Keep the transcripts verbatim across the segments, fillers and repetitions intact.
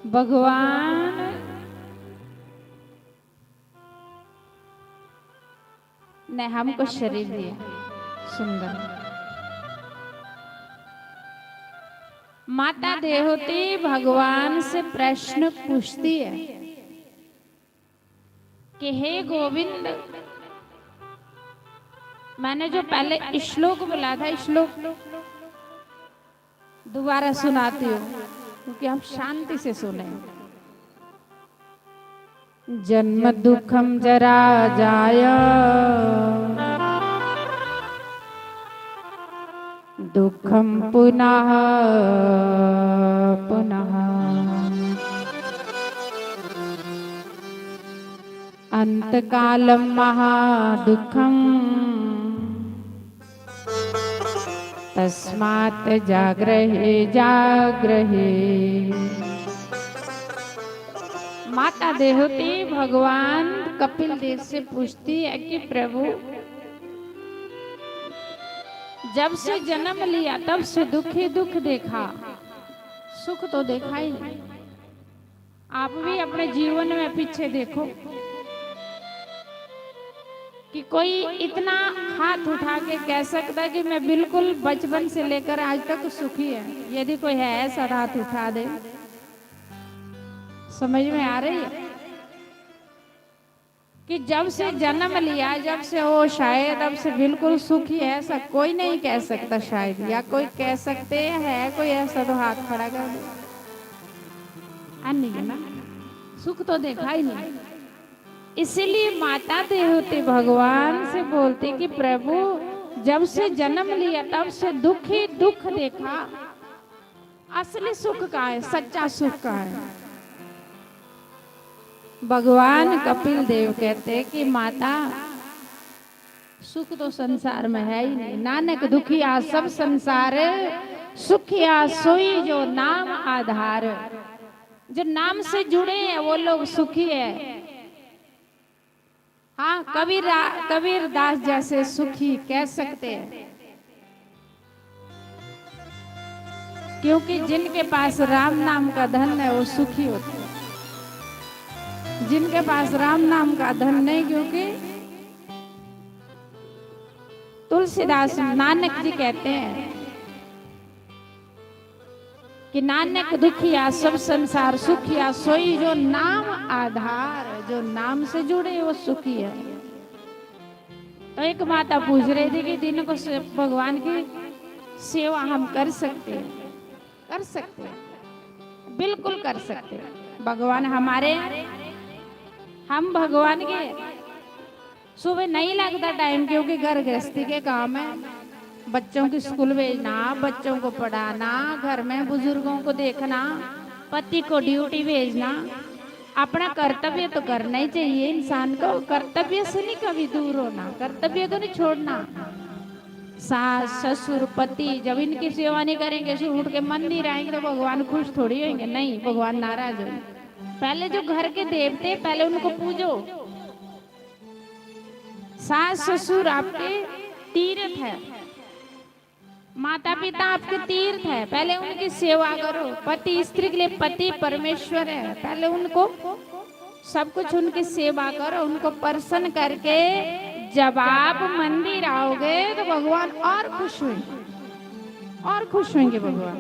भगवान ने हमको शरीर दिया, सुंदर। माता देवहूति भगवान से प्रश्न पूछती है कि हे गोविंद, मैंने जो पहले श्लोक बोला था, श्लोक दोबारा सुनाती हूँ, क्योंकि हम शांति से सुने। जन्म दुखम जरा जाय, दुखम पुनः पुनः, अंत कालम महादुखम, तस्मात् जागृहे जागृहे। माता देवहूति भगवान कपिल देव से पूछती है कि प्रभु, जब से जन्म लिया तब से दुख ही दुख देखा, सुख तो देखा ही नहीं। आप भी अपने जीवन में पीछे देखो कि कोई इतना हाथ उठा के कह सकता है कि मैं बिल्कुल बचपन से लेकर आज तक सुखी है। यदि कोई है ऐसा, हाथ उठा दे। समझ में आ रही है कि जब से जन्म लिया, जब से होश आए, तब से बिल्कुल सुखी है, ऐसा कोई नहीं कह सकता शायद। या कोई कह सकते हैं, कोई ऐसा तो हाथ खड़ा कर दे। आ, नहीं है ना, सुख तो देखा ही नहीं। इसीलिए माता देवहूति भगवान से बोलती कि प्रभु, जब से जन्म लिया तब से दुख ही दुख देखा, असली सुख कहाँ है, सच्चा सुख कहाँ है? भगवान कपिल देव कहते कि माता, सुख तो संसार में है ही नहीं। नानक दुखिया सब संसार, सुखिया सोई जो नाम आधार। जो नाम से जुड़े हैं वो लोग सुखी है। हाँ, कबीर रा-, कबीर दास जैसे सुखी कह सकते हैं, क्योंकि जिनके पास राम नाम का धन है वो सुखी होते हैं, जिनके पास राम नाम का धन नहीं, क्योंकि तुलसीदास नानक जी कहते हैं कि नानक दुखिया सब संसार, सुखिया सोई जो नाम आधार। जो नाम से जुड़े वो सुखी है। तो एक माता पूछ रही थी कि दिन को से-, भगवान की सेवा हम कर सकते हैं? कर सकते हैं, बिल्कुल कर सकते हैं। भगवान हमारे, हम भगवान के। सुबह नहीं लगता टाइम, क्योंकि घर गृहस्थी के काम है, बच्चों की स्कूल भेजना, बच्चों को पढ़ाना, घर में बुजुर्गों को देखना, पति को ड्यूटी भेजना। अपना कर्तव्य तो करना ही चाहिए इंसान को, कर्तव्य से नहीं कभी दूर होना, कर्तव्य को नहीं छोड़ना। सास, ससुर, पति जब इनकी सेवा नहीं करेंगे, सिर्फ उठ के मंदिर आएंगे तो भगवान खुश थोड़ी होंगे, नहीं, भगवान नाराज होंगे। पहले जो घर के देवते, पहले उनको पूजो। सास ससुर आपके तीर्थ है, माता पिता आपके तीर्थ है, पहले उनकी सेवा करो। पति, स्त्री के लिए पति परमेश्वर है, पहले उनको सब कुछ, उनकी सेवा करो, उनको प्रसन्न करके जब आप मंदिर आओगे तो भगवान और खुश होंगे, और खुश होंगे भगवान।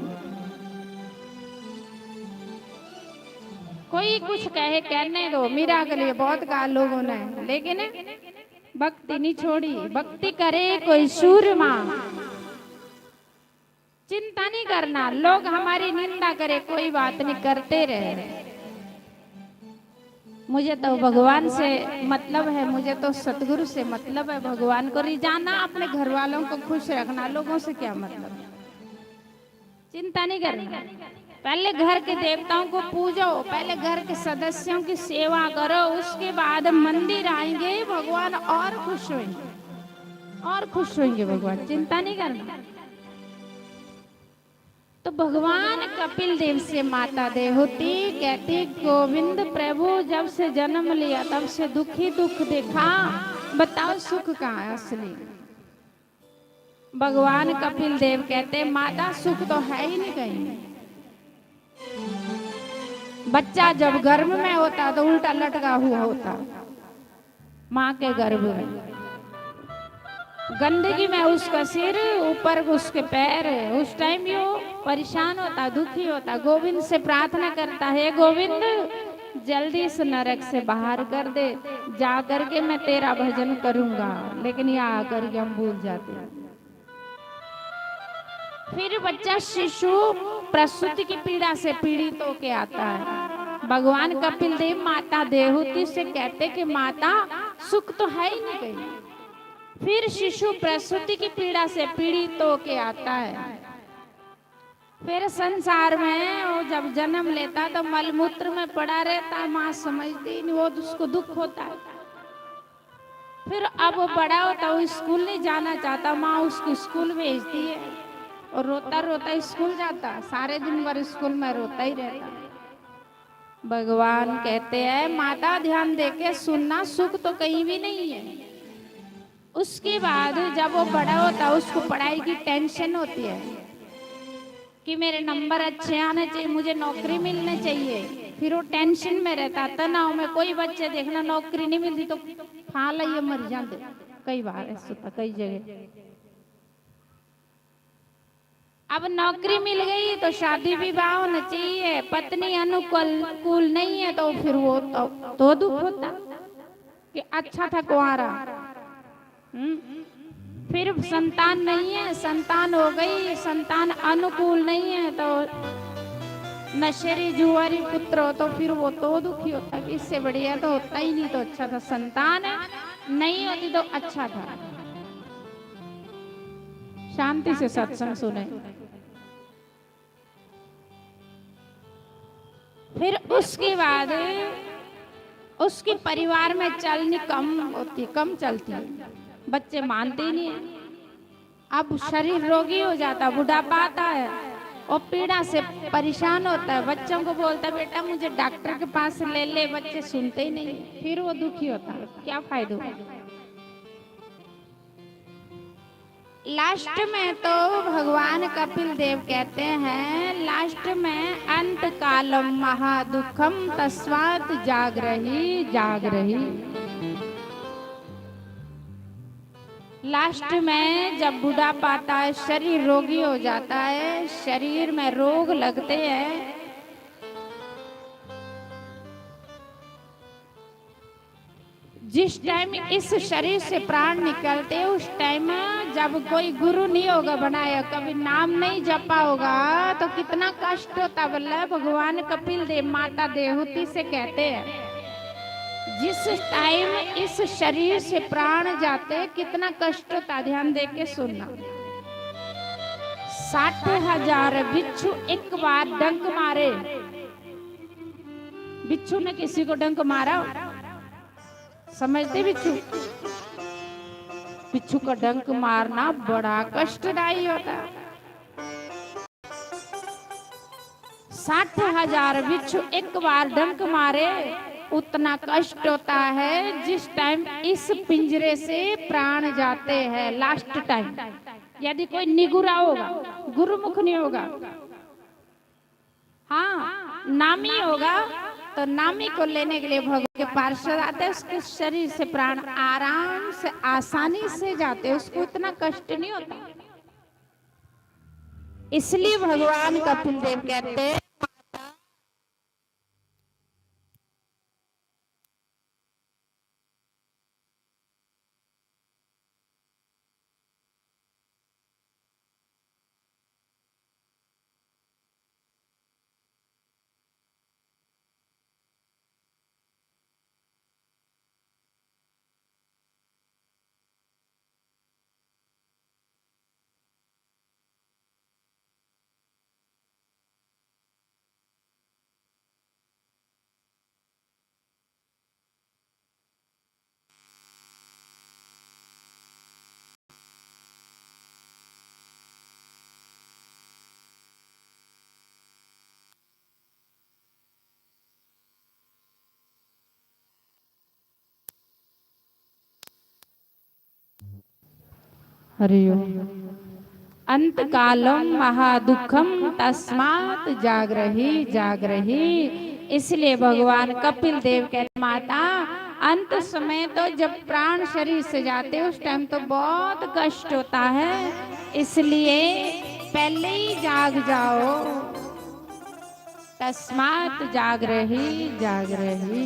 कोई कुछ कहे, कहने दो, मीरा के लिए बहुत कहा लोगों ने, लेकिन भक्ति नहीं छोड़ी। भक्ति करे कोई सूरमा, चिंता नहीं करना, लोग हमारी निंदा करे, कोई बात नहीं, करते रहे। मुझे तो भगवान से मतलब है, मुझे तो सतगुरु से मतलब है। भगवान को रिझाना, अपने घर वालों को खुश रखना, लोगों से क्या मतलब। चिंता नहीं करना। पहले घर के देवताओं को पूजो, पहले घर के सदस्यों की सेवा करो, उसके बाद मंदिर आएंगे, भगवान और खुश होंगे, और खुश होंगे भगवान। चिंता नहीं करना। तो भगवान कपिल देव से माता देवहूति कहती, गोविंद प्रभु, जब से जन्म लिया तब से दुख ही दुख देखा, बताओ सुख कहाँ है असली? भगवान कपिल देव कहते, माता, सुख तो है ही नहीं कहीं। बच्चा जब गर्भ में होता तो उल्टा लटका हुआ होता, माँ के गर्भ में। गंदगी में उसका सिर, ऊपर उसके पैर। उस टाइम यो परेशान होता, दुखी होता, गोविंद से प्रार्थना करता, "हे गोविंद, जल्दी इस नरक से बाहर कर दे, जा करके मैं तेरा भजन करूंगा।" लेकिन यहाँ आकर के हम भूल जाते हैं। फिर बच्चा शिशु प्रसूति की पीड़ा से पीड़ित होके आता है। भगवान कपिल देव माता देहूति से कहते कि माता, सुख तो है ही नहीं कहीं। फिर शिशु प्रसूति की पीड़ा से पीड़ित होके आता है। फिर संसार में वो जब जन्म लेता तो मलमूत्र में पड़ा रहता, माँ समझती नहीं, वो उसको दुख होता है। फिर अब वो बड़ा होता, वो स्कूल नहीं जाना चाहता, माँ उसको स्कूल भेजती है और रोता रोता स्कूल जाता, सारे दिन भर स्कूल में रोता ही रहता। भगवान कहते हैं, माता ध्यान देके सुनना, सुख तो कहीं भी नहीं है। उसके बाद जब वो बड़ा होता, उसको पढ़ाई की टेंशन होती है कि मेरे नंबर अच्छे आने चाहिए, मुझे नौकरी मिलनी चाहिए। फिर वो टेंशन में रहता, तनाव में। कोई बच्चे देखना नौकरी नहीं मिलती तो फाल ये मर जाते। कई बार ऐसा होता, कई जगह। अब नौकरी मिल गई तो शादी विवाह होना चाहिए, पत्नी अनुकूल, कूल नहीं है तो फिर वो तो, तो दुख होता कि अच्छा था कुंवारा। हम्म? फिर संतान नहीं है, संतान हो गई, संतान अनुकूल नहीं है तो नशेरी जुआरी पुत्र हो तो फिर वो तो दुखी होता कि इससे बढ़िया तो होता ही नहीं, तो अच्छा था। संतान नहीं होती तो अच्छा था। शांति से सत्संग सुने। फिर उसके बाद उसके परिवार में चलनी कम होती, कम चलती है, बच्चे मानते ही नहीं है। अब शरीर रोगी हो जाता, बुढ़ापा आता है और पीड़ा से परेशान होता है, बच्चों को बोलता है, "बेटा, मुझे डॉक्टर के पास ले ले।" बच्चे सुनते ही नहीं, फिर वो दुखी होता है, क्या फायदा हुआ? लास्ट में तो भगवान कपिल देव कहते हैं, लास्ट में अंत कालम महादुखम तस्मात जागरही जागरही। लास्ट में जब बुढ़ापा आता है, शरीर रोगी हो जाता है, शरीर में रोग लगते हैं, जिस टाइम इस शरीर से प्राण निकलते, उस टाइम जब कोई गुरु नहीं होगा बनाया, कभी नाम नहीं जपा होगा, तो कितना कष्ट होता। बोला भगवान कपिल देव, माता देहूति से कहते हैं, जिस टाइम इस शरीर से प्राण जाते, कितना कष्ट होता। ध्यान दे के सुनना। साठ हजार बिच्छू एक बार डंक मारे। बिच्छू ने किसी को डंक मारा? समझते बिच्छू? बिच्छू का डंक मारना बड़ा कष्टदायी होता है। साठ हजार बिच्छू एक बार डंक मारे, उतना कष्ट होता है जिस टाइम इस पिंजरे से प्राण जाते हैं, लास्ट टाइम। यदि कोई निगुरा होगा, गुरुमुख नहीं होगा, हाँ, नामी होगा, तो नामी को लेने के लिए भगवान के पार्षद आते हैं, उसके शरीर से प्राण आराम से, आसानी से जाते हैं, उसको इतना कष्ट नहीं होता। इसलिए भगवान कपिल देव कहते हैं, हरि ओम। अंत कालम महादुखम तस्मात जागरही जागरही। इसलिए भगवान कपिल देव कहते, माता, अंत समय तो जब प्राण शरीर से जाते, उस टाइम तो बहुत कष्ट होता है, इसलिए पहले ही जाग जाओ। तस्मात जागरहि जागरहि।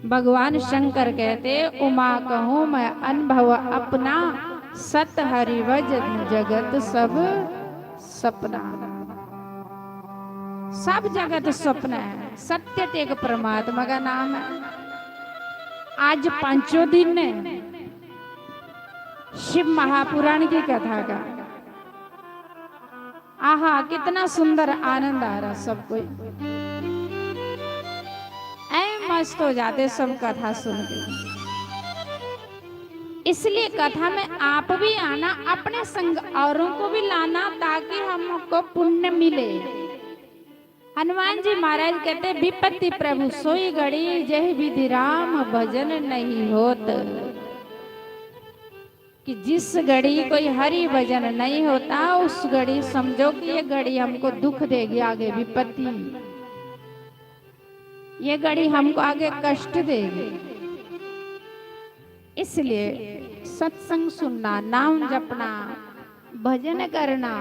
भगवान शंकर कहते, उमा कहूँ मैं अनुभव अपना, सत हरि भजन जगत सब सपना। सब जगत सपना है, सत्य तो एक परमात्मा का नाम है। आज पांचों दिन है शिव महापुराण की कथा का। आहा, कितना सुंदर आनंद आ रहा सबको। ऐ मस्त हो जाते सब कथा सुन के। इसलिए कथा में आप भी आना, अपने संग औरों को भी लाना, ताकि हमको पुण्य मिले। हनुमान जी महाराज कहते, विपत्ति प्रभु सोई घड़ी, जहि विधि राम भजन नहीं होत। कि जिस घड़ी कोई हरि भजन नहीं होता, उस घड़ी समझो कि ये घड़ी हमको दुख देगी, आगे विपत्ति, ये घड़ी हमको आगे कष्ट देगी। इसलिए सत्संग सुनना, नाम जपना, भजन करना,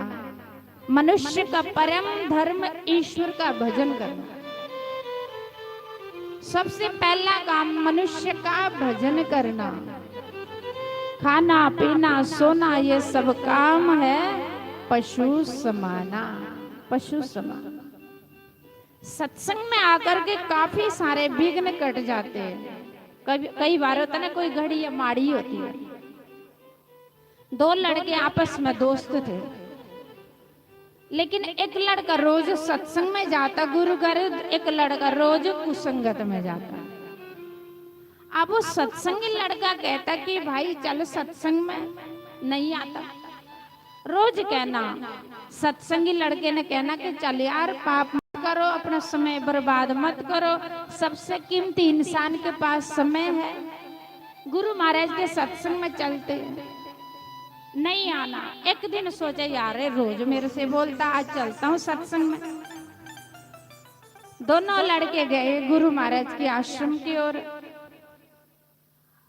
मनुष्य का परम धर्म ईश्वर का भजन करना। सबसे पहला काम मनुष्य का भजन करना। खाना पीना सोना ये सब काम है पशु समाना, पशु समाना। सत्संग में आकर के काफी सारे विघ्न कट जाते हैं। कभी, कई बार होता ना, कोई घड़ी या माड़ी होती है। दो लड़के आपस में दोस्त थे, लेकिन एक लड़का रोज सत्संग में जाता गुरु घर, एक लड़का रोज कुसंगत में जाता। अब वो सत्संगी लड़का कहता कि भाई चल सत्संग में, नहीं आता। रोज कहना, सत्संगी लड़के ने कहना कि चल यार, पाप मत करो, अपना समय बर्बाद मत करो, सबसे कीमती इंसान के पास समय है। गुरु महाराज के सत्संग में चलते हैं, नहीं आना। एक दिन सोचा, यार, ये रोज मेरे से बोलता, आज चलता हूँ सत्संग में। दोनों लड़के गए गुरु महाराज के आश्रम की ओर।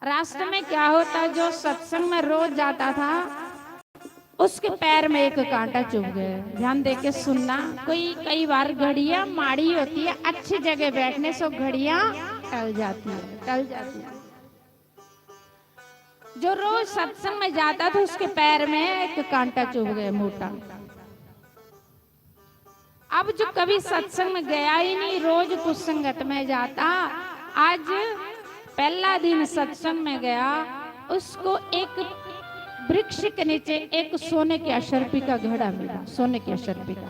रास्ते में क्या होता, जो सत्संग में रोज जाता था, उसके पैर में एक कांटा चुभ गया। ध्यान दे के सुनना, कोई, कई बार घड़ियां माड़ी होती है, अच्छी जगह बैठने से घड़ियां टल जाती है, टल जाती है। जो रोज सत्संग में जाता था, उसके पैर में एक कांटा चुभ गया मोटा। अब जो कभी सत्संग में गया ही नहीं, रोज कुसंगत में जाता, आज पहला दिन सत्संग में गया, उसको एक वृक्ष के नीचे एक सोने की अशर्पी का घड़ा मिला, सोने की अशर्पी का।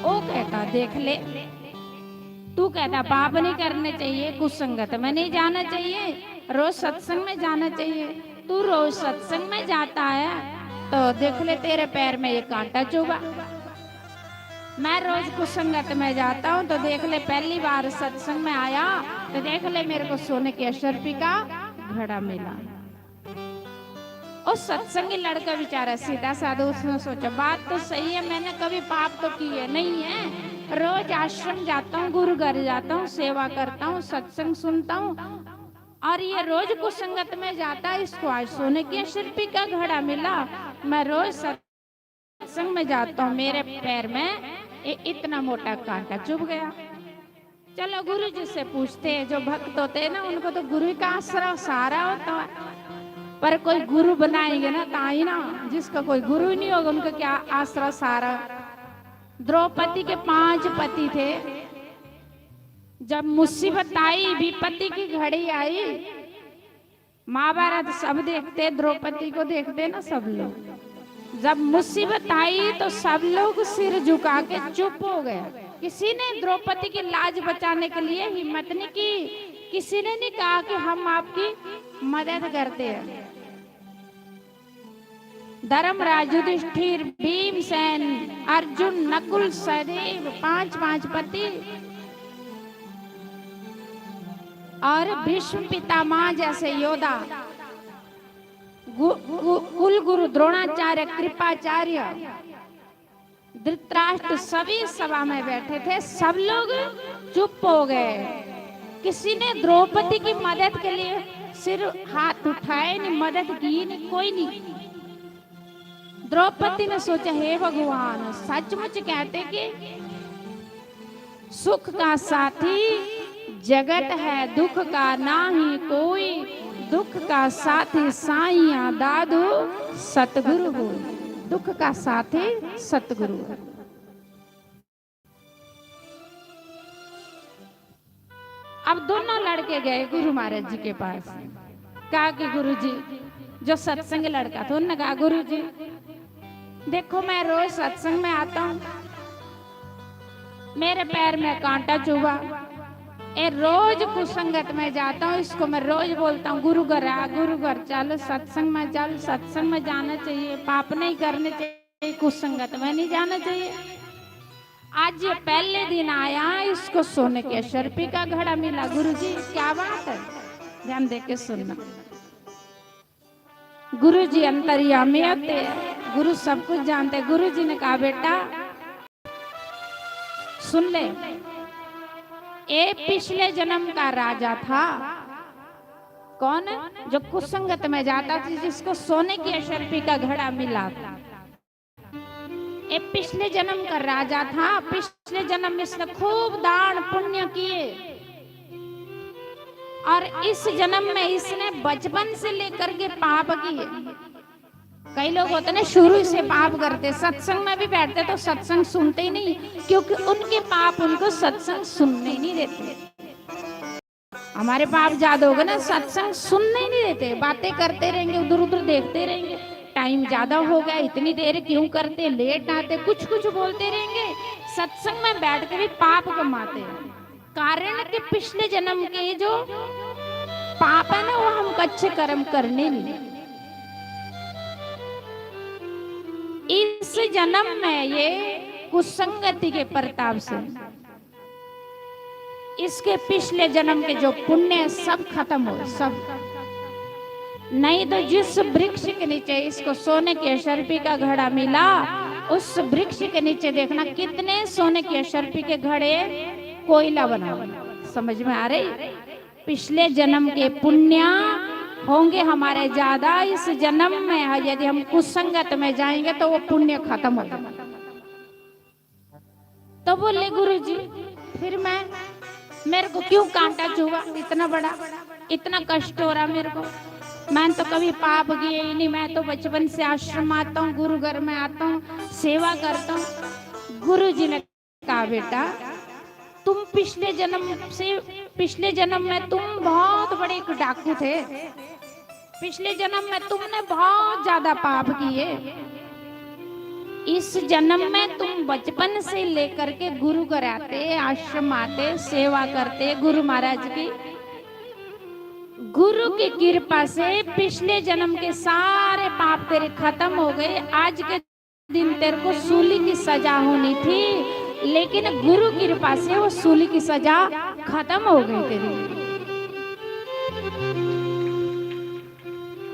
वो कहता, देख ले, तू कहता पाप नहीं करने चाहिए, कुसंगत में नहीं जाना चाहिए, रोज सत्संग में जाना चाहिए। तू रोज सत्संग में जाता है तो देख ले, तेरे पैर में ये कांटा चुभा। मैं रोज कुसंगत में जाता हूँ तो देख ले, पहली बार सत्संग में आया तो देख ले, मेरे को सोने की अशर्पी का घड़ा मिला। और सत्संगी लड़का बेचारा सीधा साधा, उसने सोचा बात तो सही है, मैंने कभी पाप तो किए नहीं है, रोज आश्रम जाता हूँ, गुरु घर जाता हूँ, सेवा करता हूँ, सत्संग सुनता हूँ, और ये रोज कुसंगत में जाता है, इसको आज सोने की अशर्पी का घड़ा मिला। मैं रोज सत्संग में जाता हूँ, मेरे पैर में ये इतना मोटा कांटा चुभ गया। चलो गुरु जी से पूछते हैं, जो भक्त होते हैं ना, उनको तो गुरु का आसरा सहारा होता है, पर कोई गुरु बनाएंगे ना, ताई ना, जिसका कोई गुरु ही नहीं होगा, उनका क्या आसरा सहारा। द्रौपदी के पांच पति थे, जब मुसीबत आई, विपत्ति की घड़ी आई, महाभारत सब देखते, द्रौपदी को देखते ना सब लोग। जब मुसीबत आई तो सब लोग सिर झुका के चुप हो गए। किसी ने द्रौपदी की लाज बचाने के लिए हिम्मत नहीं की, किसी ने नहीं कहा कि हम आपकी मदद करते हैं। धर्मराज युधिष्ठिर, भीमसेन, अर्जुन, नकुल, सहदेव, पांच पांच पति, और भीष्म पितामह जैसे योद्धा, गु-, गु-, कुल गुरु द्रोणाचार्य, कृपाचार्य, धृतराष्ट्र सभी सभा में बैठे थे। सब लोग चुप हो गए। किसी ने द्रौपदी की मदद के लिए सिर हाथ उठाए नहीं, मदद की नहीं, कोई नहीं। द्रौपदी ने सोचा, हे भगवान, सचमुच कहते कि सुख का साथी जगत है, दुख का नाही कोई, दुख का साथी साईं दादू सतगुरु हो, दुख का साथी सतगुरु हो। अब दोनों लड़के गए गुरु महाराज जी के पास। कहा कि गुरु जी, जो सत्संग लड़का था, उन्होंने कहा, गुरु जी, देखो, मैं रोज सत्संग में आता हूँ, मेरे पैर में कांटा चुभा, ये रोज कुसंगत में जाता हूँ, इसको मैं रोज बोलता हूँ, गुरु घर आ, गुरु घर चल, सत्संग में चल, सत्संग में जाना चाहिए, पाप नहीं करने चाहिए, कुसंगत में नहीं जाना चाहिए। आज ये पहले दिन आया, इसको सोने के शर्पी का घड़ा मिला। गुरु जी, क्या बात है? ध्यान दे के सुनना। गुरु जी अंतर्यामी होते हैं, गुरु सब कुछ जानते हैं। गुरु जी ने कहा, बेटा सुन ले, ये पिछले जन्म का राजा था। कौन? जो कुसंगत में जाता था, जिसको सोने की अशर्फी का घड़ा मिला था। ये पिछले जन्म का राजा था, पिछले जन्म में इसने खूब दान पुण्य किए, और इस जन्म में इसने बचपन से लेकर के पाप किए। कई लोग होते ना, शुरू से पाप करते, सत्संग में भी बैठते तो सत्संग सुनते ही नहीं, क्योंकि उनके पाप उनको सत्संग सुनने ही नहीं देते। हमारे पाप ज्यादा हो गए ना, सत्संग सुनने ही नहीं देते, बातें करते रहेंगे, उधर उधर देखते रहेंगे, टाइम ज्यादा हो गया, इतनी देर क्यों करते, लेट आते, कुछ कुछ बोलते रहेंगे, सत्संग में बैठ के भी पाप कमाते हैं। कारण कि पिछले जन्म के जो पाप है ना, वो हम अच्छे कर्म करने नहीं। इस जन्म में ये कुसंगति के प्रताप से इसके पिछले जन्म के जो पुण्य है, सब खत्म हो, सब। नहीं तो जिस वृक्ष के नीचे इसको सोने की अशर्फी का घड़ा मिला, उस वृक्ष के नीचे देखना कितने सोने की अशर्फी के घड़े कोयला बना हुआ। समझ में आ रही? पिछले जन्म के पुण्य होंगे हमारे ज्यादा, इस जन्म में यदि हम कुसंगत में जाएंगे तो वो पुण्य खत्म हो जाएगा। तो बोले, गुरु जी, फिर मैं, मेरे को क्यों कांटा चुभा इतना बड़ा, इतना कष्ट हो रहा मेरे को। मैंने तो कभी पाप किए ही नहीं, मैं तो बचपन से आश्रम आता हूँ, गुरु घर में आता हूँ, सेवा करता हूँ। गुरु जी ने कहा, बेटा, तुम पिछले जन्म से, पिछले जन्म में तुम बहुत बड़े एक डाकू थे, पिछले जन्म में तुमने बहुत ज्यादा पाप किए। इस जन्म में तुम बचपन से लेकर के गुरु घर आते, आश्रम आते, सेवा करते गुरु महाराज की। गुरु की कृपा से पिछले जन्म के सारे पाप तेरे खत्म हो गए। आज के दिन तेरे को सूली की सजा होनी थी, लेकिन गुरु कृपा से वो सूली की सजा खत्म हो गई तेरी।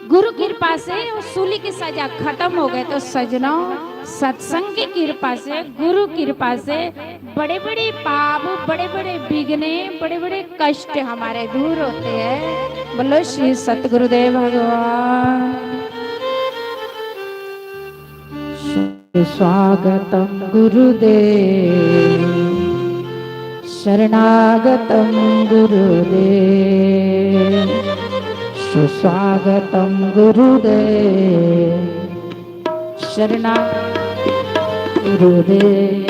गुरु कृपा से वो सूली की सजा खत्म हो गई। तो सजनों, सत्संग की कृपा से, गुरु कृपा से बड़े बड़े पाप, बड़े बड़े विघ्न, बड़े बड़े कष्ट हमारे दूर होते हैं। बोलो श्री सतगुरुदेव भगवान। स्वागतं गुरुदेव, शरणागतं गुरुदेव, सुस्वागतं गुरुदेव, शरणा गुरुदेव।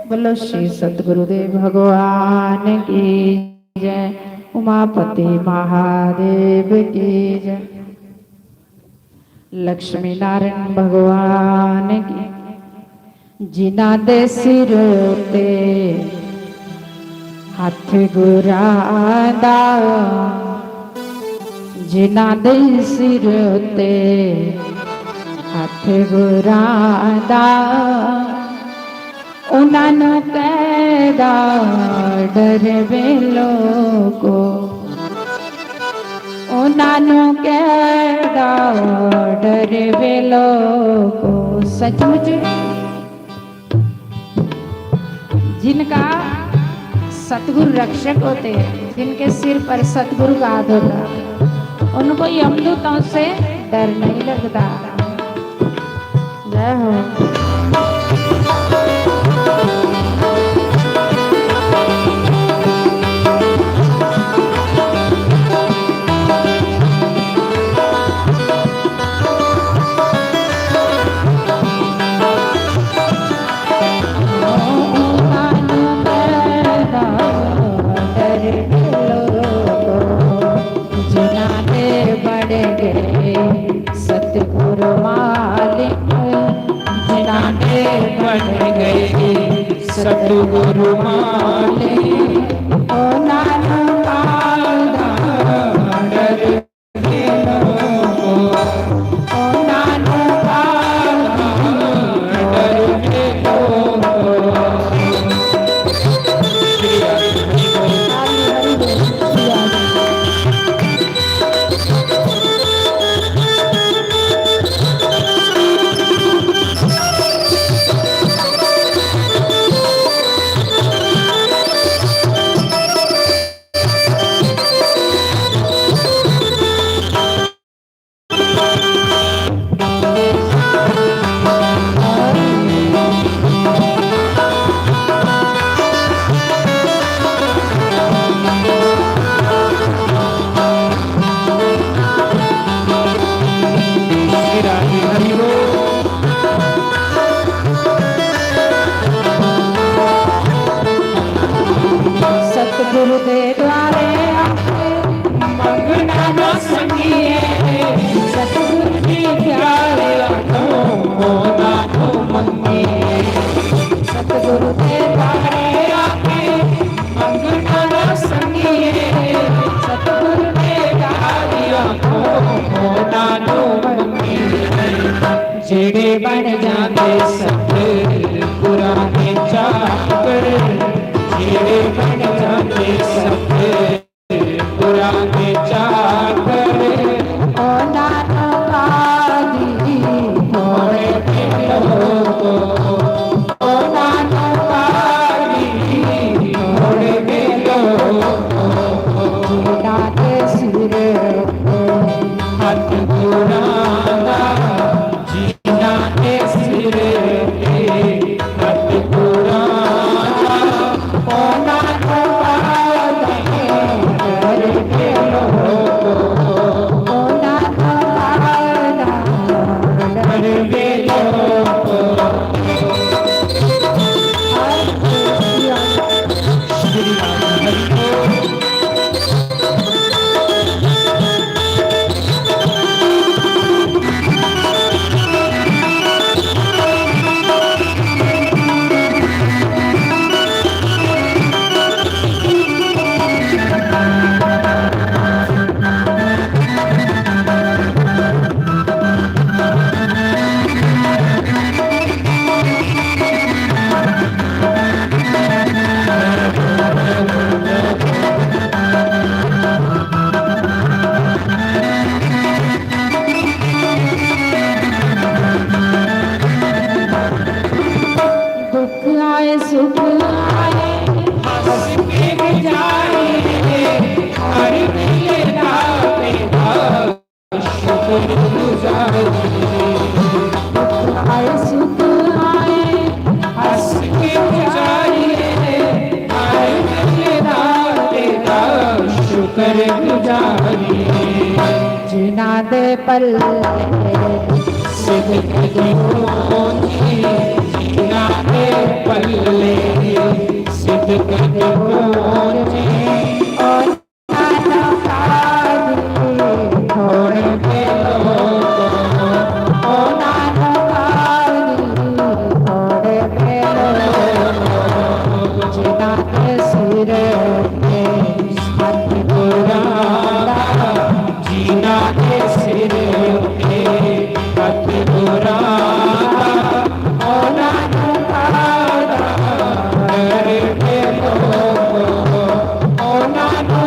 बोलो श्री सतगुरुदेव भगवान की जय, उमापति महादेव की जय, लक्ष्मी नारायण भगवान की। जिन्हां दे सिर ते हत्थ गुरां दा, जिन्हां दे सिर ते हत्थ गुरां दा, उन्हां नूं कैहदा डर वे लोको, उन्हां नूं कैहदा डर वे लोको। सचमुच जिनका सतगुरु रक्षक होते हैं, जिनके सिर पर सतगुरु का हाथ होता है, उनको यमदूतों से डर नहीं लगता। जय हो। जिन्हां दे बण गए सतगुरु मालिक, जिन्हां दे बण गए सतगुरु मालिक, उन्हां नूं काल दा डर सतगुरु दे द्वारे आके मंगना ना संगिए, सतगुरु जी प्यारे आखो ना तो मंगिए। सतगुरु दे द्वारे आके मंगना ना संगिए, सतगुरु दे द्वारे आखो ना तो मंगिए। जेड़े बन जाते सतगुरां दे चाकर, जेड़े बन जाते सतगुरां दे चाकर, उन्हां नूं कादी थोड़े दे लोको, उन्हां नूं कादी थोड़े दे लोको, जिन्हां दे सिर ते हत्थ गुरां दा, जिन्हां दे सिर ते हत्थ गुरां दा, उन्हां नूं कादी डर वे लोको, उन्हां नूं कादी डर वे लोको। श्री राम हरि बोल। दुख आए सुख आए, हंस के गुजारे, हर मिले दाते दा शुक्र गुजारे। दुख आए सुख आए, हंस के गुजारे, हर मिले दाते दा शुक्र गुजारे। जिन्ना दे पल्ले सिदक दी पौंदी, जिन्ना दे पल्ले सिदक दी पौंदी। ओ नाना काजी थोड़े दे लोग, ओ नाना काजी थोड़े दे लोग, जिन्ना दे सिर ते हत्थ बुरांदा, जिन्ना दे सिर ते हत्थ बुरांदा, ओ नाना काजी थोड़े दे लोग, ओ नाना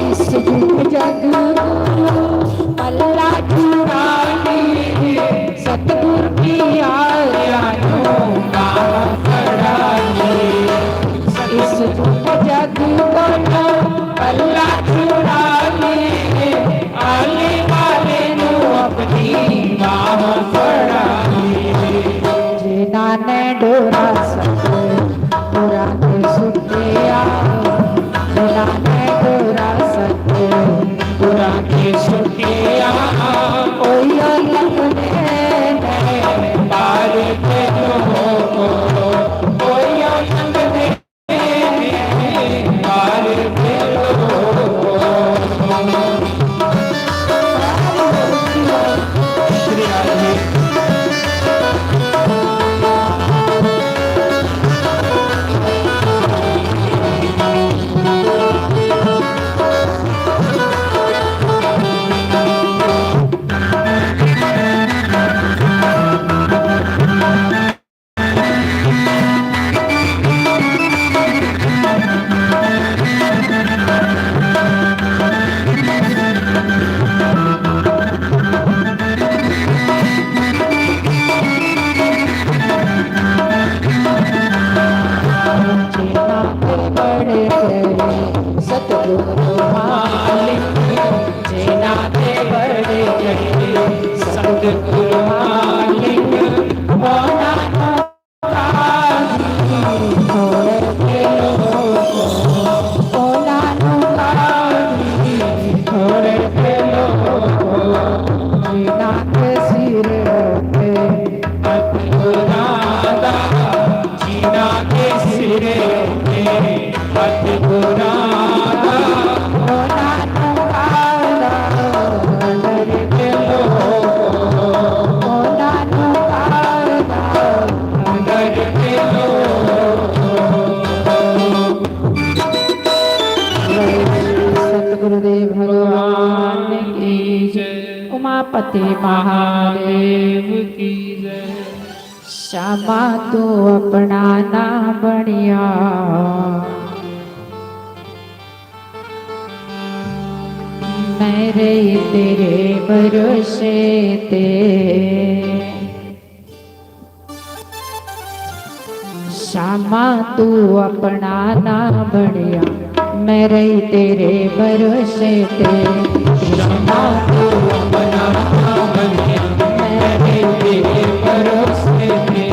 इस दुख जग पल्ला छुड़ाने, सतगुर की आया नूं बांह फड़ाने। इस दुख जग कोलों पल्ला छुड़ाने, आले वाले नूं अपनी बांह फड़ाने। जिन्ना ने डोरा सतगुरां ते सुटिया, जिन्ना ने डोरा सतगुरां ते सुटिया, ओहियो लंघदे ने पार ते लोक, ओहियो लंघदे ने पार ते लोक। जिन्ना ते बड़े तेरे सतगुरु मालिक, जिन्ना ते बड़े तेरे सतगुरु मालिक, मौला नूं काजी थोड़े दे लोग, मौला नूं काजी थोड़े दे लोग, जिन्ना ते सिर ते हत्थ बुलांदा, जिन्ना दे सिर ते हत्थ बुलांदा, ओ नानू काला अंदर के लोग, ओ नानू काला अंदर के लोग। सतगुरुदेव भगवान की जय, उमापति महादेव की जय। श्यामा तू अपना ना बनिया, मैं रही तेरे भरोसे ते। श्यामा तू अपना ना बनिया, मैं रही तेरे भरोसे ते। श्यामा तू अपना ना बनिया, मैं रही तेरे भरोसे ते।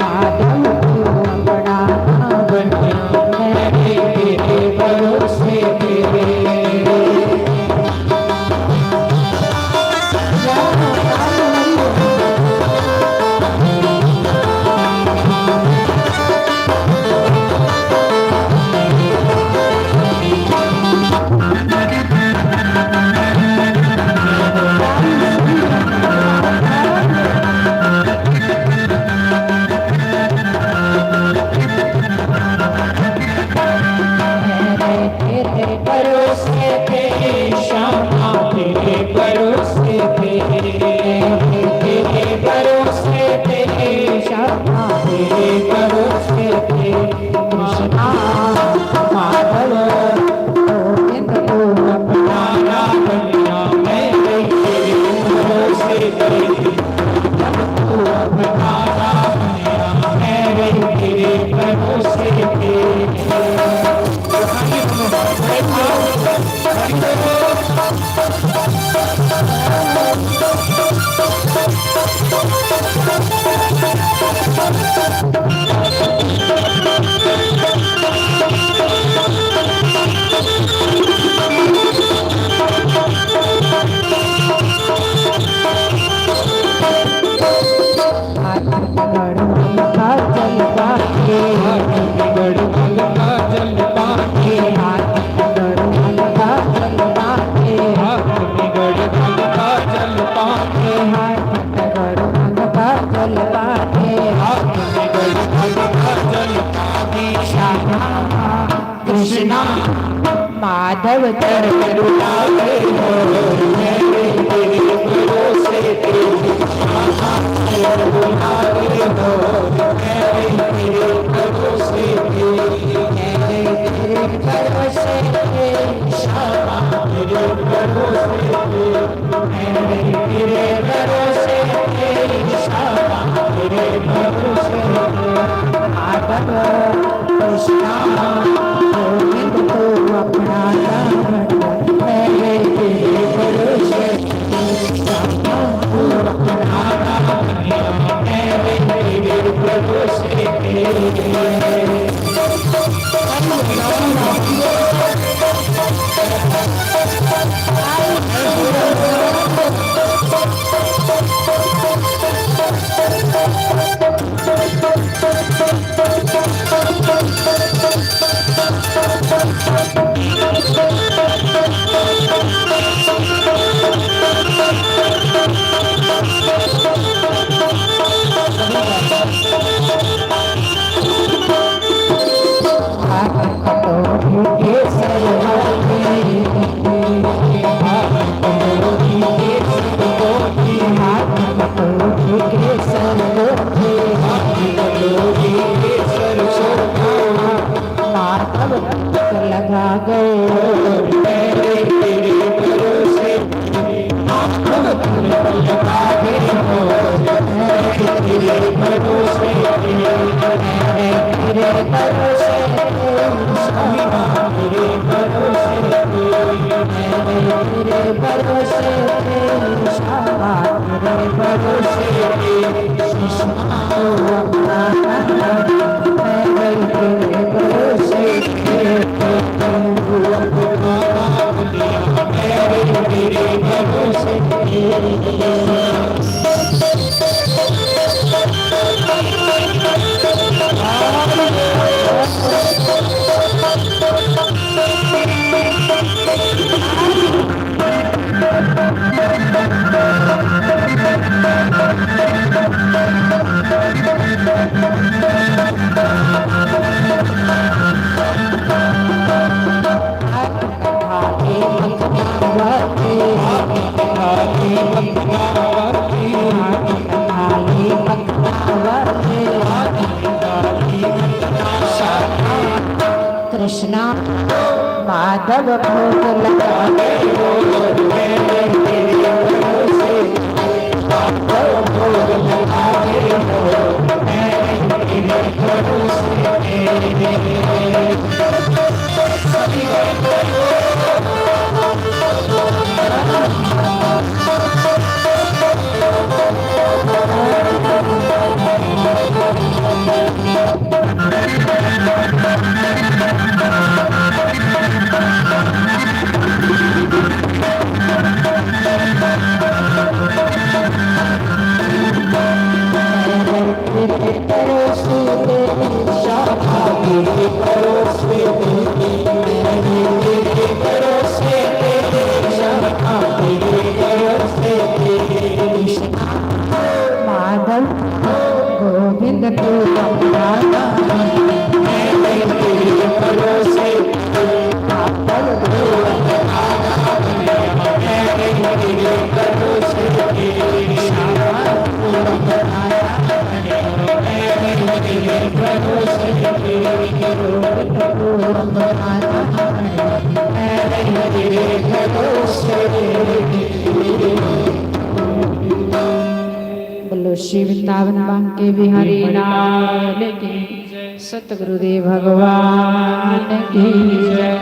माधव तू अपना ना बनिया, मैं रही तेरे भरोसे ते। भरोसे पे, तेरे भरोसे पे, शामा तेरे भरोसे पे, कृष्णा माधव गोविंद तू अपना रावणिया, मैं तेरे भरोसे पे, जब तू अपना रावणिया, मैं तेरे भरोसे पे। कृष्णा माधव चरण कृष्णा माधव भोग लगा। बोलो श्री वृंदावन बांके बिहारी लाल की जय। सतगुरुदेव भगवान की जय।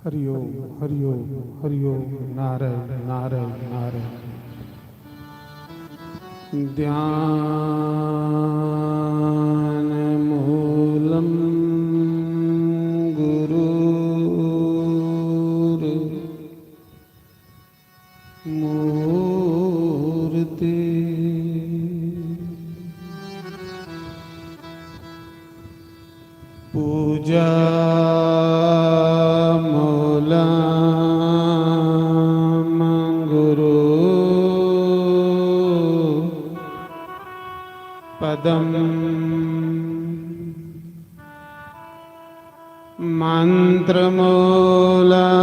हरिओम, हरिओम, हरिओम। नारायण, नारायण, नारायण। ध्यान मूलम गुरुर मूर्ति। पूजा मूलम गुरु पदम। मंत्रमूलं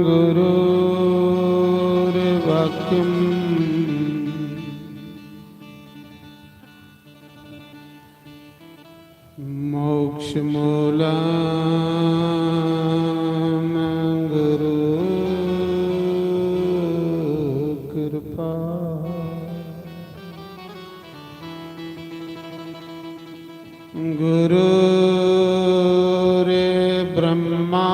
गुरुर्वाक्यम्। मोक्षमूलं गुरु कृपा। गुरुर्ब्रह्मा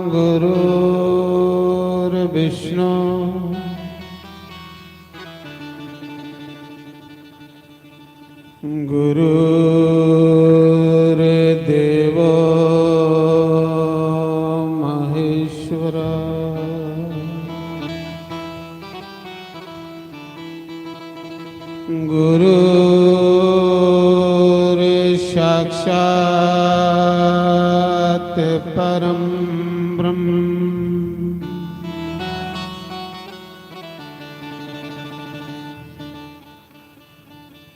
गुरुर्विष्णु गुरुर्देवो महेश्वर। गुरुर्साक्षात् परं ब्रह्म।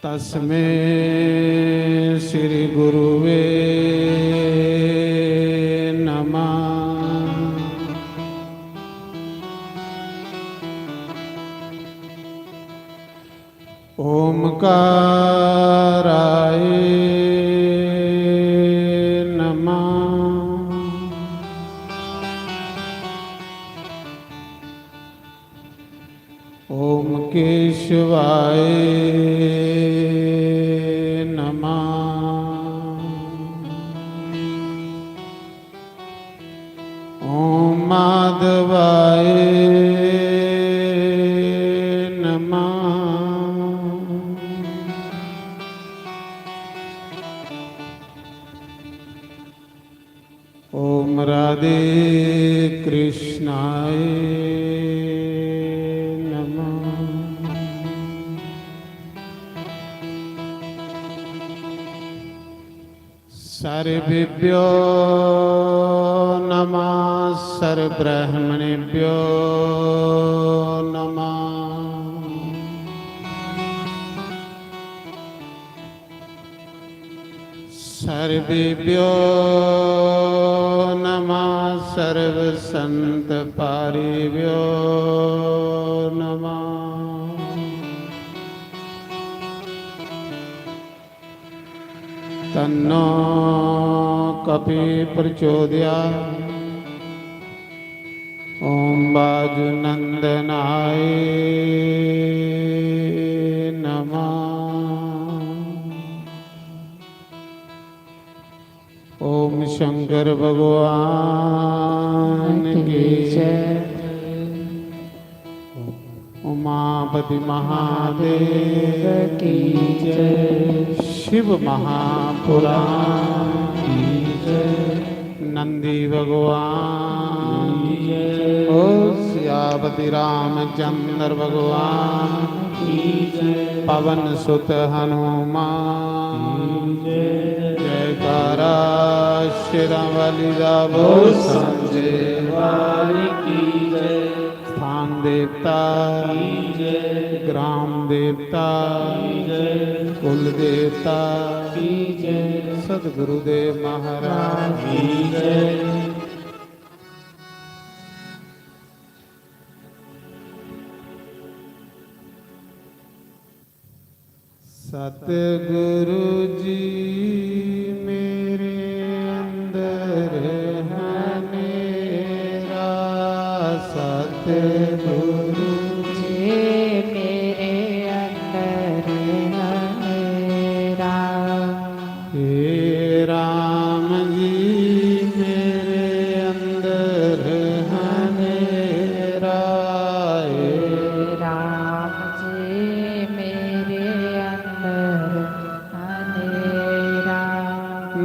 तस्मै श्री गुरुवे नमः। ओमकाराय नमः। ओम केशवाय नमः। ओम माधवाय नमः। ओम राधे कृष्णाय नमः। सर्वेभ्यो नमः, सर्वब्राह्मणेभ्यो नमः। सर्वेभ्यो नमः, सर्वसंत पारिभ्यो नमः। तन्नो कपि प्रचोदयात्। ओम वायुनंदनाय नमः। ओम शंकर भगवान की जय। उमापति महादेव की जय। शिव महापुराण की जय। नंदी भगवान की जय। ओ सियापति रामचंद्र भगवान की जय। पवन सुत हनुमान की जय। जयकारा शेरां वाली दा बोल। संजय वाली की जय। स्थान देवता की जय। राम देवता की जय। कुल देवता की जय। सतगुरुदेव महाराज की जय। सतगुरु जी मेरे अंदर हनेरा, सतगुरु जी मेरे अंदर हनेरा। हे राम जी मेरे अंदर हनेरा। हे राम जी मेरे अंदर हनेरा।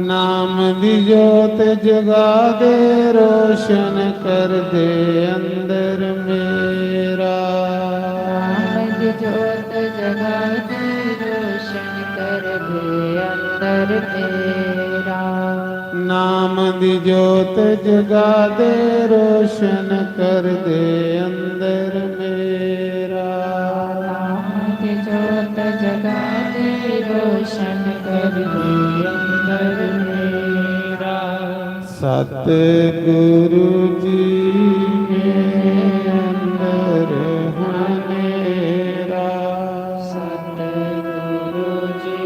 नाम दी जोत जगा दे, रोशन कर दे अंदर मेरा। नाम दी जोत जगा दे, रोशन कर दे अंदर मेरा। नाम दी जोत जगा दे, रोशन कर दे अंदर मेरा। नाम दी जोत जगा दे, रोशन कर दे अंदर मेरा। सतगुरु जी मेरे अंदर हनेरा। सतगुरु जी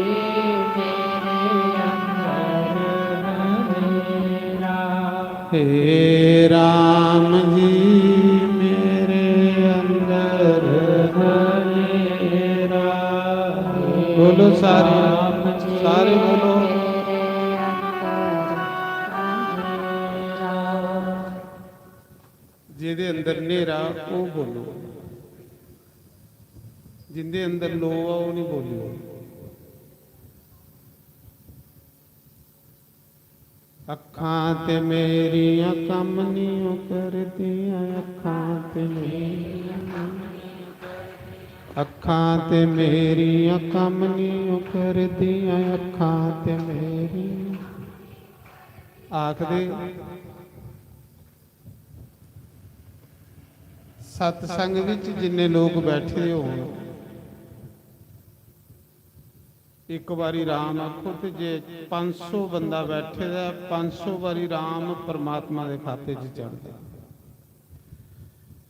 मेरे अंदर हनेरा। हे राम जी मेरे अंदर हनेरा। बोलो सारे, सारे बोलो। जेदे अंदर नेरा, ओह् बोलो। जिंदे अंदर लो आ, ओह् नहीं बोलियो। अखां ते मेरियां कम्म निं ओ करदियां, अखां ते मेरियां, अखां ते मेरियां कम्म निं ओ करदियां, अखां ते मेरियां। आखदे, सत्संग विच जिन्ने लोक बैठे दे होन, इक बारी राम आखो, ते जे पंज सौ बंदा बैठे दा ऐ, पंज सौ बारी राम परमात्मा दे खाते च चढ़दे।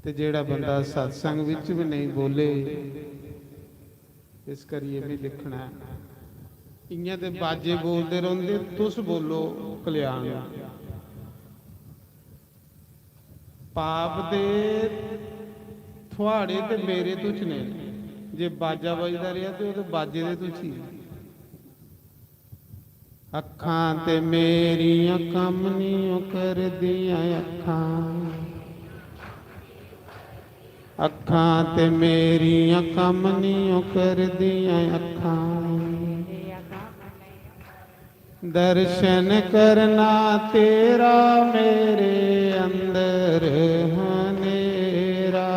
ते जेड़ा बंदा सत्संग विच भी नहीं बोले, इस करियै भी लिखना ऐ। इ'यां ते बाजे बोलदे रौंह्दे, तुस बोलो कल्याण। पाप दे थुआड़े ते मेरे तुच ने। जे बाजा बजदा रेहा ते ओह् ते बाजे दे तुच ही। अक्खां ते मेरियां कम्म निं ओ करदियां अक्खां। अक्खां ते मेरियां कम्म निं ओ करदियां अक्खां। दर्शन करना तेरा मेरे अंदर हनेरा।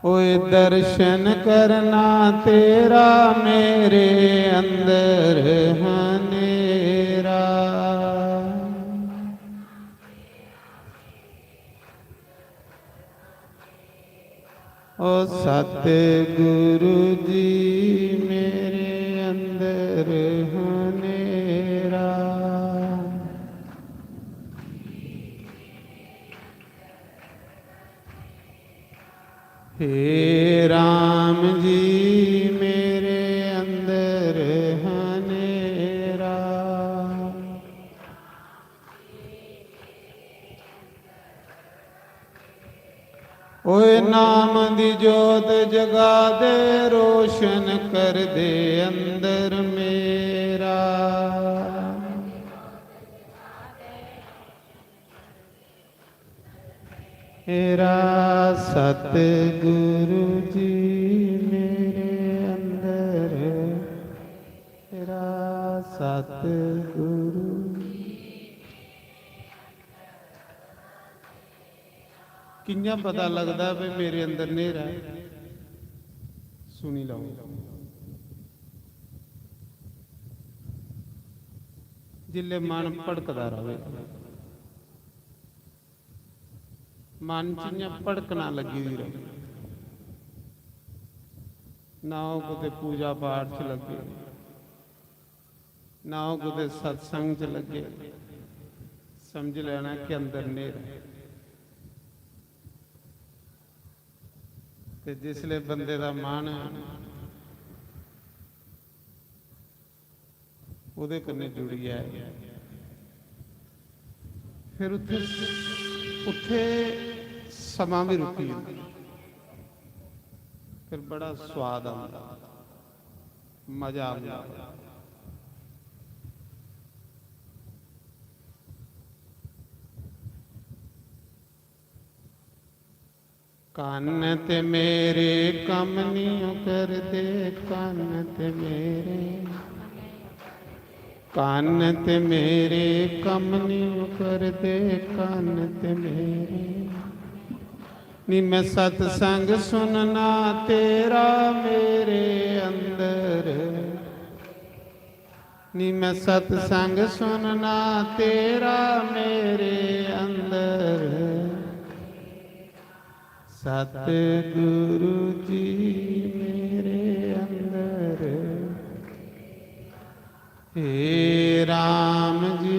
ओए दर्शन करना तेरा मेरे अंदर हनेरा। ओ सतगुरु जी मेरे अंदर हनेरा। हे राम जी मेरे अंदर हनेरा। ओए नाम दी जोत जगा दे, रोशन कर दे अंदर मेरा। मेरा सतगुरु जी मेरे अंदर, मेरा सतगुरु। कि'यां पता लगदा भी मेरे अंदर न्हेरा ऐ? सुनी लैओ। जिसलै मन भड़कदा र'वै, मन च इ'यां भड़कना लग्गी दी र'वै। ना ओह् कुतै पूजा पाठ च लग्गे, ना ओह् कुतै सत्संग च लग्गे, समझी लैना कि अंदर न्हेरा। ते जिसलै बंदे दा मन ओह्दे कन्नै जुड़ी जाए, फिर उत्थै, उत्थै समां बी रुकी जंदा, फिर बड़ा सोआद आंदा, मजा आंदा। कन्न ते मेरे कम्म निं करदे, कन्न ते मेरे, कन्न ते मेरे कम्म निं करदे, कन्न ते मेरे। नी मैं सत्संग सुनना तेरा मेरे अंदर, नी मैं सत्संग सुनना तेरा मेरे अंदर। सतगुरु जी मेरे अंदर, हे राम जी।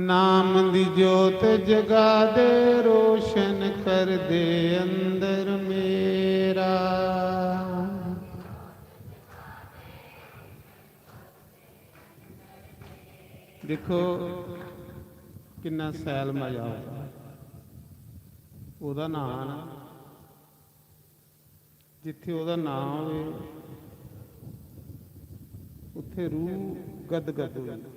नाम दी जोत जगा दे, रोशन कर दे अंदर मेरा। दिक्खो, किन्ना सैल मजा औंदा। ओह्दा नांऽ ना, जित्थै ओह्दा नांऽ होए, उत्थै रूह गदगद होई जंदी।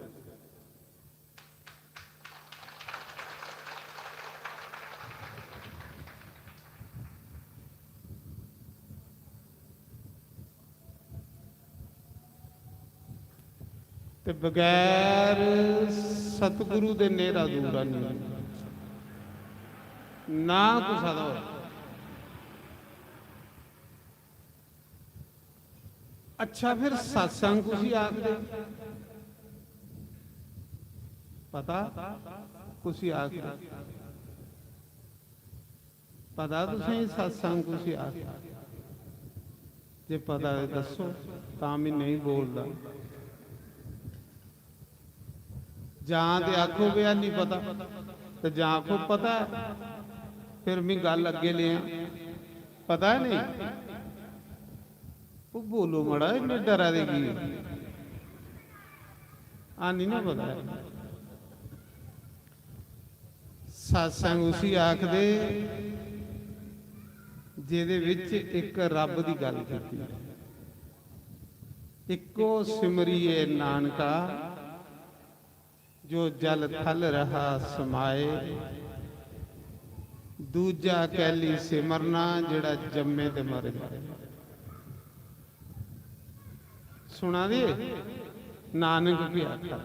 ते बगैर सतगुरु दे न्हेरा दूर निं होंदा, ना कुसै दा होए। अच्छा, फिर सत्संग कुसी आखदे? पता कुसी आखदे? पता तुसें गी सत्संग कुसी आखदे? जे पता होए दस्सो, तां में नेईं बोलदा। जां ते आखो बी हैनी पता, ते जां आखो पता ऐ, फिर में गल्ल अग्गें लेआं। पता ऐ नेईं? ओह् बोलो मड़ा, इन्ने डरा दे की ओ? हां, निं ना पता ऐ। सत्संग उसी आखदे जेह्दे विच इक रब्ब दी गल्ल कीती। इक्को सिमरिये नानका, जो जल थल रहा समाए, दूजा कैली सिमरना, जेड़ा जम्मे ते मरे। सुना दे? नानक की आखा।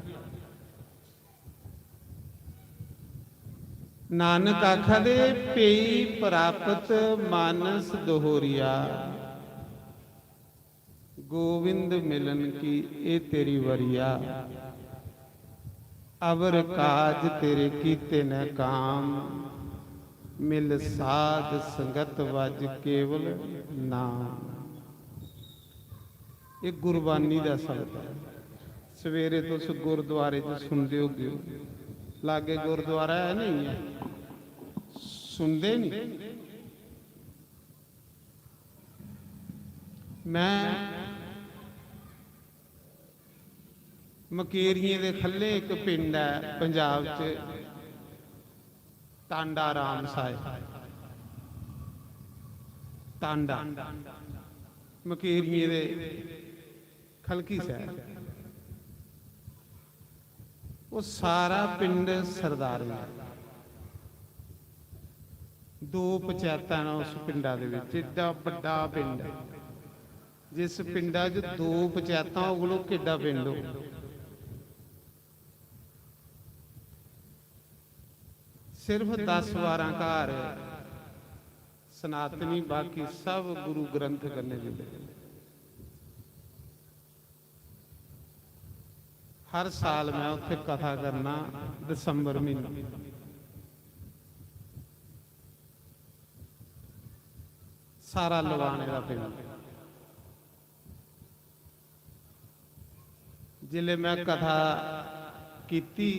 नानक आखा दे, "पेई प्राप्त मानस दोहरिया।" गोविंद मिलन की ए तेरी वरिया, अवर काज तेरे कीते न काम, मिल साध संगत वज केवल नाम। ये गुरबानी दा शब्द है। सवेरे तुस गुरुद्वारे च सुनदे होगे, लागे गुरुद्वारा है नहीं है, सुनदे नहीं। मैं मकेरियें दे खल्ले इक पिंड ऐ पंजाब च, टांडा राम साहिब। टांडा मकेरियें दे खलकी सैर। ओह् सारा पिंड सरदारें दा। दो पंचैतां न उस पिंडा दे बिच, एड्डा बड्डा पिंड ऐ। जिस पिंडा च दो पंचैतां होग, ओह् केड्डा पिंड होग। सिर्फ दस बारां घर सनातनी, बाकी सब गुरु ग्रंथ कन्नै जुड़े। हर साल मैं उत्थे कथा करना, दिसंबर महीने, सारा लवाने दा पिंड। जिसले मैं कथा कीती,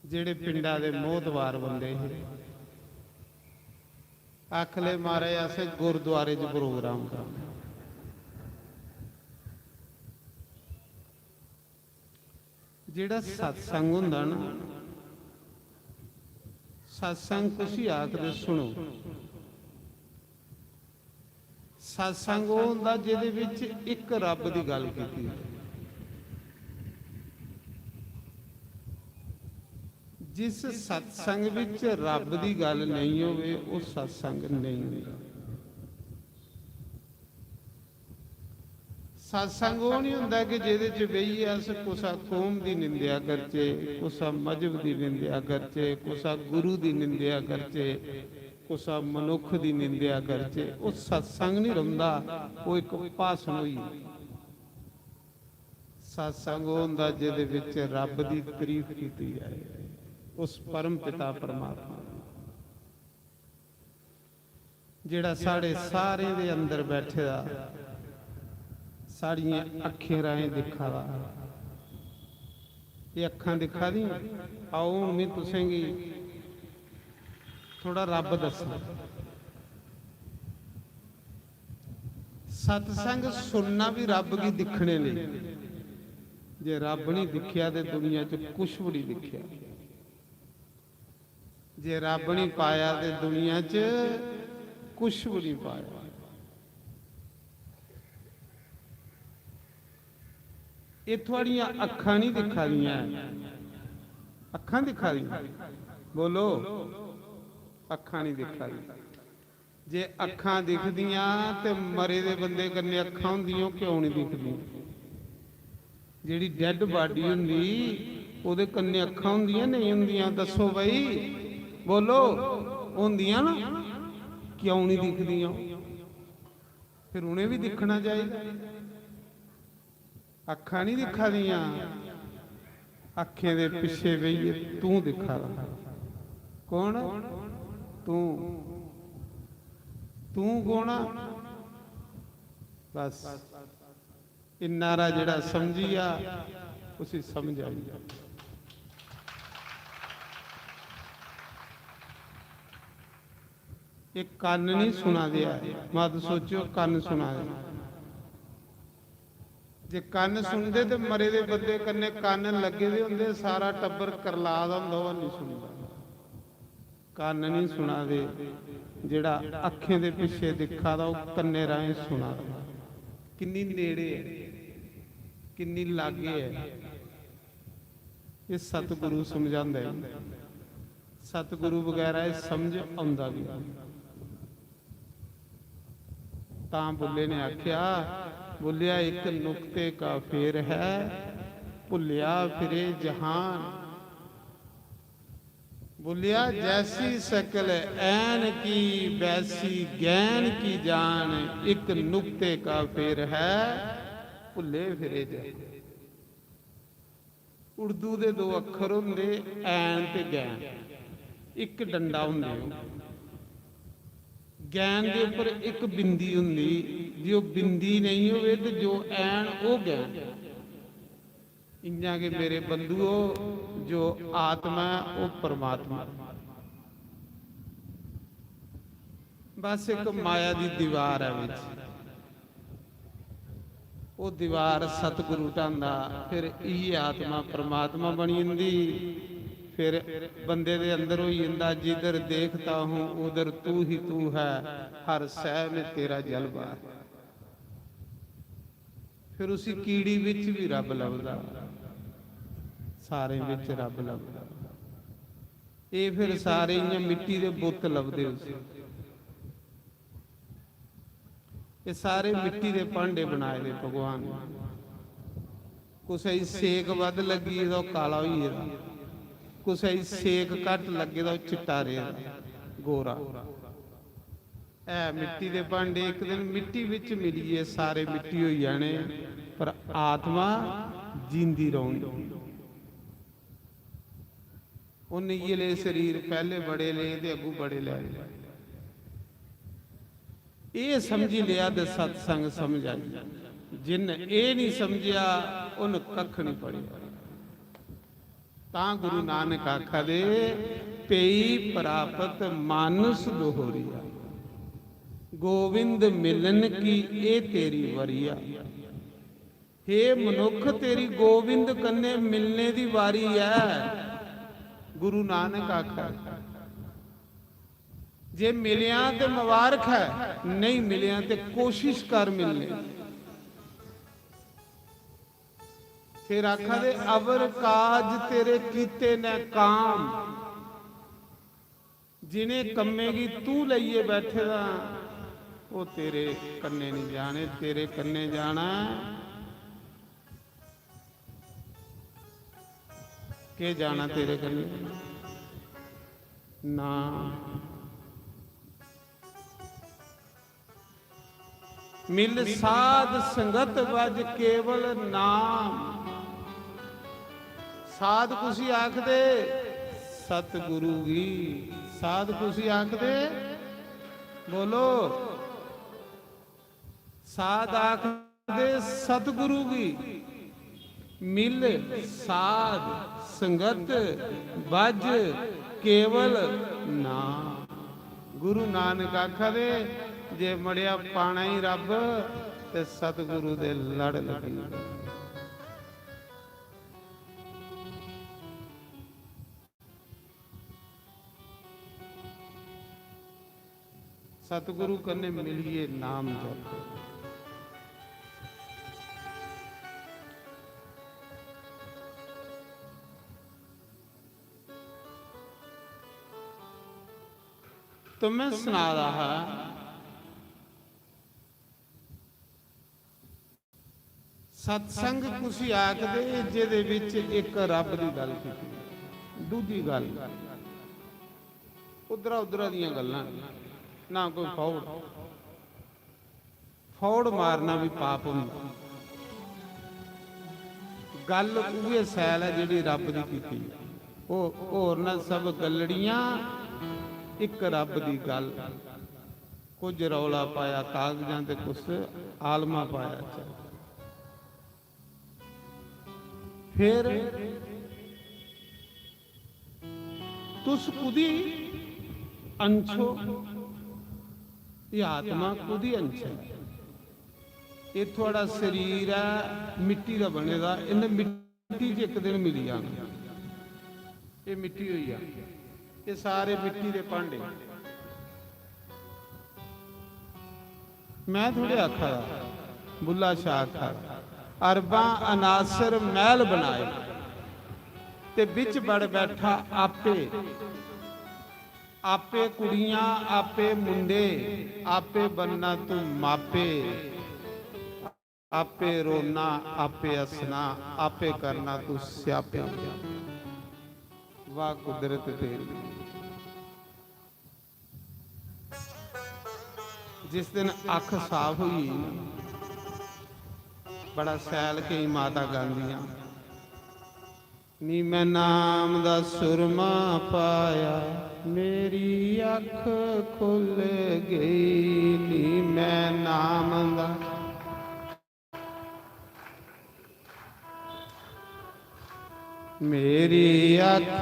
जेड़े पिंडा दे मोहतबार बंदे हे, आखले, "महाराज, असें गुरुद्वारे च प्रोग्राम करना।" जेड़ा सत्संग होंदा ना, सत्संग कुसी आखदे, सुनो, सत्संग ओह होंदा जेदे विच इक रब दी गल्ल कीती जाए। जिस सत्संग विच रब दी गल्ल नहीं होवे, ओह सत्संग नहीं होंदा। सत्संग ओह नहीं होंदा कि जेदे च बेहियै अस कुसा कौम दी निंदेआ करचे, कुसा मजहब दी निंदेआ करचे, कुसा गुरु दी निंदेआ करचे, कुसा मनुख दी निंदेआ करचे। ओह सत्संग नहीं रौंदा, ओह इक भाषण होई। सत्संग ओह होंदा जेदे विच रब दी तारीफ कीती जाए, उस परम पिता परमात्मा दी। जेड़ा साढ़े सारें दे अंदर बैठे दा, साड़ियें अक्खें राहें दिक्खा दा। ये अक्खां दिक्खा दियां? आओ, हुन में तुसेंगी थोड़ा रब दस्सां। सत्संग सुनना भी रब गी दिक्खने लेई। जे रब नहीं दिक्खेआ ते दुनिया च कुछ भी नहीं दिक्खेआ। जे रब नहीं पाया ते दुनिया च कुछ भी नहीं पाया। ये थुआड़ियां अक्खां नहीं दिक्खा दियां, अक्खां दिक्खा दियां? बोलो, अक्खां नहीं दिक्खा दियां। जे अक्खां दिखदियां ते मरे दे बंदे कन्नै अक्खां होंदियां, क्यों नहीं दिखदियां? जेड़ी डेड बॉडी होंदी, ओदे कन्नै अक्खां होंदियां, नहीं होंदियां? दस्सो भाई, बोलो, होंदियां ना? क्यों नहीं दिखदियां? फिर उ'नें भी दिक्खना चाहिदा। अक्खां नहीं दिक्खा दियां, अक्खें दे पिच्छे बेहियै तूं दिक्खा दा। कौन? तूं। तूं कौन आ? बस, इन्ना हारा जेड़ा समझी जा, उसी समझ आई जा। ये कन्न नहीं सुना दे ऐ, मत सोचो कन्न सुना दे। जे कन्न सुनदे ते मरे दे बंदे कन्नै कन्न लग्गे दे होंदे, सारा टब्बर करला दा होंदा, ओह् नहीं सुनदा। कन्न नहीं सुना दे, जेड़ा अक्खें दे पिच्छे दिक्खा दा, ओह् कन्ने राहें सुना दा। किन्नी नेड़े ऐ, किन्नी लागे ऐ। ये सतगुरु समझांदे न। सतगुरु बगैरा एह् समझ औंदा बी नेईं। तां बुल्ले ने आख्या, "बुल्लिया, इक नुक्ते का फेर है, भुल्लिया फिरे जहान।" बुल्लिया, "जैसी शकल ऐन की, वैसी गैन की जान, एक नुक्ते का फेर है, भुल्ले फिरे जहान।" उर्दू दे दो अक्खर होंदे, ऐन ते गैन। इक डंडा होंदे ओह्। गैन दे उप्पर इक बिंदी होंदी, जे ओह् बिंदी नेईं होवे ते जो ऐन, ओह् गैन। इ'यां गै मेरे बंधुओ, जो आत्मा ऐ, ओह् परमात्मा ऐ। बस इक माया दी दीवार ऐ बिच। ओह् दीवार सतगुरु ढांदा, फिर इ'यै आत्मा परमात्मा बनी जंदी। फिर बंदे दे अंदर होई जंदा, "जिधर देखता हूँ उधर तू ही तू है, हर सैह में तेरा जलवा है।" फिर उसी कीड़ी बिच भी रब लभदा, सारें बिच रब लभदा। एह् फिर सारे इ'यां मिट्टी दे बुत्त लभदे उसी। एह् सारे मिट्टी दे भांडे बनाए दे भगवान ने। कुसै गी सेक बद्ध लग्गी गेदा, ओह् काला होई गेदा, कुसै गी सेक घट्ट लग्गे दा, ओह् चिट्टा रेह्दा, गोरा। ऐ मिट्टी दे भांडे, इक दिन मिट्टी बिच मिलियै सारे मिट्टी होई जाने, पर आत्मा जींदी रौह्नी। उन्न इ'यै ले शरीर पैह्ले बड़े ले ते अग्गू बड़े लै ले। एह् समझी लेआ ते सत्संग समझ आई। जिन्न एह् निं समझेआ, उन्न कक्ख निं पढ़ेआ। तां गुरु नानक आखा दे, "पेई प्राप्त मानस दोहरिया, गोविंद मिलन की ए तेरी वरिया।" हे मनुख, तेरी गोविंद कन्नै मिलने दी बारी ऐ, गुरु नानक आखै। जे मिलेआ ते मुबारक ऐ, नेईं मिलेआ ते कोशिश कर मिलने। फिर आखा दे, "अवर काज तेरे कीते न काम।" जिनें कम्में गी तू लेइयै बैठे दा, ओह् तेरे कन्नै निं जाने, तेरे कन्नै जाना ऐ। केह् जाना तेरे कन्नै? नाम। मिल साध संगत बज केवल नाम। साध कुसी आखदे? सतगुरु गी। साध कुसी आखदे? बोलो। साध आखदे सतगुरु गी। मिल साध संगत बज केवल नाम। गुरु नानक आखा दे, "जे मड़ेआ पाना ही रब, ते सतगुरु दे लड़ लगी।" सतगुरु कन्नै मिलियै नाम जप। तो मैं सना रहा हा, सत्संग कुसी आखदे जेह्दे विच इक रब दी गल्ल कीती, दूजी गल्ल उद्धरा उद्धरा दियां गल्लां, ना कोई फौड़। फौड़ मारना भी पाप होंदा। गल्ल उ'ऐ सैल ऐ जेह्ड़ी रब दी कीती। ओह् होर न सब गल्लड़ियां, इक रब दी गल्ल। कुछ रौला पाया कागजां ते कुछ आलमा पाया च। फिर तुस कुदी अंश ओ? एह् आत्मा कुदी अंश ऐ? एह् थुआढ़ा शरीर ऐ, मिट्टी दा बने दा, इन्नै मिट्टी च इक दिन मिली जाना। एह् मिट्टी होई जा, एह् सारे मिट्टी दे भांडे। मैं थोड़े आखा दा, बुल्ला शाह आखा दा, "अरबां अनासर मैह्ल बनाए, ते बिच बड़ बैठा आपे, आपे कुड़ियां, आपे मुंडे, आपे बनना तू मापे, आपे रोना, आपे हसना, आपे करना तू स्यापे।" वाह कुदरत तेरी। जिस दिन अख साफ होई गेई ना, बड़ा सैल केईं माता गांदियां, "नी मैं नाम दा सुरमा पाया, मेरी अख खुल गई, नी मैं नाम दा।" मेरी अख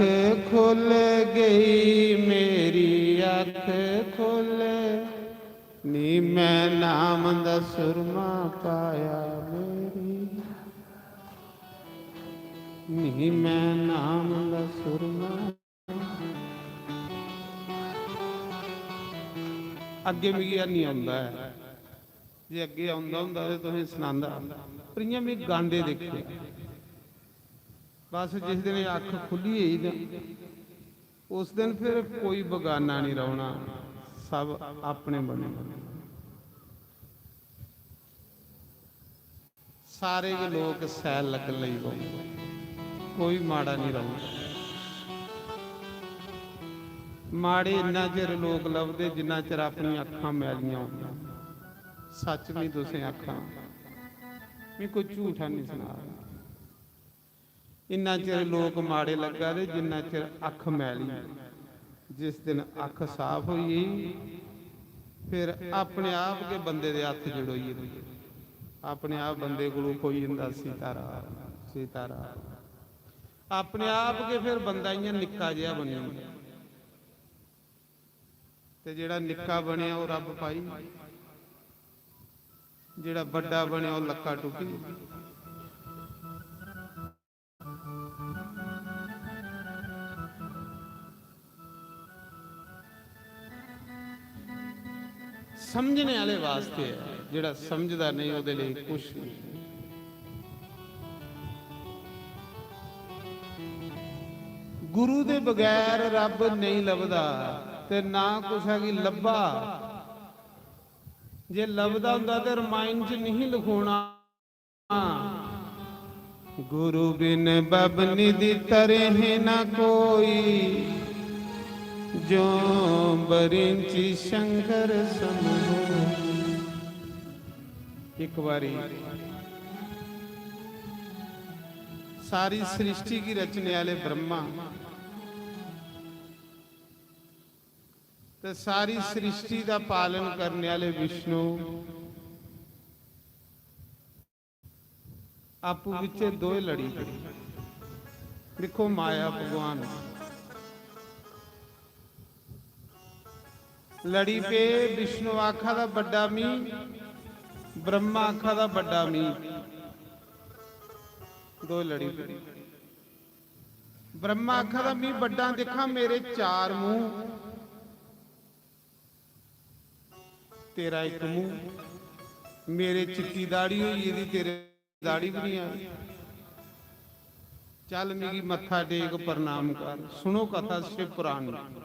खुल गई, मेरी अख खुल, नी मैं नाम दा सुरमा पाया मेरी, नी मैं नाम दा सुरमा। अग्गें मिगी हैनी औंदा ऐ, जे अग्गें औंदा होंदा ते तुसें सनांदा, पर इ'यां में गांदे दिक्खे। बस जिस दिन एह् अक्ख खु'ल्ली गेई ते उस दिन फिर कोई बगाना निं रौह्ना, सब अपने बने। सारे गै लोक सैल लग्गन लगी पौंदे, कोई माड़ा निं रौह्ना। माड़े इन्ना चिर लोक लभदे जिन्ना चिर अपनी अक्खां मैलियां होंदियां। सच में तुसें आखां, में कोई झूठ निं सना रहा। इन्ना चिर लोक माड़े लग्गा दे जिन्ना चिर अक्ख मैली। जिस दिन अक्ख साफ होई गेई, फिर अपने आप गै बंदे दे हत्थ जड़ोई जंदे, अपने आप बंदे कोलों होई जंदा सीताराम, सीताराम। अपने आप गै फिर बंदा इ'यां निक्का जेहा बनी जंदा। ते जेह्ड़ा निक्का बनेआ ओह् रब्ब पाई, जेह्ड़ा बड्डा बनेआ ओह् लक्का टुक्की। समझने आह्ले वास्ते ऐ, जेह्ड़ा समझदा नेईं ओह्दे लेई कुछ नेईं। गुरु दे बगैर रब्ब नेईं लभदा ते ना कुसै गी लब्भा। जे लभदा होंदा ते रमायण च निं लखोना। गुरु बिन बब निधि तरह न कोई, जो बरिंची शंकर सम हो। एक बारी सारी सृष्टि गी रचने आह्ले ब्रह्मा ते सारी सृष्टि दा पालन करने आह्ले विष्णु आपूं बिच्चे दोए लड़ी पे। दिक्खो माया भगवान, लड़ी पे। विष्णु आखा दा बड्डा मी, ब्रह्मा आखा दा बड्डा मी, दोए लड़ी पे। ब्रह्मा आखा दा, "मी बड्डा दिक्खा, मेरे चार मूंह, तेरा इक मूंह, मेरे चिट्टी दाढ़ी होई गेदी, तेरे दाढ़ी भी नहीं आई। चल मिगी मत्था टेक, प्रणाम कर।" सुनो कथा शिव पुराण दी।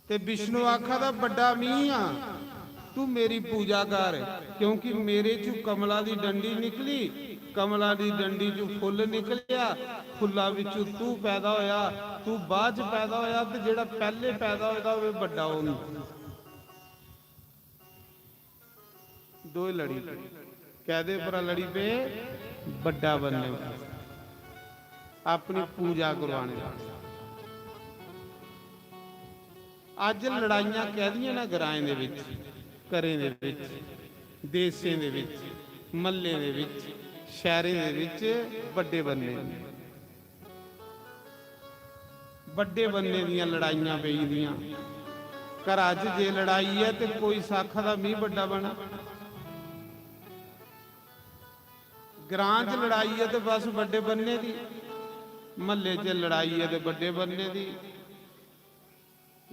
ते विष्णु आखा दा, "बड्डा मी आं, तू मेरी पूजा कर, क्योंकि मेरे चू कमला दी डंडी निकली, कमला दी डंडी चू फुल्ल निकलेआ, फुल्ला बिचू तू पैदा होया, तू बाद च पैदा होया, ते जेड़ा पैहले पैदा होए दा होवे बड्डा होंदा।" दोए लड़ी पे। कैदे पर लड़ी पे? बड्डा बनने वास्ते, अपनी पूजा करवाने वास्ते। अज्ज लड़ाइयां कैदियां ना ग्राएं दे विच, घरें दे विच, देशें दे विच, मल्लें दे विच, शैहरें दे विच बड्डे बनने दी। बड्डे बनने दियां लड़ाइयां पेई दियां। घरा च जे लड़ाई ऐ ते कोई आखा दा मी बड्डा बना। ग्रां च लड़ाई ऐ ते बस बड्डे बनने दी, म्हल्ले च लड़ाई ऐ ते बड्डे बनने दी।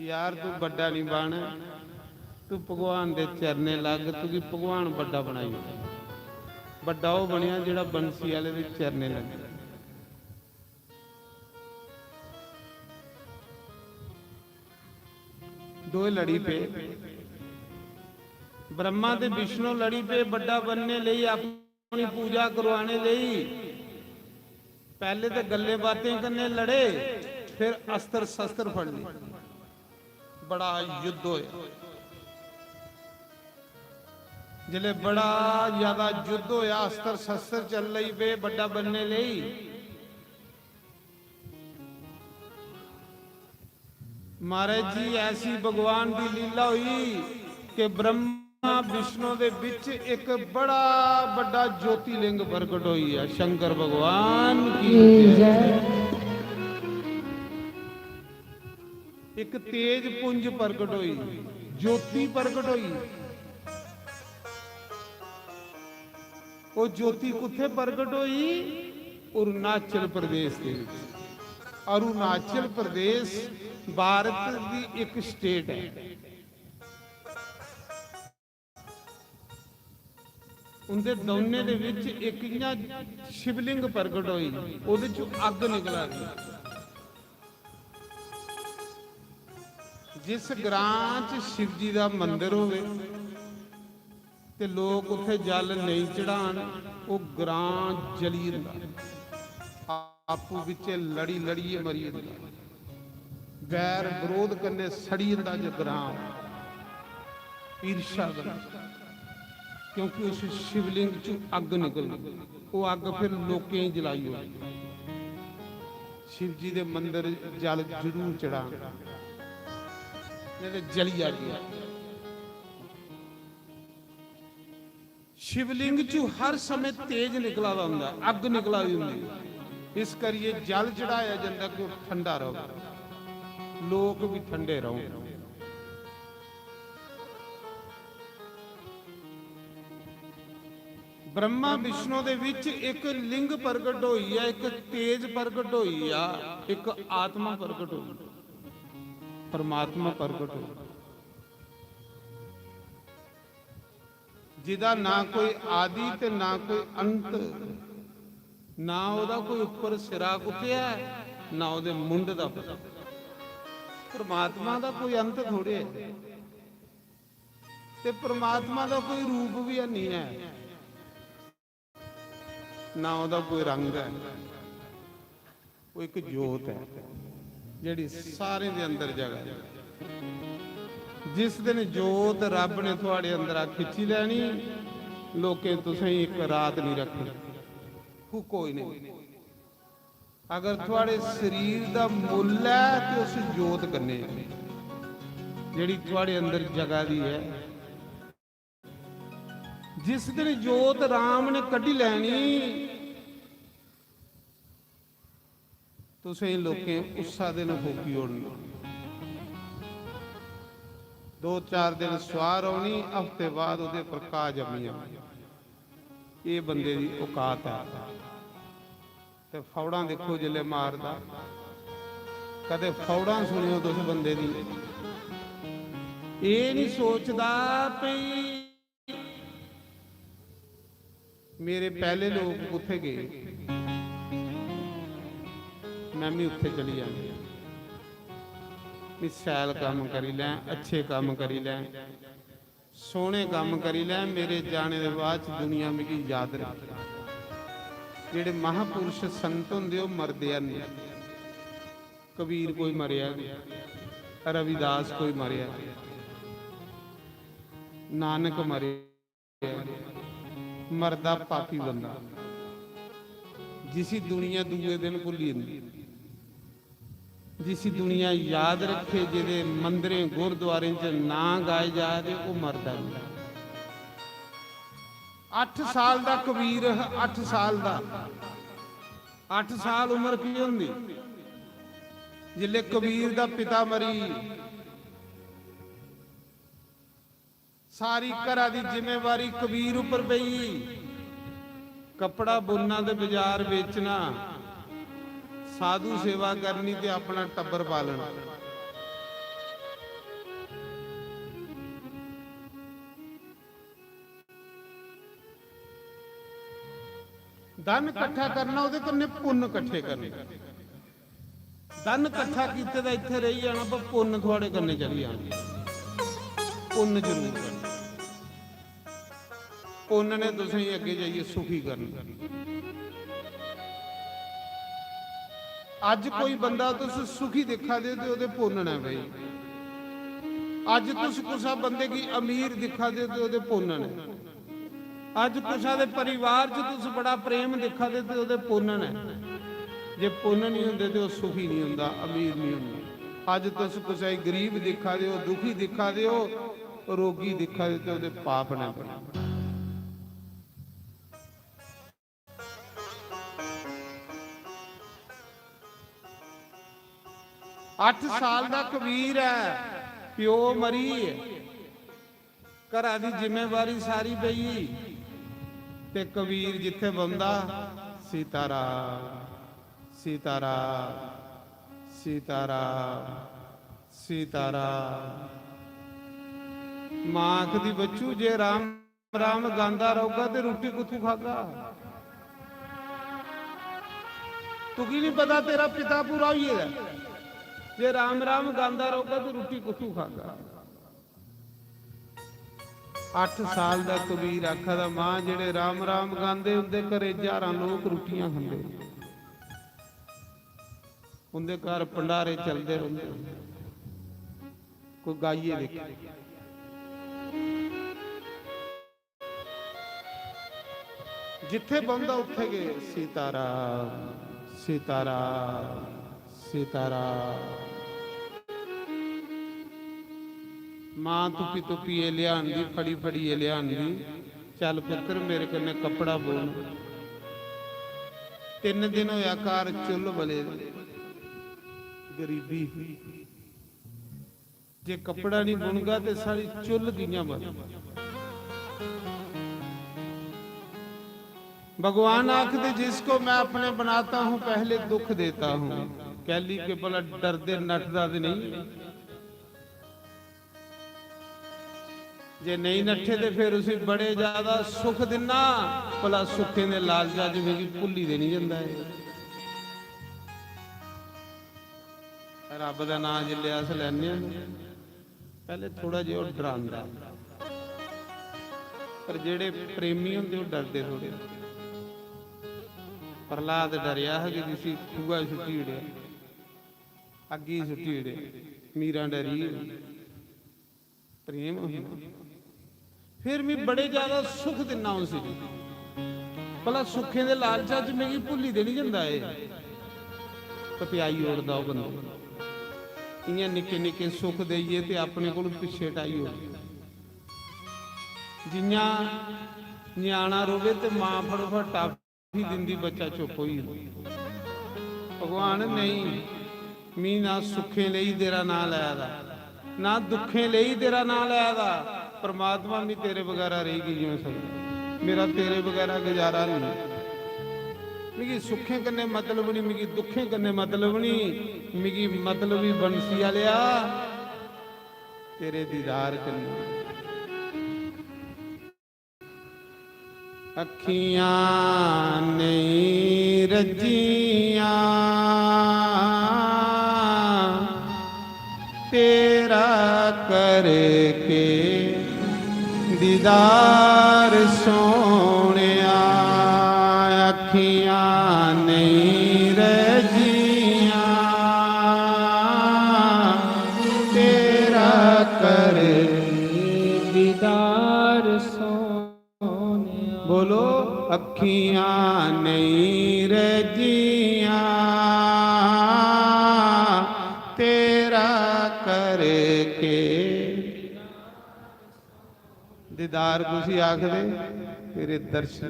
यार, तू बड्डा नहीं बन, तू भगवान दे चरणे लग, तुगी भगवान बड्डा बनाई ओड़े। बड्डा ओह् बनेआ जेह्ड़ा बंसी आह्ले दे चरणे लग्गे। दोए लड़ी पे, ब्रह्मा ते विष्णु लड़ी पे बड्डा बनने लेई, अपनी पूजा करवाने लेई। पैह्ले ते गल्लें बातें कन्नै लड़े, फिर अस्त्र शस्त्र फड़ ले, बड़ा युद्ध होया। जिसलै बड़ा ज्यादा युद्ध होया, अस्त्र शस्त्र चल लगी पे बड्डा बनने लेई। महाराज जी, ऐसी भगवान दी लीला हुई कि ब्रह्मा विष्णु दे बिच एक बड़ा बड्डा ज्योतिलिंग प्रगट होई है। शंकर भगवान की जय। एक तेज पुंज प्रगट होई, ज्योति प्रगट होई। ओह् ज्योति कुत्थै प्रगट होई? अरुणाचल प्रदेश दे विच। अरुणाचल प्रदेश भारत दी इक स्टेट ऐ। उंदे दौनें दे विच इक इ'यां शिवलिंग प्रगट होई, ओह्दे च अग्ग निकला दी। जिस ग्रां च शिव जी दा मंदर होवे ते लोक उत्थे जल नेईं चढ़ान, ओह् ग्रां जली जंदा। आपू बिच्चे लड़ी लड़ियै मरी जंदा। बैर बरोध कन्नै सड़ी जंदा जे ग्राम, ईर्ष्या कन्नै, क्योंकि उस शिवलिंग च अग्ग निकलदी। ओह् अग्ग फिर लोकें गी जलाई ओड़दी। शिव जी दे मंदर जल जरूर चढ़ाना, नेईं ते जली जागे। शिवलिंग चू हर समें तेज निकला दा होंदा, अग्ग निकला दी होंदी। इस करियै जल चढ़ाया जंदा कि ओह् ठंडा र'वै, लोक बी ठंडे रौह्न। ब्रह्मा विष्णु दे विच इक लिंग प्रगट होई ऐ, इक तेज प्रगट होई ऐ, इक आत्मा प्रगट होई, परमात्मा प्रगट होई, जिदा ना कोई आदि ते ना कोई अंत, ना ओह्दा कोई उप्पर सिरा कुत्थै ऐ, ना ओह्दे मुंड दा पता। परमात्मा दा कोई अंत थोड़े ऐ, ते परमात्मा दा कोई रूप बी हैनी ऐ, ना ओह्दा कोई रंग ऐ। ओह् इक जोत ऐ, जेह्ड़ी सारें दे अंदर जगा दी। जिस दिन जोत रब ने थुआड़े अंदरा खिच्ची लैनी, लोकें तुसें इक रात निं रक्खनी। फूको इ'नें। अगर थुआड़े शरीर दा मुल्ल ऐ ते उस जोत कन्नै ऐ, जेह्ड़ी थुआड़े अंदर जगा दी ऐ। जिस दिन जोत राम ने कड्ढी लैनी, तुसें लोकें उस्सा दिन फूकी ओड़ना। दो चार दिन सुआह रौह्नी, हफ्ते बाद ओह्दे पर घाऽ जम्मी जाना। एह् बंदे दी औकात ऐ। ते फौड़ां दिक्खो जिसलै मारदा, कदें फौड़ां सुनेओ तुस बंदे दी। एह् निं सोचदा भई मेरे पैह्ले लोक कुत्थै गे, में बी उत्थै चली जाना। में शैल कम्म करी लैं, अच्छे कम्म करी लैं, सोह्ने कम्म करी लैं, मेरे जाने दे बाद च दुनिया मिगी याद रक्खे। जेह्ड़े महापुरुष संत होंदे, ओह् मरदे हैनी। कबीर कोई मरेआ निं, रविदास कोई मरेआ निं, नानक मरेआ निं। मरदा पापी बंदा, जिसी दुनिया दूए दिन भुल्ली जंदी। जिसी दुनिया याद रखे, जेह्दे मंदरें गुरुद्वारें च नां गाए जा दे, ओह् मरदा निं। अट्ठ साल दा कबीर हा, अट्ठ साल दा। अट्ठ साल उम्र की होंदी? जिसलै कबीर दा पिता मरी, सारी घरा दी जिम्मेवारी कबीर उप्पर पेई। कपड़ा बुनना ते बाजार बेचना, साधु सेवा करनी ते अपना टब्बर पालना। धन कट्ठा करना, ओह्दे कन्नै पुन्न कट्ठे करने। धन कट्ठा कीते दा इत्थै रेही जाना, पर पुन्न थुआड़े कन्नै चली जाना। पुन्न जरूर करना। पुन्न ने तुसेंगी अग्गें जाइयै सुखी करना। अज्ज कोई बंदा तुस सुखी दिक्खा दे ते ओह्दे पुन्न न भाई। अज्ज तुस कुसै बंदे गी अमीर दिक्खा दे ते ओह्दे पुन्न न। अज्ज कुसै दे परिवार च तुस बड़ा प्रेम दिक्खा दे ते ओह्दे पुन्न न। जे पुन्न निं होंदे ते ओह् सुखी निं होंदा, अमीर निं होंदा। अज्ज तुस कुसै गी गरीब दिक्खा दे ओ, दुखी दिक्खा दे ओ, रोगी दिक्खा दे ते ओह्दे पाप न। अट्ठ साल दा कबीर ऐ, प्यो मरी, घरा दी जिम्मेवारी सारी पेई, ते कबीर जित्थै बौंह्दा, सीताराम, सीताराम, सीताराम, सीताराम। मां आखदी, "बच्चू, जे राम राम गांदा रौह्गा ते रुट्टी कुत्थूं खागा? तुगी निं पता, तेरा पिता पूरा होई गेदा ऐ। जे राम राम गांदा रौह्गा ते रुट्टी कुत्थूं खागा?" अट्ठ साल दा कबीर आखा दा, "मां, जेह्ड़े राम राम गांदे, उं'दे घरे ज्हारां लोक रुट्टियां खंदे।" उं'दे घर भंडारे चलदे रौंह्दे। कोई गाइयै दिक्ख। जित्थै बौंह्दा उत्थै गै सीताराम, सीताराम, सीताराम। मां तुप्पी तुप्पियै लेआंदी, फड़ी फड़ियै लेआंदी, "चल पुत्तर, मेरे कन्नै कपड़ा बुन।" तिन्न दिन होया घर चुल्ल बले दे। गरीबी ही। जे कपड़ा नहीं बुनगा ते सारी चुल्ल कि'यां बनग? भगवान आखदे, "जिसको मैं अपने बनाता हूं, पहले दुख देता हूं।" कैली के भला डरदे नठदा ते नहीं? जे नहीं नठे ते फिर उसी बड़े ज्यादा सुख दिन्ना, भला सुखें दे लालचा च मिगी भुल्ली ते नहीं जंदा ऐ। रब दा नां जिसलै अस लैन्ने आं ना, पैह्ले थोड़ा जेहा ओह् डरांदा ऐ, पर जेह्ड़े प्रेमी होंदे ओह् डरदे थोड़े। प्रहलाद डरेआ हा कि जिसी खूहा च सुट्टी ओड़ेआ, अग्गी च सुट्टी ओड़ेआ, मीरां डरी गेई। प्रेम होंदा। फिर मी बड़े ज्यादा सुख दिन्ना उसी। भला सुखें दे लालचा च मिगी भुल्ली ते निं जंदा एह्? ते प्याई ओड़दा ओह् बंदे। इ'यां निक्के निक्के सुख देइयै ते अपने कोल पिच्छे हटाई ओड़दा। जि'यां ञ्याणा रोवे ते मां फटोफट टप ही दिंदी, बच्चा चुप होई जंदा। भगवान, नेईं, मी ना सुखें लेई तेरा नां लै दा, ना दुखें लेई तेरा नां लै दा। परमात्मा, मी तेरे बगैरा रेही की निं होई सकदा, मेरा तेरे बगैरा गुजारा नेईं। मिगी सुखें कन्नै मतलब निं, मिगी दुखें कन्नै मतलब निं, मिगी मतलब ही बंसी आह्लेआ तेरे दीदार कन्नै। अक्खियां नेईं रज्जियां तेरा करके दीदार सोहणेआ, अक्खियां नेईं रज्जियां तेरा करके दीदार सोहणेआ। बोलो, अक्खियां नेईं रज्जियां तेरा करके। दीदार कुसी आखदे? तेरे दर्शन।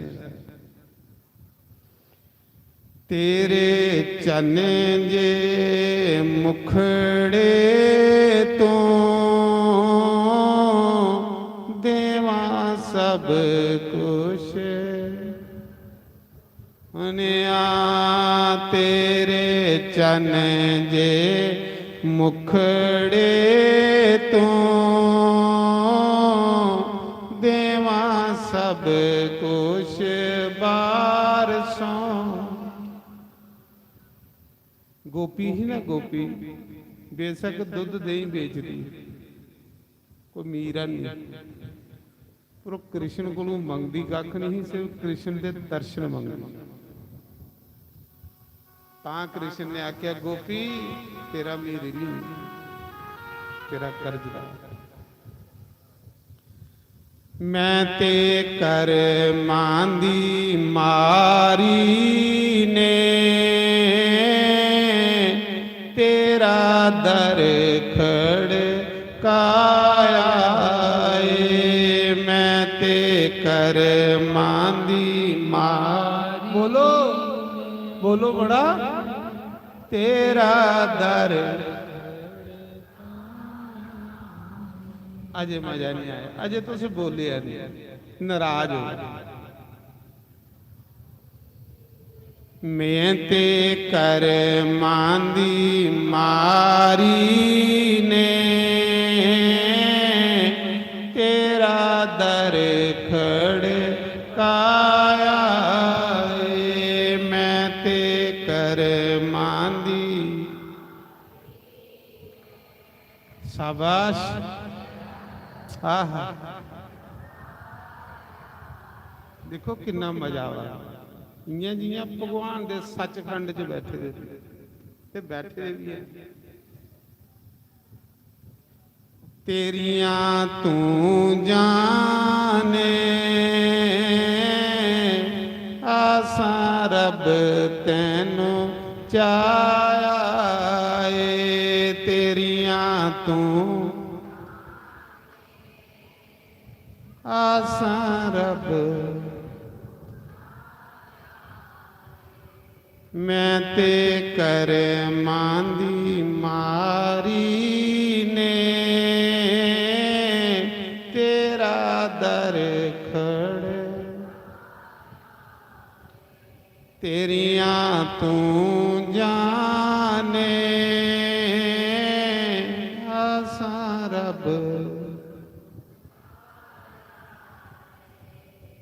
तेरे चन्न जे मुखड़े तूं देवां सब कुछ। मनेआ तेरे चन्न जे मुखड़े तूं देवां सब कुछ बारसों। गोपी ही ना, गोपी, बेशक दुद्ध देहीं बेचदी, कोई मीरा नहीं, पर ओह् कृष्ण कोलों मंगदी कक्ख नहीं, सिर्फ कृष्ण दे दर्शन मंगदी। तां कृष्ण ने आख्या, "गोपी, तेरा मी ऋणी, तेरा कर्जदार।" मैं ते कर्मां दी मारी ने तेरा दर खड़काया ए। मैं ते कर्मां दी मारी। बोलो, बोलो बड़ा। तेरा दर। अजे मजा नहीं आया, अजे तुस बोले नहीं, नाराज हो। मैं ते कर्मां दी मारी ने तेरा दर खड़काया ए। मैं ते कर्मां दी। शाबाश। आहा। देखो किन्ना मजा आवा दा। इ'यां जि'यां भगवान दे सचखंड च बैठे दे। ते बैठे दे बी ऐ। तेरियां तूं जाने, आसां रब तैनू चाया ए। तेरियां तूं आसां रब, मैं ते करमां दी मारी ने तेरा दर खड़। तेरियां तूं जाने आसां रब,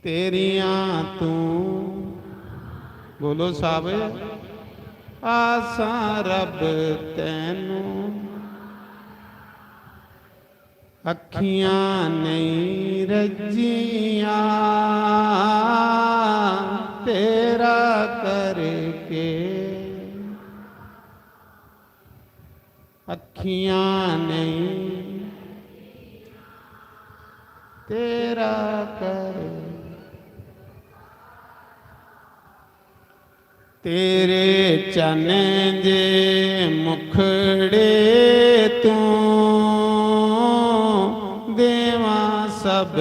तेरियां तूं, बोलो साहब, आसां रब तैनू। अखियां नहीं रज्जियां तेरा करके, अखियां नहीं तेरा कर। तेरे चन जे मुखड़े तूं, देवां सब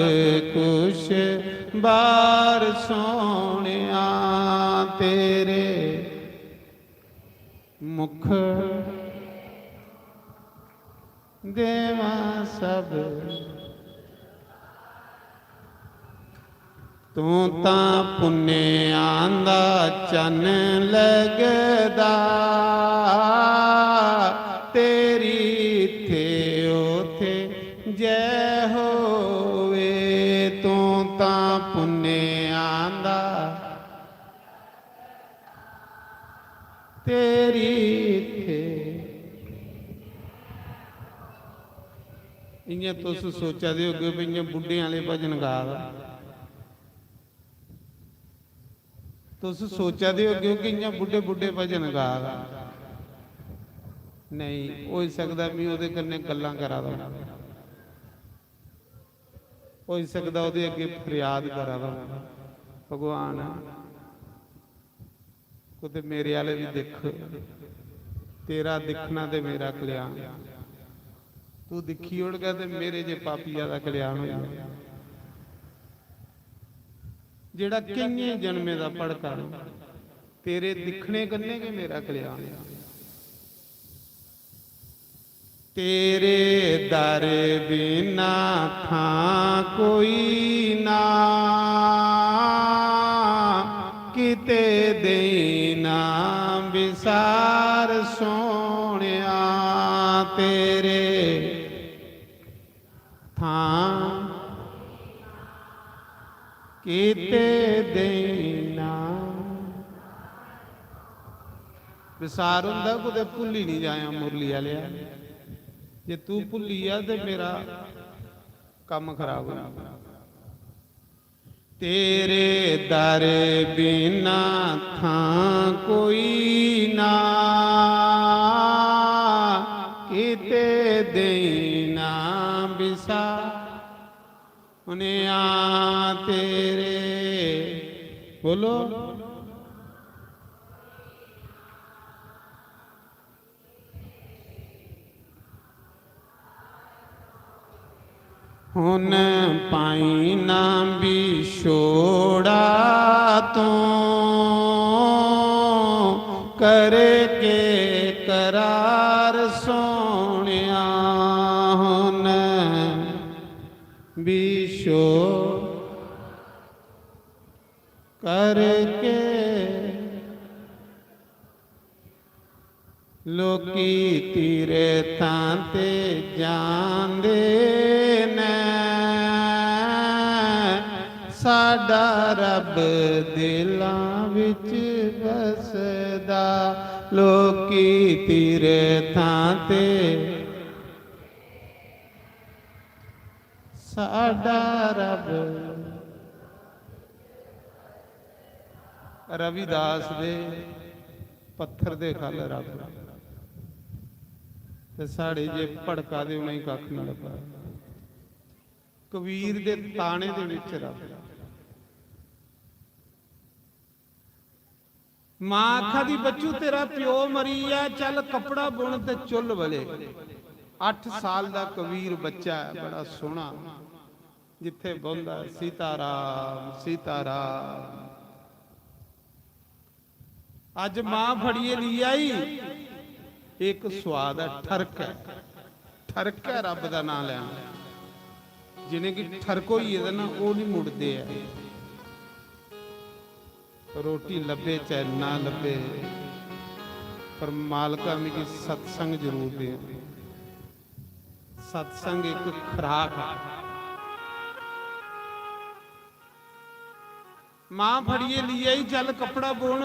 कुछ बार सोहणिया। तेरे मुख देवां सब। तूं तां पुन्नेआं दा चन्न लगदा, तेरी इत्थे उथे जय होवे। तूं तां पुन्नेआं दा तेरी इत्थे। इ'यां तुस सोचा दे होगे भी इ'यां बुड्ढे आह्ले भजन गा दा। तुस सोचा दे होगे कि इ'यां बुड्ढे बुड्ढे भजन गा दा। नेईं, होई सकदा मैं ओह्दे कन्नै गल्लां करा दा हों। होई सकदा ओह्दे अग्गें फरियाद करा दा हों, "भगवान, कुतै मेरे आह्ले बी दिक्ख, तेरा दिक्खना ते मेरा कल्याण। तू दिक्खी ओड़गा ते मेरे जे पापिया दा कल्याण होई जाग।" जेह्ड़ा केइयें जन्में दा भड़का ना, तेरे दिक्खने कन्नै गै मेरा कल्याण ऐ। तेरे दर बिना थां कोई ना, किते देई ना बिसार सोहणिया। तेरे थां किते देई ना। विसार हुंदा कुतै भुल्ली निं जायां मुरली आह्लेआ। जे तू भुल्ली जा ते मेरा कम्म खराब होई जाना। तेरे दर बिना थां कोई ना, किते देई ना बिसार। उन्हें आ तेरे, बोलो। हुन पाई ना बिछोड़ा तूं, करके करार सोहणिया। हुन बिछो करके लोकी तीरथां ते जांदे न, साडा रब दिलां विच बसदा। लोकी तीरथां ते साडा रब। रविदास दे पत्थर दे खल रब। ते साढ़े जे भड़का दे उ'नेंगी कक्ख निं लब्भा। कबीर दे ताने दे विच रब। मां आखा दी, "बच्चू, तेरा प्यो मरी गेआ, चल कपड़ा बुन ते चुल्ल बले।" अट्ठ साल दा कबीर बच्चा ऐ, बड़ा सोहना, जित्थे बौंहदा ऐ, "सीताराम, सीताराम।" अज्ज मां फड़ियै ली आई, इक स्वाद ऐ, ठरक ऐ, ठरक ऐ रब दा नां लैना। जिनेंगी ठरक होई गेदा ना, ओह् नहीं मुड़दे ऐ। रोटी लब्भे चाहे ना लब्भे, पर मालका मिगी सत्संग जरूर दे। सत्संग एक खुराक है। मां फड़ियै ली आई, "चल कपड़ा बुन।"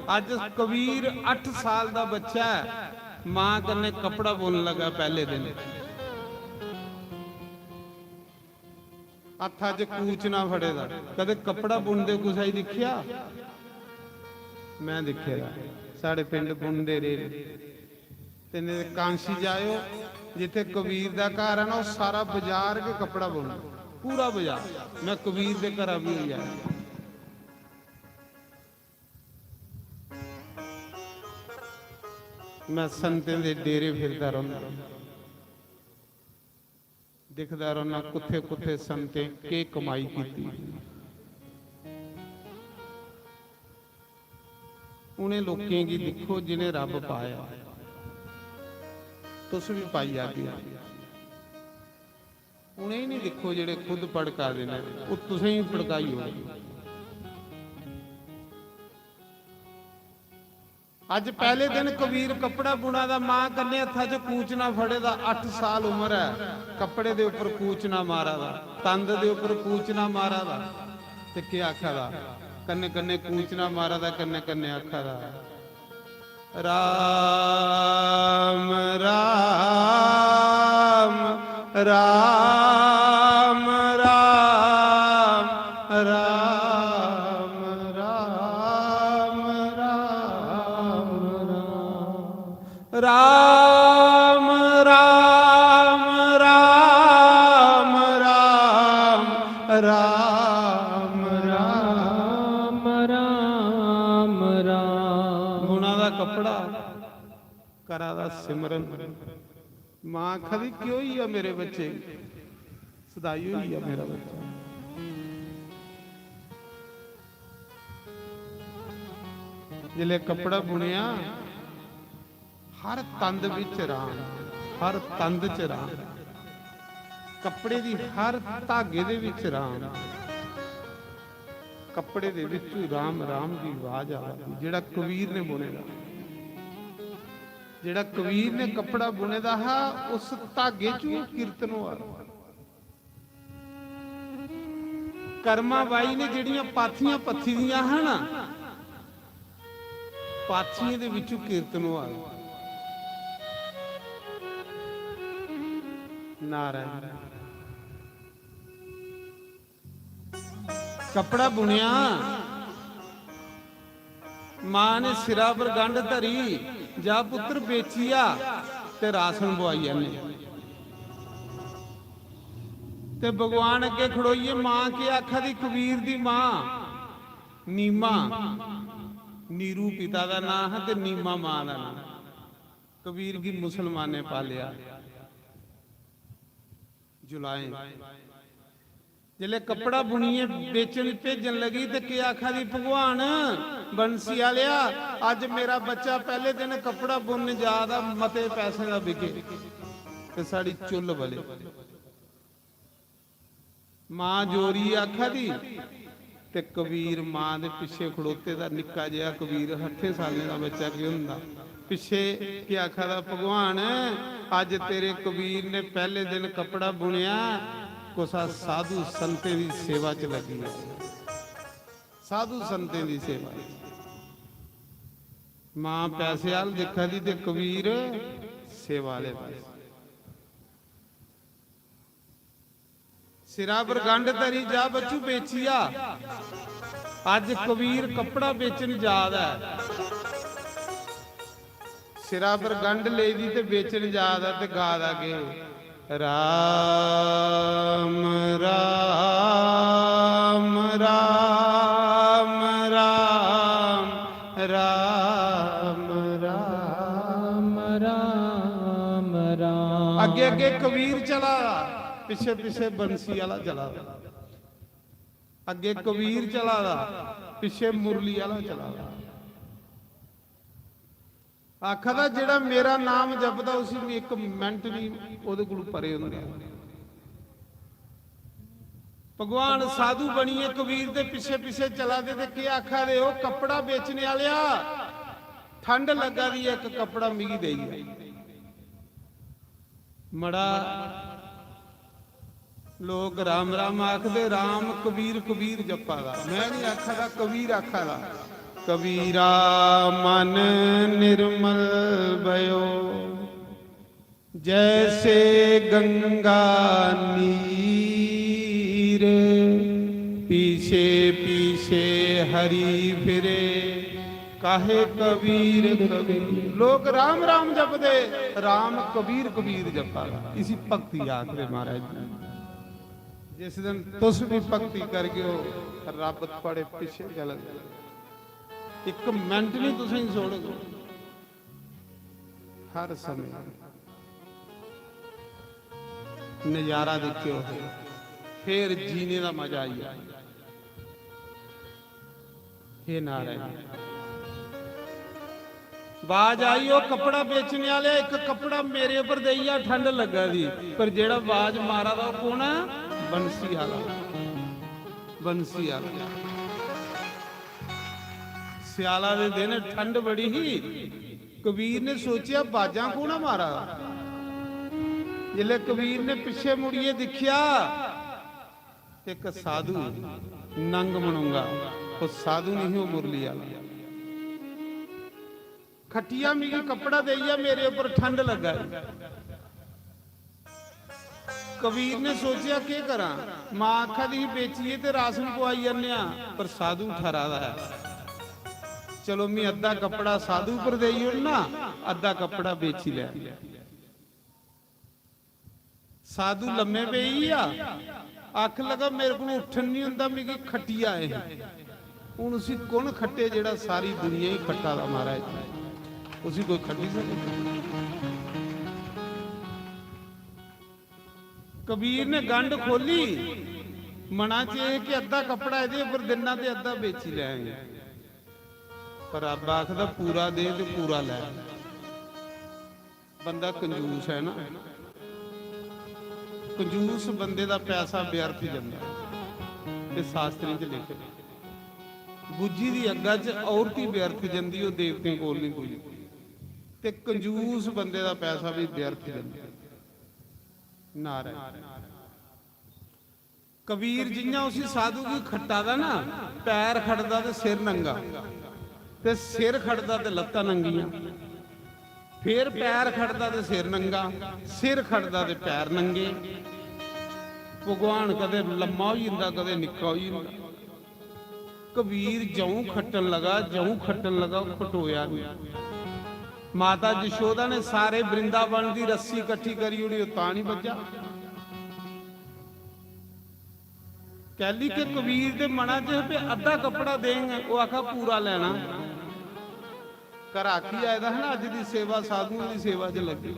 अज्ज कबीर अट्ठ साल दा बच्चा ऐ, मां कन्नै कपड़ा बुन लगा पैह्ले दिन। हत्था च कूचना फड़े दा। कदे कपड़ा बुनदे कुसै गी दिक्खेआ? मैं दिक्खे दा। साढ़े पिंड बुनदे रेह्। ते नेईं ते कांशी जाएओ, जित्थे कबीर दा घर है ना, ओह् सारा बाजार गै कपड़ा बुनदा, पूरा बाजार। मैं कबीर दे घरा भी होई आया। मैं संतें दे डेरे फिरदा रौंह्दा, दिखदा रौह्ना कुत्थे कुत्थे संतें केह् कमाई कीती। उ'नें लोकें गी दिक्खो जि'नें रब पाया, तुस बी पाई जागे। उ'नेंगी निं दिक्खो जेह्ड़े खुद भड़का दे न, ओह् तुसें गी भड़काई ओड़ग। अज्ज पैह्ले दिन कबीर कपड़ा बुना दा, मां कन्नै हत्था च कूचना फड़े दा, अट्ठ साल उम्र ऐ, कपड़े दे उप्पर कूचना मारा दा, तंद दे उप्पर कूचना मारा दा। ते केह् आखा दा? कन्नै कन्नै कूचना मारा दा, कन्नै कन्नै आखा दा, "राम, राम, राम, राम, राम, राम, राम, राम।" राम, राम, राम, राम, राम, राम, राम, राम। बुना दा कपड़ा, करा दा सिमरन। मां आखा दी, "केह् होई गेआ मेरे बच्चे गी? सदाई होई गेआ मेरा बच्चा।" जिसलै कपड़ा बुनेआ, हर तंद बिच राम, हर तंद च राम, कपड़े दी हर धागे दे विच राम, कपड़े दे विचों राम राम दी आवाज आवा दी। जेड़ा कबीर ने बुने दा, जेड़ा कबीर ने कपड़ा बुने दा हा, उस धागे चों कीर्तन होआ दा। कर्मा बाई ने जेड़ियां पाथियां पत्थी दियां हा ना, पाथियें दे विचों कीर्तन होआ दा। नारायण। कपड़ा बुनेआ, मां ने सिरा पर गंढ धरी, "जा पुत्र, बेचिया ते राशन बुआई आने।" ते भगवान अग्गे खड़ोइयै मां के आखा दी, कबीर दी मां नीमा, नीरू पिता दा नां हा ते नीमा मां दा नां। कबीर गी मुसलमाने पालेआ। जुलाएं। जिसलै कपड़ा बुनियै बेचन भेजन लगी ते केह् आखा दी, "भगवान बंसी आलेआ, अज्ज मेरा बच्चा पैह्ले दिन कपड़ा बुनन जा दा, मते पैसें दा बिके ते साढ़ी चुल्ल बले।" मां जोरी आखा दी, ते कबीर मां दे पिच्छे खड़ोते दा निक्का जेहा कबीर, अट्ठें सालें दा बच्चा केह् होंदा, पिच्छे केह् आखा दा, "भगवान, अज्ज तेरे कबीर ने पैह्ले दिन कपड़ा बुनेआ, कुसा साधु संतें दी सेवा च लग्गी जा, साधु संतें दी सेवा।" मां पैसे आह्ल दिक्खा दी ते कबीर सेवा आह्ले पासै। सिरा पर गंढ धरी, "जा बच्चू, बेचिया।" अज्ज कबीर कपड़ा बेचन जा दा ऐ। सिरा पर गंढ लेई दी ते बेचन जा दा ते गा दा केह्? राम, राम, राम, राम, राम, राम, राम, राम। अग्गे अग्गे कबीर चला दा, पिच्छे पिच्छे बंसी आह्ला चला दा। अग्गे कबीर चला दा, पिच्छे मुरली आह्ला चला दा। आखा दा, "जेह्ड़ा मेरा नाम जपदा, उसी मैं इक मिंट नहीं ओह्दे कोलू परे होंदा।" भगवान साधु बनियै कबीर दे पिच्छे पिच्छे चला दे ते केह् आखा दे, "ओ कपड़ा बेचने आह्लेआ, ठंड लग्गा दी ऐ, इक कपड़ा मिगी देई जा।" मड़ा, लोक राम राम आखदे, राम कबीर कबीर जप्पा दा। मैं नहीं आखा दा, कबीर आखा दा। कबीरा मन निर्मल भयो, जैसे गंगा नीर, पीछे पीछे हरि फिरे, काहे कबीर कबीर। लोक राम राम जपदे, राम कबीर कबीर जपा दा। इसी भक्ति आखदे महाराज जी। जिस दिन तुस भी भक्ति करगे ओ, रब थुआड़े पिछे चलग। इक मिंट नहीं तुसेंगी छोड़ग। हर समय नजारा दिक्खेओ, फिर जीने दा मजा आई जाए। हे नारायण। बाज आई, "ओ कपड़ा बेचने आह्ले, इक कपड़ा मेरे उप्पर देई जा, ठंड लग्गा दी।" पर जेह्ड़ा बाज मारा दा, ओह् कौन ऐ? बंसी आह्ला। बंसी आह्ला। स्याला दे दिन ठंड बड़ी ही, कबीर ने सोचेआ, "बाजां कौन ऐ मारा दा?" जिसलै कबीर ने पिच्छे मुड़ियै दिक्खेआ, इक साधु नंग मनोंगा, ओह् साधु नहीं, ओह् मुरली आह्ला। "खट्टिया, मिगी कपड़ा देइयै, मेरे उप्पर ठंड लग्गा दी।" कबीर ने सोचेआ, "केह् करां? मां आखा दी ही, बेचियै ते राशन पुआई आनेआ, पर साधु ठरा दा ऐ। चलो, मी अद्धा कपड़ा साधु पर देई ओड़ना, अद्धा कपड़ा बेची लै।" साधु लम्मे पेई गेआ, आखन लगा, "मेरे कोल उट्ठन नहीं होंदा, मिगी खट्टिया ऐ।" हून उसी कु'न खट्टे, जेह्ड़ा सारी दुनिया ही खट्टा दा, महाराज? उसी कोई खट्टी सकै? कबीर ने गंढ खोली, मना च एह् कि अद्धा कपड़ा एह्दे उप्पर दिन्ना ते अद्धा बेची लैंगे। पर रब्ब आखदा, "पूरा दे ते पूरा लै।" बंदा कंजूस है ना, कंजूस बंदे दा पैसा व्यर्थ जंदा। ते शास्त्रें च लिखे, "बुज्झी दी अग्गा च औरती व्यर्थ जंदी, ओह् देवतें कोल नहीं पुजदी।" ते कंजूस बंदे दा पैसा भी व्यर्थ जंदा। नारायण। कबीर जि'यां उसी साधु गी खट्टा दा ना, पैर खटदा ते सिर नंगा, ते सिर खटदा ते लत्तां नंगियां, फिर पैर खटदा ते सिर नंगा, सिर खटदा ते पैर नंगे। भगवान कदें लम्मा होई जंदा, कदें निक्का होई जंदा। कबीर जऊं खट्टन लगा, जऊं खट्टन लगा, ओह् खटोया नहीं। माता जशोदा ने सारे वृंदावन दी रस्सी कट्ठी करी ओड़ी, ओह् तां नहीं बज्झा। कैली के कबीर दे मना च पे अद्धा कपड़ा देंग, ओह् आखा पूरा लैना। घर आखी आए दा है ना, अज्ज दी सेवा साधुओं दी सेवा च लग्गी।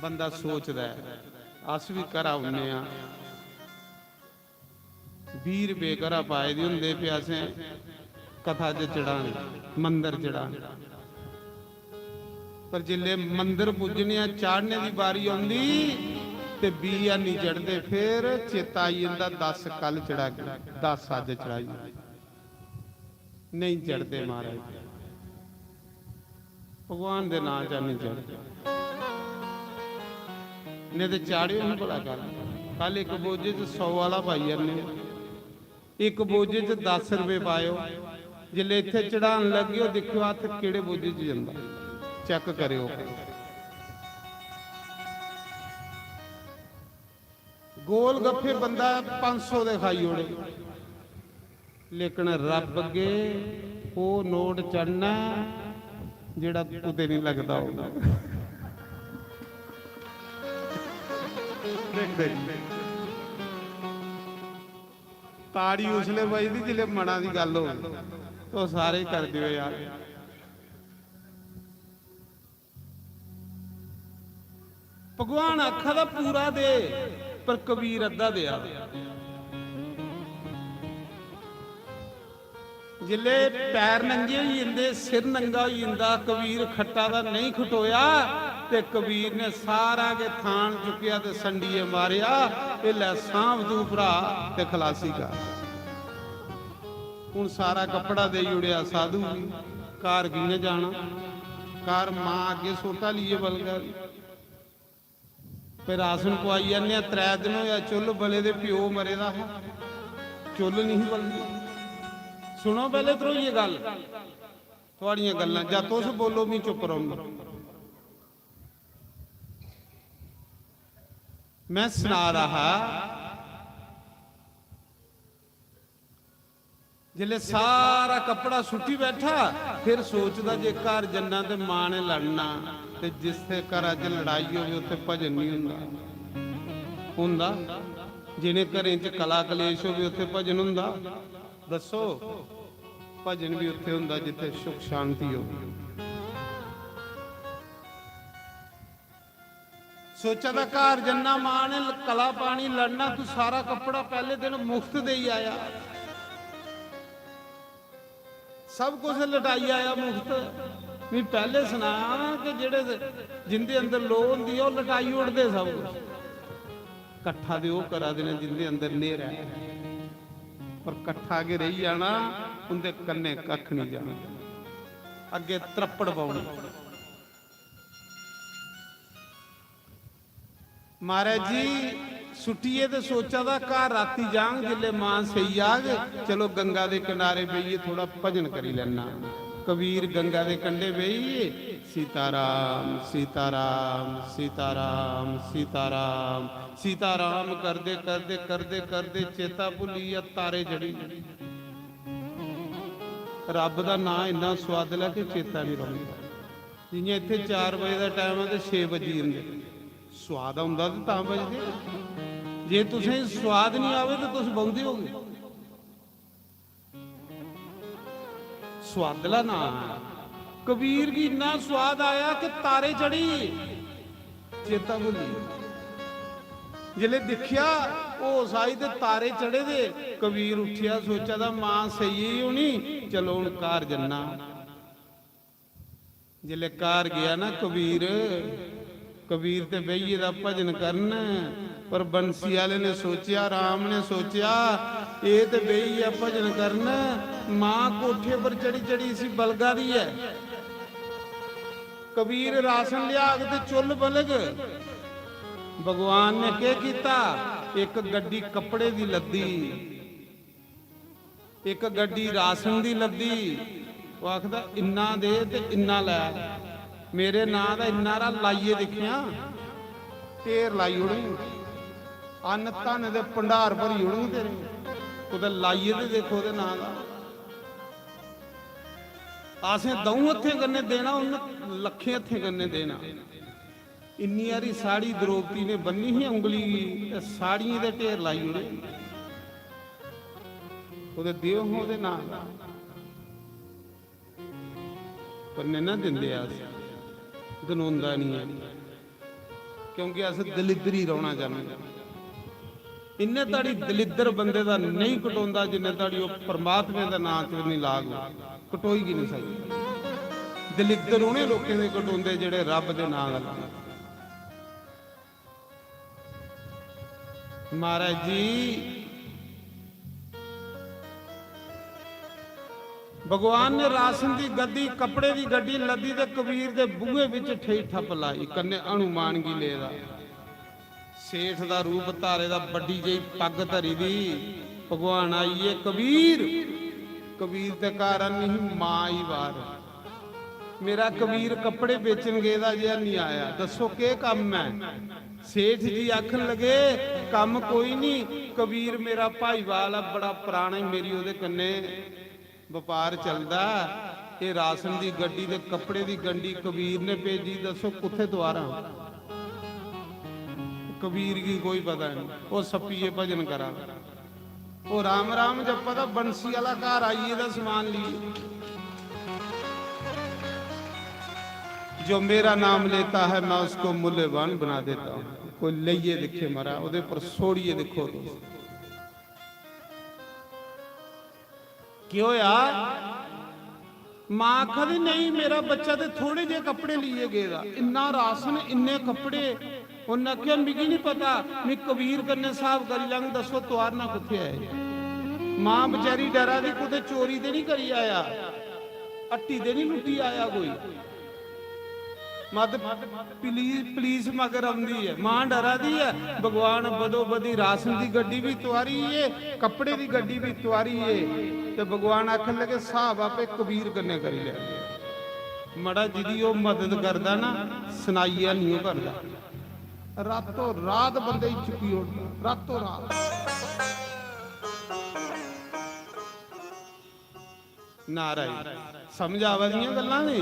बंदा सोचदा ऐ, अस भी घरा औन्ने आं, बीह् रपेऽ घरा पाए दे होंदे, फ्ही असें कथा च चढ़ाने, मंदर चढ़ाने। पर जिसलै मंदर पुज्जने आं, चाढ़ने दी बारी औंदी ते बीह् हैनी चढ़दे, फिर चेता आई जंदा, "दस कल चढ़ागे, दस अज्ज चढ़ाई।" नेईं चढ़दे महाराज, भगवान दे नां च नेईं चढ़दे। नेईं ते चाढ़ेओ निं भला कल। कल इक बोझे च सौ आह्ला पाई जन्ने, इक बोझे च दस रपेऽ पाएओ। जिसलै इत्थै चढ़ान लग्गेओ, दिक्खेओ हत्थ केह्ड़े बोझे च जंदा, चैक करेओ। गोल गप्फे बंदा पंज सौ दे खाई ओड़े, लेकिन रब अग्गे ओह् नोट चढ़ना जेह्ड़ा कुतै निं लगदा होग। देख, देख। ताड़ी उसलै बजदी जिसलै मना दी गल्ल होग। तुस सारे कर दियो यार। भगवान आखा दा पूरा दे, पर कबीर अद्धा देआ। जिसलै पैर नंगे होई जंदे, सिर नंगा होई जंदा, कबीर खट्टा दा नेईं खटोया, ते कबीर ने सारा गै थान चुक्केआ ते संडिये मारेआ, "ए लै सांभ तू भ्रा ते खलासी कर।" हून सारा कपड़ा देई ओड़ेआ साधु गी, घर कि'यां जाना? घर मां अग्गें सोटा लेइयै बलगा दी। फिर राशन पुआई आने आं, त्रै दिन होया चुल्ल बले दे, प्यो मरे दा हा, चुल्ल नहीं बलदी। सुनो पैह्ले ध्रोइये गल्ल, थुआड़ियां गल्लां, जां तुस बोलो, मी चुप रौह्ना। मैं सना दा हा, जिसलै सारा कपड़ा सुट्टी बैठा, फिर सोचदा जे घर जन्ना ते मां ने लड़ना, ते जिसदे घरा च लड़ाई होवे, उत्थे भजन नहीं हुंदा। हुंदा? जिनें घरें च कला कलेश होवे, उत्थे भजन हुंदा? दस्सो। भजन भी उत्थे हुंदा, जित्थे सुख शांति होवे। सोचा दा घर जन्ना, मां ने कला पानी, लड़ना, तू सारा कपड़ा पैह्ले दिन मुफ्त देई आया, सब कुछ लटाई आया मुफ्त। मी पैह्ले सना कि जेह्ड़े, जिंदे अंदर लो होंदी ऐ, ओह् लटाई ओड़दे सब कुछ। कट्ठा ते ओह् करा दे न जिंदे अंदर न्हेरा ऐ, पर कट्ठा गै रेही जाना, उंदे कन्नै कक्ख निं जाना, अग्गें त्रप्पड़ पौनी। महाराज जी, सुट्टियै ते सोचा दा घर राती जांग, जिसलै मां सेई जाग, चलो गंगा दे किनारे बेहियै थोड़ा भजन करी लैना। कबीर गंगा दे कंढे बेहियै, "सीताराम, सीताराम, सीताराम, सीताराम।" सीताराम करदे, करदे, करदे, करदे चेता भुल्ली गेआ, तारे चढ़ी गे। रब्ब दा नांऽ इन्ना सुआदला कि चेता निं रौंह्दा। जि'यां इत्थै चार बजे दा टाइम ऐ ते छे बजी जंदे। सुआद औंदा ते तां बजदे। जे तुसें सुआद निं आवे ते तुस बौंह्दे होगे। सुआदला नांऽ ऐ। कबीर गी इन्ना सुआद आया कि तारे चढ़ी गे। चेता भुल्ली गेआ। जिसलै दिक्खेआ, होश आई ते तारे चढ़े दे। कबीर उट्ठेआ, सोचा दा, "मां सेई गेई होनी, चलो हून घर जन्ना।" जिसलै घर गेआ ना कबीर, कबीर ते बेहियै दा भजन करन, पर बंसी आह्ले ने सोचेआ, राम ने सोचेआ, "एह् ते बेहियै भजन करन, मां कोठे पर चढ़ी चढ़ी इसी बलगा दी ऐ।" कबीर राशन लियाग ते चुल्ल बलग। भगवान ने केह् कीता? इक गड्डी कपड़े दी लद्दी, इक गड्डी राशन दी लद्दी। ओह् आखदा, "इन्ना दे ते इन्ना लै, मेरे नांऽ दा इन्ना हारा लाइयै दिक्खेआं, ढेर लाई ओड़ङ, अन्न धन दे भंडार भरी ओड़ङ तेरे, कुतै लाइयै ते दिक्ख ओह्दे नांऽ दा।" असें द'ऊं हत्थें कन्नै देना, उन्न लक्खें हत्थें कन्नै देना। इन्नी हारी साड़ी द्रौपदी ने बन्नी ही उंगली गी ते साड़ियें दे ढेर लाई ओड़े। ओह्दे देओ हां ओह्दे नांऽ दा। पर नेईं ना दिंदे अस, दनोंदा निं ऐ, क्योंकि अस दलिद्दरी रौह्ना चाह्न्ने। इन्ने धड़ी दलिद्दर बंदे दा नेईं कटोंदा जिन्ने धड़ी ओह् परमात्मे दे नांऽ च निं लाग, कटोई गै निं सकदी। दलिद्दर उ'नें लोकें दे कटोंदे जेह्ड़े रब्ब दे नांऽ दा लैंदे। महाराज जी, भगवान ने राशन दी गद्दी, कपड़े दी गड्डी लद्दी ते कबीर दे बूहे बिच ठेई ठप्प लाई, कन्नै हनुमान गी लेदा। सेठ दा रूप धारे दा, बड्डी जेही पग्ग धरी दी। भगवान आई गे, "कबीर।" कबीर ते घर हैनी ही, मां आई बाहर। "मेरा कबीर कपड़े बेचन गेदा जे हैनी आया, दस्सो केह् कम्म ऐ?" सेठ जी आखन लगे, "कम्म कोई नहीं, कबीर मेरा भाईवाल ऐ, बड़ा पराना ही, मेरी ओह्दे कन्नै बपार चलदा ऐ। एह् राशन दी गड्डी ते कपड़े दी गड्डी कबीर ने भेजी, दस्सो कुत्थै तुआरां? कबीर गी कोई पता निं, ओह् सप्पिये भजन करा दा। ओह् राम राम जप्पा दा, बंसी आह्ला घर आई गेदा समान लेइयै। जो मेरा नाम लेता है, मैं उसको मूल्यवान बना देता हूँ। कोई लेइयै दिक्खे मरा, ओह्दे पर सोड़ियै दिक्खो तुस। केह् होआ? मां आखा दी, "नेईं, मेरा बच्चा ते थोड़े जे कपड़े लेइयै गेदा, इन्ना राशन, इन्ने कपड़े।" उन्नै आखेआ, "मिगी निं पता, मी कबीर कन्नै स्हाब करी लैङ, दस्सो तुआरना कुत्थै ऐ?" मां बचैरी डरा दी, कुतै चोरी ते निं करी आया, हट्टी ते निं लुट्टी आया कोई। मत पुलिस, पुलिस मगर औंदी ऐ, मां डरा दी ऐ। भगवान बदो बदी राशन दी गड्डी बी तुआरी ऐ, कपड़े दी गड्डी बी तुआरी ऐ। ते भगवान आखन लगे, "स्हाब आपे कबीर कन्नै करी लै।" मड़ा, जिदी ओह् मदद करदा ना, सनाइयै निं ओह् करदा, रातों रात बंदे गी चुक्की ओड़दा, रातों रात। नारायण, समझ आवा दियां गल्लां ने?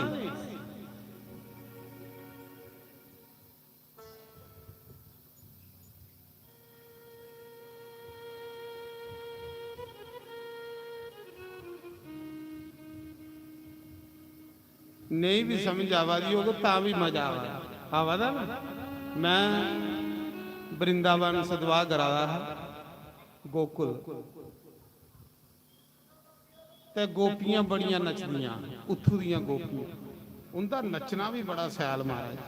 नेईं भी समझ आवा दी होग, तां भी मजा आवा दा। आवा दा ना? मैं वृंदावन सतवाह करा दा हा, गोकुल। ते गोपियां बड़ियां नचदियां, उत्थूं दियां गोपियां। उं'दा नच्चना बी बड़ा शैल, महाराज।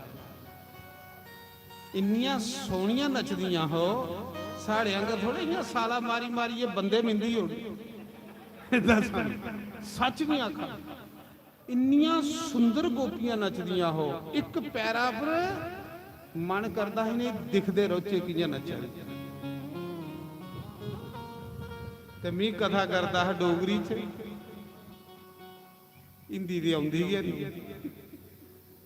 इन्नियां सोह्नियां नचदियां हो, साढ़े आंगर थोड़े इ'यां साला मारी मारियै बंदे मिंदी होनी। दस्स, सच निं आखा। इन्नियां सुंदर गोपियां नचदियां हो, इक पैरा पर मन करदा हा इ'नें दिखदे रौह्चे कि'यां नच्चा दे। ते मी कथा करदा हा डोगरी च, हिंदी ते औंदी गै निं।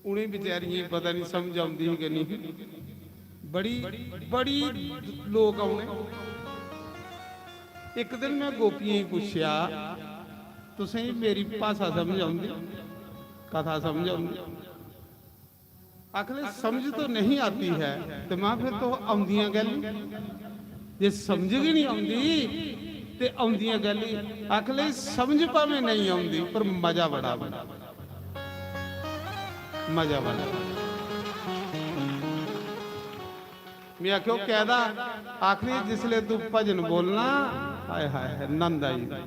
उ'नें बेचारियें गी पता निं समझ औंदी ही कि नेईं। बड़ी, बड़ी लोक औने। इक दिन में गोपियें गी पुच्छेआ, "तुसें गी मेरी भाशा समझ औंदी? कथा समझ औंदी?" आखले, "समझ तो नहीं आती है।" ते में, "फिर तो औंदियां कैल्ली? जे समझ गै निं औंदी ते औंदियां कैल्ली?" आखले, "समझ भामें नेईं औंदी, पर मजा बड़ा औंदा, मजा बड़ा।" में आखेआ, "ओह् कैह्दा?" आखदी, "जिसलै तूं भजन बोलना, हाय हाय हाय, नंद आई जंदा।"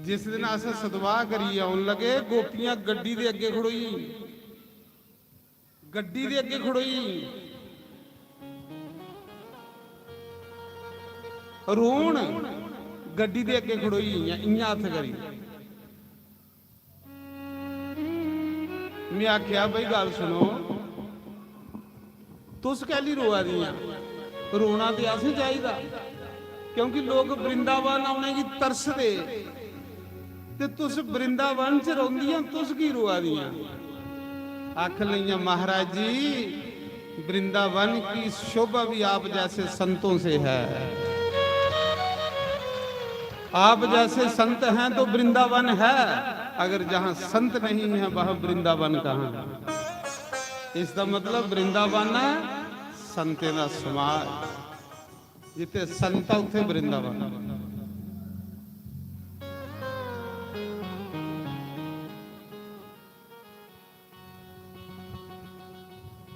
जिस दिन अस सतवाह करियै औन लगे, गोपियां गड्डी दे अग्गें खड़ोई गेइयां, गड्डी दे अग्गें खड़ोई गेइयां। रोन गड्डी दे अग्गें खड़ोई गेइयां, इ'यां हत्थ करी। में आखेआ, "भाई, गल्ल सुनो, तुस कैह्ली रोआ दियां? रोना ते असें चाहिदा, क्योंकि लोक वृंदावन औने गी तरसदे, ते तुस वृंदावन च रौंह्दियां, तुस की रोआ दियां?" आखन लगियां, "महाराज जी, वृंदावन की शोभा भी आप जैसे संतों से है। आप जैसे संत हैं तो वृंदावन है, अगर जहां संत नहीं है, वहां वृंदावन कहां है?" इसका मतलब वृंदावन है संतें का समाज, जिथे संत है, उथे वृंदावन।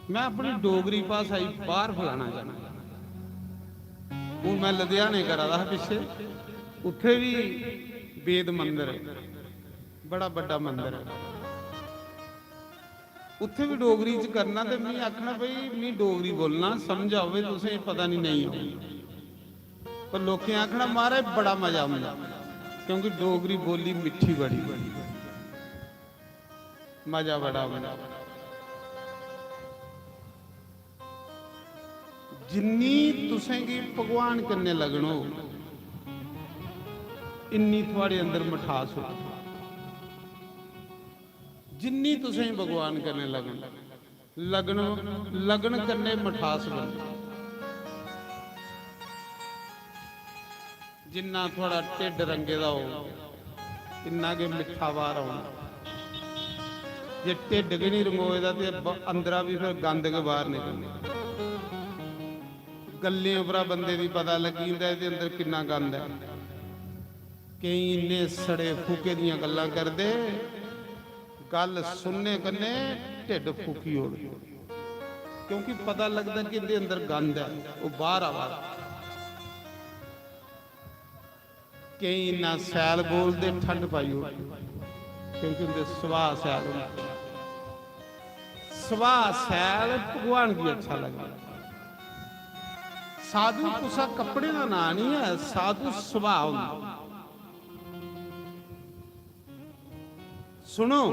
मैं अपनी डोगरी भाशा गी बाहर फैलाना चाहना। हून मैं लुधियाने करा दा हा पिच्छे, उत्थे भी वेद मंदर है, बड़ा बड्डा मंदर है। उत्थे भी डोगरी च करना ते मी आखना, "भाई, मी डोगरी बोलना समझ आवे, तुसें पता नहीं, नहीं आवे।" पर लोकें आखना, "महाराज, बड़ा मजा औंदा, क्योंकि डोगरी बोली मिट्ठी बड़ी।" मजा बड़ा औंदा। जिन्नी तुसें गी भगवान कन्नै लगन होग, इन्नी थुआढ़े अंदर मठास होग। जिन्नी तुसें गी भगवान कन्नै लगन, लगन, लगन कन्नै मठास बनदी। जिन्ना थुआढ़ा ढिड्ड रंगे दा होग, इन्ना गै मिट्ठा बाहर औना। जे ढिड्ड गै निं रंगोए दा ते ब-, अंदरा बी फिर गंद गै बाहर निकलना। गल्लें उप्परा बंदे दी पता लग्गी जंदा ऐ ते अंदर किन्ना गंद ऐ। केईं इन्ने सड़े फूके दियां गल्लां करदे, गल्ल सुनने कन्नै ढिड्ड फूकी ओड़दे, क्योंकि पता लगदा कि इंदे अंदर गंद ऐ, ओह् बाहर आवा दा। केईं इन्ना सैल बोलदे, ठंड पाई ओड़दे, क्योंकि उंदे सुभाऽ सैल होंदे। सुभाऽ सैल भगवान गी अच्छा लगदा। साधु कुसै कपड़े दा नांऽ निं ऐ, साधु सुभाऽ होंदा। सुनो,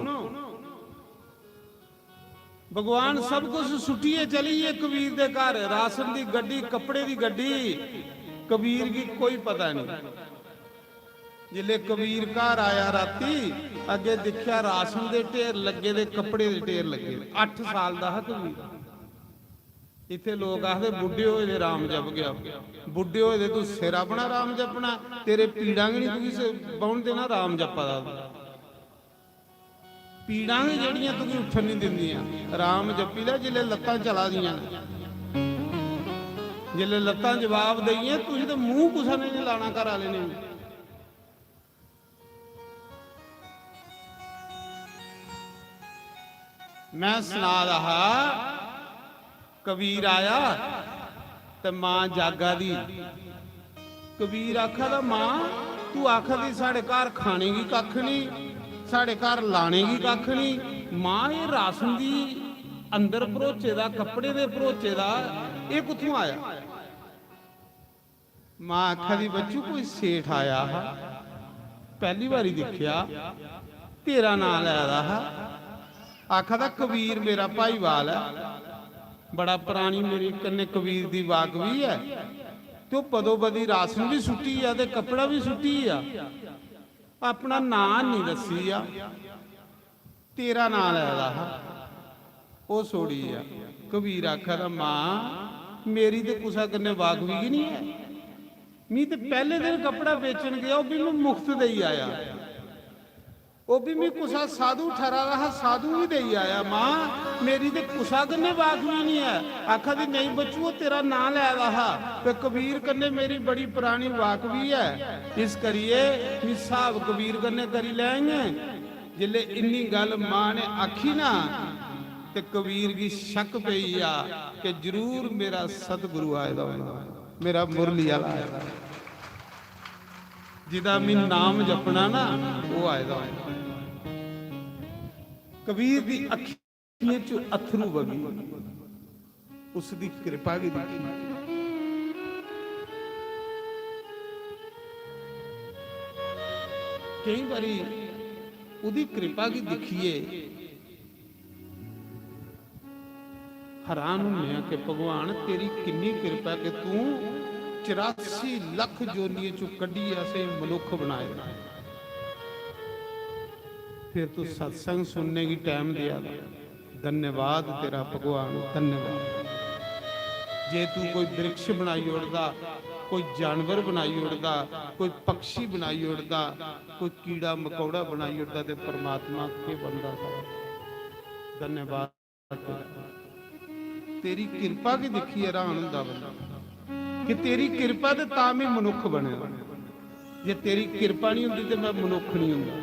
भगवान सब कुछ सुट्टियै चली गे कबीर दे घर, राशन दी गड्डी, कपड़े दी गड्डी, कबीर गी कोई पता नहीं। जिसले कबीर घर आया राती, अग्गे दिक्खेआ राशन दे ढेर लग्गे दे, कपड़े दे ढेर लग्गे दे। अट्ठ साल दा हा कबीर। इत्थे लोक आखदे बुड्ढे होए दे राम जप गया। बुड्ढे होए दे तू सिर अपना राम जपना, तेरे पीड़ां गै नहीं तुगी बौहन देना राम जपा दा। पीड़ां गै जेह्ड़ियां तुगी उट्ठन नहीं दिंदियां। राम जपी लै, जिसलै लत्तां चला दियां न, जिसलै लत्तां जवाब देइयां, तुगी ते मूंह कुसै ने नहीं लाना, घर आह्ले ने बी। मैं सना दा हा, कबीर आया ते मां जागा दी। कबीर आखा दा, "मां, तू आखा दी साढ़े घर खाने गी कक्ख नहीं, साढ़े घर लाने गी कक्ख नहीं। मां, एह् राशन दी अंदर भरोचे दा, कपड़े दे भरोचे दा, एह् कुत्थुं आया?" मां आखा दी, "बच्चू, कोई सेठ आया हा, पैह्ली बारी दिक्खेआ, तेरा नांऽ लै दा हा, आखा दा कबीर मेरा भाईवाल ऐ, बड़ा परानी मेरी कन्नै कबीर दी वाकवी ऐ, ते ओह् बदो बदी राशन बी सुट्टी गेआ ते कपड़ा बी सुट्टी गेआ, अपना नांऽ निं दस्सी गेआ।" तेरा नांऽ लै दा हा, ओह् छोड़ी गेआ। कबीर आखा दा, "मां, मेरी ते कुसै कन्नै वाकफी गै निं ऐ। मी ते पैह्ले दिन कपड़ा बेचन गेआ, ओह् बी में मुफ्त देई आया। ओह् बी मी कुसै साधु ठरा दा हा, साधु बी देई आया। मां, मेरी ते कुसै कन्नै वाकफी निं ऐ।" आखा दी, "नेईं बच्चू, ओह् तेरा नांऽ लै दा हा, ते कबीर कन्नै मेरी बड़ी परानी वाकफी ऐ, इस करियै मी स्हाब कबीर कन्नै करी लैंगे।" जिसलै इन्नी गल्ल मां ने आखी ना, ते कबीर गी शक पेई गेआ कि जरूर मेरा सतगुरु आए दा होना, मेरा मुरली आह्ला आए दा, जिदा मी नाम जपना ना, ओह् आए दा होना। कबीर दी अक्खियें च अत्थरू बगी, उसदी कृपा गी दिक्खी। केई बारी ओह्दी कृपा गी दिक्खियै हैरान होन्ने आं कि भगवान, तेरी किन्नी कृपा कि तूं चरासी लक्ख जोनियें चों कड्ढियै असें मनुक्ख बनाए दा। फिर तू सत्संग सुनने गी टाइम देआ दा। धन्यवाद तेरा भगवान, धन्यवाद। जे तू कोई वृक्ष बनाई ओड़दा, कोई जानवर बनाई ओड़दा, कोई पक्षी बनाई ओड़दा, कोई कीड़ा मकौड़ा बनाई ओड़दा, ते परमात्मा केह् बनदा साढ़ा? धन्यवाद। तेरी किरपा गी दिक्खियै हैरान होंदा बंदा कि तेरी किरपा ते तां में मनुक्ख बनेआ। जे तेरी किरपा नहीं होंदी ते मैं मनुक्ख नहीं होंदा।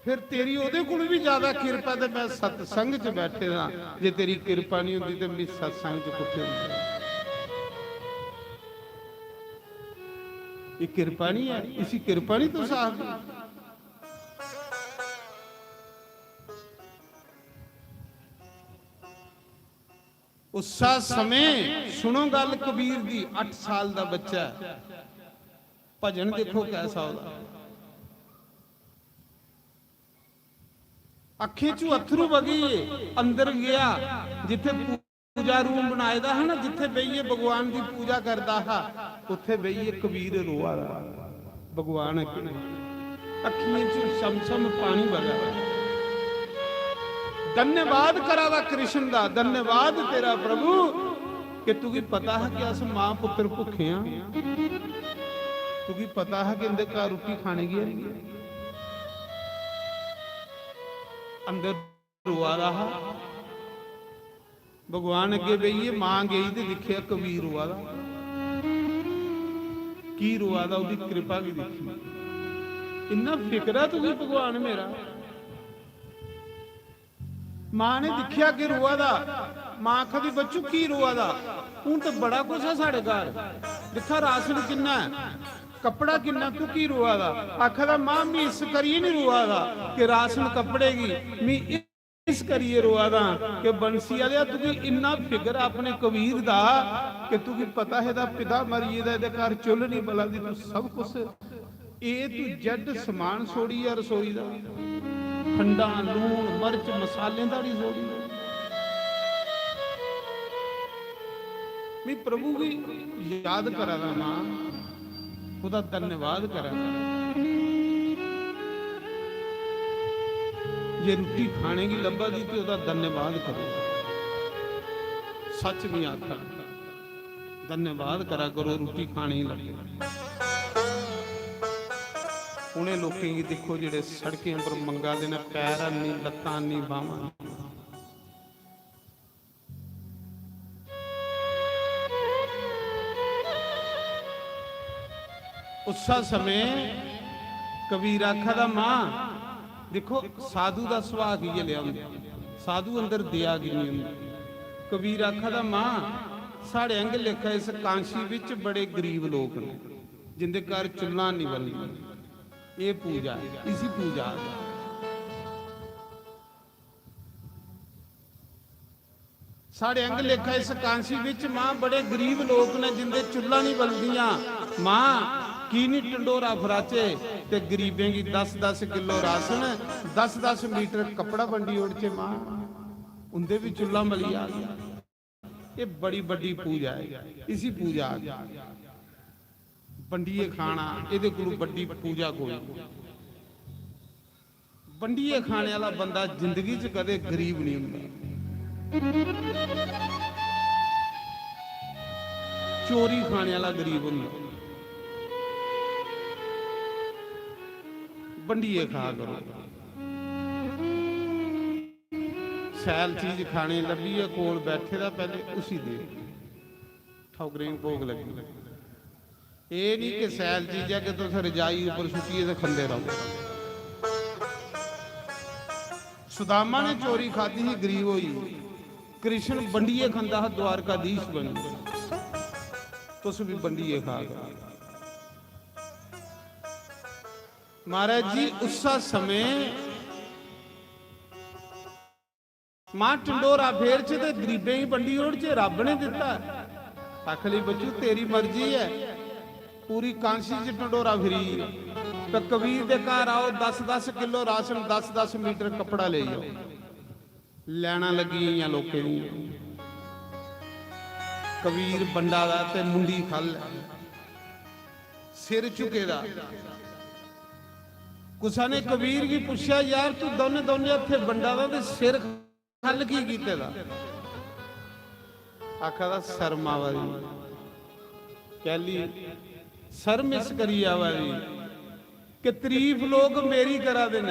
फिर तेरी ओह्दे कोल भी ज्यादा किरपा ते मैं सत्संग च बैठे दा। जे तेरी किरपा नहीं होंदी ते मैं सत्संग च कुत्थे होंदा? ये किरपा नहीं है, इसी किरपा नहीं तुस आखदे? उस्सा समें सुनो गल्ल कबीर दी, अट्ठ साल दा बच्चा ऐ, भजन देखो कैसा ओह्दा। अक्खें चू अत्थरू बगी गे, अंदर गेआ, जित्थे पूजा रूम बनाए दा हा ना, जित्थे बेहियै भगवान दी पूजा करदा हा, उत्थे बेहियै कबीर रोआ दा। भगवान अग्गें अक्खियें च छम छम पानी बगा दा। धन्यवाद करा दा कृष्ण दा, धन्यवाद तेरा प्रभु कि तुगी पता हा कि अस मां पुत्र भुक्खे आं। तुगी पता हा कि इंदे घर रुट्टी खाने गी है नहीं। अंदर रोआ दा हा। भगवान अग्गे बेहियै मां गेई ते दिक्खेआ कबीर रोआ दा। की रोआ दा, ओह्दी कृपा गी दिक्खी। इन्ना फिकर ऐ तुगी भगवान मेरा। मां ने दिक्खेआ कि रोआ दा। मां आखा दी, "बच्चू, की रोआ दा? हून ते बड़ा कुछ ऐ साढ़े घर। दिक्खा, राशन किन्ना ऐ, कपड़ा किन्ना, तू की रोआ दा?" आखा दा, "मां, मी इस करियै नहीं रोआ दा कि राशन कपड़े गी, मी इस करियै रोआ दा कि बंसी आह्लेआ, तुगी इन्ना फिकर अपने कबीर दा कि तुगी पता है, एह्दा पिता मरी गेदा, एह्दे घर चुल्ल नहीं बला दी, तू सब कुछ, ए to Z समान छोड़ियै रसोई दा, खंडा, लून, मर्च, मसालें दा नहीं छोड़ी। मैं प्रभु गी याद करा दा ना, ओह्दा धन्यवाद करा दा। जे रुट्टी खाने गी लब्भा दी ते ओह्दा धन्यवाद करो। सच नहीं आखा, धन्यवाद करा करो, रुट्टी खाने गी लब्भे। उ'नें लोकें गी दिक्खो जेह्ड़े सड़कें पर मंगा दे न, पैर हैनी, लत्तां हैनी, बाह्मां हैनी। उस्सा समें कबीर आखा दा, "मां, दिक्खो, साधु दा सुभाऽ कि'यै लेआ होंदा, साधु अंदर दया किन्नी होंदी।" कबीर आखा दा, "मां, साढ़े आंह्गर लेखा इस कांशी बिच बड़े गरीब लोक न, जिंदे घर चुल्लां निं बलदियां। एह् पूजा ऐ, इसी पूजा आखदे। साढ़े आंह्गर लेखा इस कांशी बिच, मां, बड़े गरीब लोक न, जिंदे चुल्लां निं बलदियां। मां, की निं ढंडोरा फराचे ते गरीबें गी दस दस किलो राशन, दस दस मीटर कपड़ा बंडी ओड़चे, मां, उंदे बी चुल्लां बली जाग।" एह् बड़ी बड्डी पूजा ऐ, इसी पूजा आखदे। बंडियै खाना, एह्दे कोलू बड्डी पूजा कोई नहीं। बंडियै खाने आह्ला बंदा जिंदगी च कदें गरीब नहीं होंदा। चोरी खाने आह्ला गरीब होंदा। बंडियै खा करो। शैल चीज खाने लब्भी ऐ, कोल बैठे दा, पैह्ले उसी दे। ठौकरें गी भोग लग्गी। एह् निं कि शैल चीज ऐ कि तुस रजाई उप्पर सुट्टियै ते खंदे रहो। सुदामा ने चोरी खाद्धी ही, गरीब होई। कृष्ण बंडियै खंदा हा, द्वारकाधीश बनी। तुस भी बंडियै खा करो। महाराज जी, उस्सा समें मां ढंडोरा फेरचे ते गरीबें गी बंडी ओड़चे, रब्ब ने दित्ता। आखली, "बच्चू, तेरी मर्जी ऐ।" पूरी कांशी च ढंडोरा फिरी। ते कबीर दे घर आओ, दस दस किलो राशन, दस दस मीटर कपड़ा लेई आओ। लैना लग्गी गेइयां लोकें दियां। कबीर बंडा दा ते मुंडी खल्ल ऐ, सिर झुके दा। कुसा ने कबीर गी पुच्छेआ, "यार, तू दौने दौने हत्थे बंडा दा ते सिर खल्ल की कीते दा?" आखा दा, "शर्म आवा दी।" कैली? शर्म इस करी आवा दी कि तरीफ लोक मेरी करा दे न।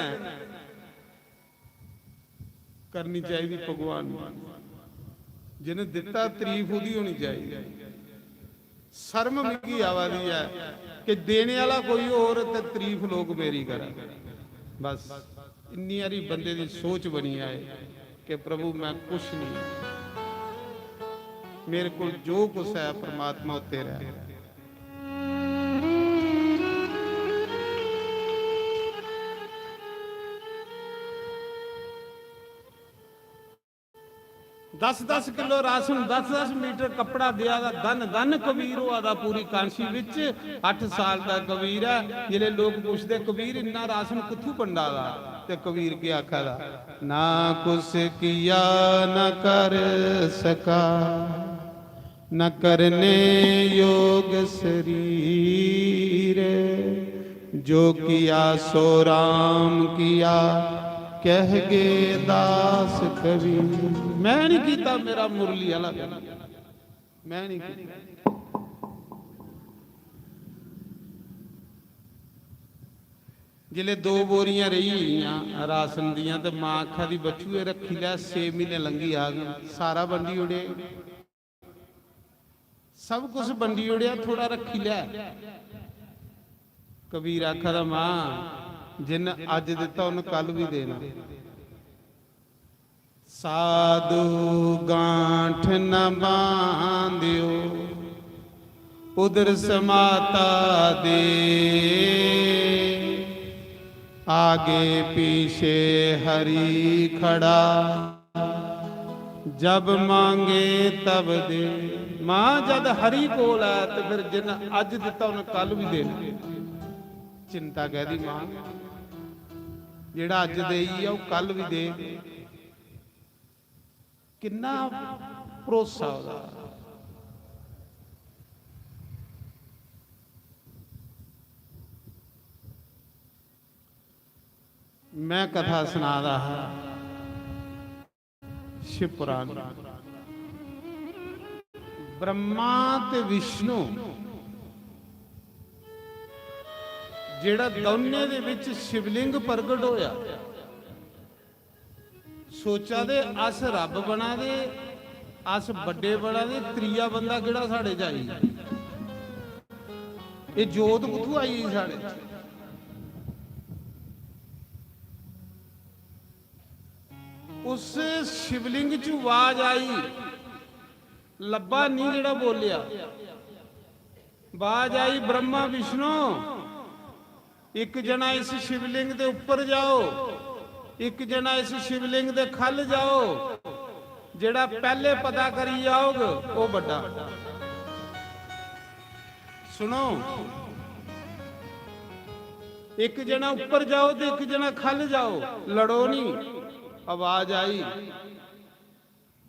करनी चाहिदी भगवान दी। जिन्हें दित्ता, तरीफ ओह्दी होनी चाहिदी। शर्म मिगी आवा दी ऐ कि देने आह्ला कोई होर ते तरीफ लोक मेरी करै। बस इन्नी हारी बंदे दी सोच बनी जाए कि प्रभु, मैं कुछ नहीं, मेरे कोल जो कुछ है, परमात्मा, ओह् तेरा ऐ। दस दस किलो राशन, दस दस मीटर कपड़ा देआ दा, धन धन कबीर होआ दा पूरी कांशी बिच। अट्ठ साल दा कबीर ऐ। जिसलै लोक पुछदे, "कबीर, इन्ना राशन कुत्थूं बंडा दा?" ते कबीर केह् आखा दा, "ना कुछ किया, न कर सका, न करने योग शरीर, जो किया सो राम किया, कह गे दास कबीर।" मैं नहीं कीता, मेरा मुरली आह्ला, मैं नहीं कीता। जिसलै दो बोरियां रेही गेइयां राशन दियां, ते मां आखा दी, "बच्चू, एह् रक्खी लै, छे म्हीने लंघी जाङन।" सारा बंडी ओड़े, सब कुछ बंडी ओड़ेआ, थोड़ा रक्खी लै। कबीर आखा दा, "मां, जिन्न अज्ज दित्ता, उन्न कल बी देना।" साधु गांठ न बांधियो, उदर समाता दे, आगे पीछे हरि खड़ा, जब मांगे तब दे। मां, जद हरि कोल ऐ, ते फिर जिन्न अज्ज दित्ता, उन्न कल बी देना। चिंता कैह्दी मां, जेह्ड़ा अज्ज देई गेआ, ओह् कल बी दे। किन्ना भरोसा ओह्दा। मैं कथा सना दा हा शिव पुराण। ब्रह्मा ते विष्णु, जेह्ड़ा दौनें दे बिच शिवलिंग प्रगट होया, सोचा दे, अस रब्ब बना दे, अस बड्डे बना दे, त्रीया बंदा केह्ड़ा साढ़े च आई? एह् जोत कुत्थूं आई गेई साढ़े च? उस शिवलिंग च आवाज आई, लब्भा निं जेह्ड़ा बोलेआ। आवाज आई, "ब्रह्मा विष्णु, इक जना इस शिवलिंग दे उप्पर जाओ, इक जना इस शिवलिंग दे ख'ल्ल जाओ, जेह्ड़ा पैह्ले पता करी जाग, ओह् बड्डा।" सुनो, इक जना उप्पर जाओ ते इक जना ख'ल्ल जाओ, लड़ो निं। आवाज आई,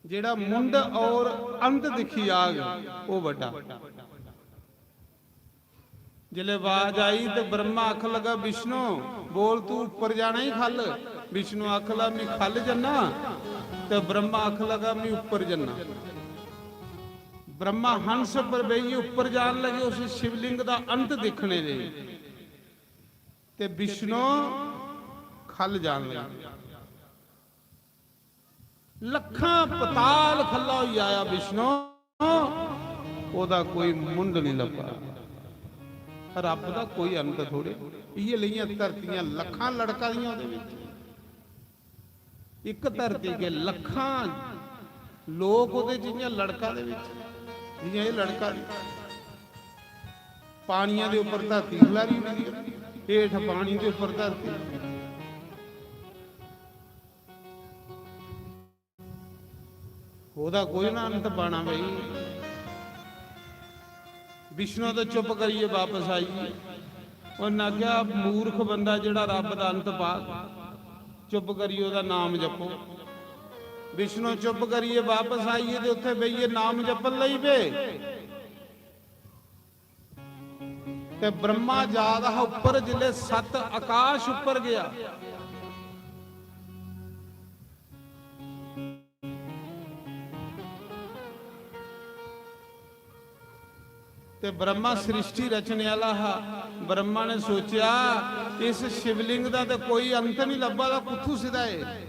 जेह्ड़ा मुंढ और अंत दिक्खी जाग, ओह् बड्डा। जिसलै आवाज आई ते ब्रह्मा आखन लगा, "विष्णु, बोल, तू उप्पर जाना ही ख'ल्ल?" विष्णु आखन लगा, "मैं ख'ल्ल जन्ना।" ते ब्रह्मा आखन लगा, "मैं उप्पर जन्ना।" ब्रह्मा हंस पर बेहियै उप्पर जान लगे, उस शिवलिंग दा अंत दिक्खने लेई, ते विष्णु ख'ल्ल जान लगे। लक्खां पताल ख'ल्ला होई आया विष्णु, ओह्दा कोई मुंढ नहीं लब्भा। रब्ब दा कोई अंत थोड़े। इ'यै लेइयां धरतियां लक्खां लड़का दियां ओह्दे बिच। इक धरती के लक्खां लोक ओह्दे च इ'यां लड़का दे बिच, जि'यां एह् लड़का दे। पानियां दे उप्पर धरती खलारी होई दी ऐ, हेठ पानी दे उप्पर धरती। ओह्दा कोई ना अंत पाना भाई। विष्णु तो चुप करियै वापस आई गे। उन्नै आखेआ, "मूर्ख बंदा जेह्ड़ा रब्ब दा अंत पाग, चुप करियै ओह्दा नाम जपो।" विष्णु चुप करियै वापस आई गे ते उत्थै बेहियै नाम जपन लगी पे। ते ब्रह्मा जा दा हा उप्पर, जिसलै सत आकाश उप्पर गेआ। ते ब्रह्मा सृष्टि रचने आह्ला हा। ब्रह्मा ने सोचेआ, "इस शिवलिंग दा ते कोई अंत नहीं लब्भा दा, कुत्थू सिधा ऐ?"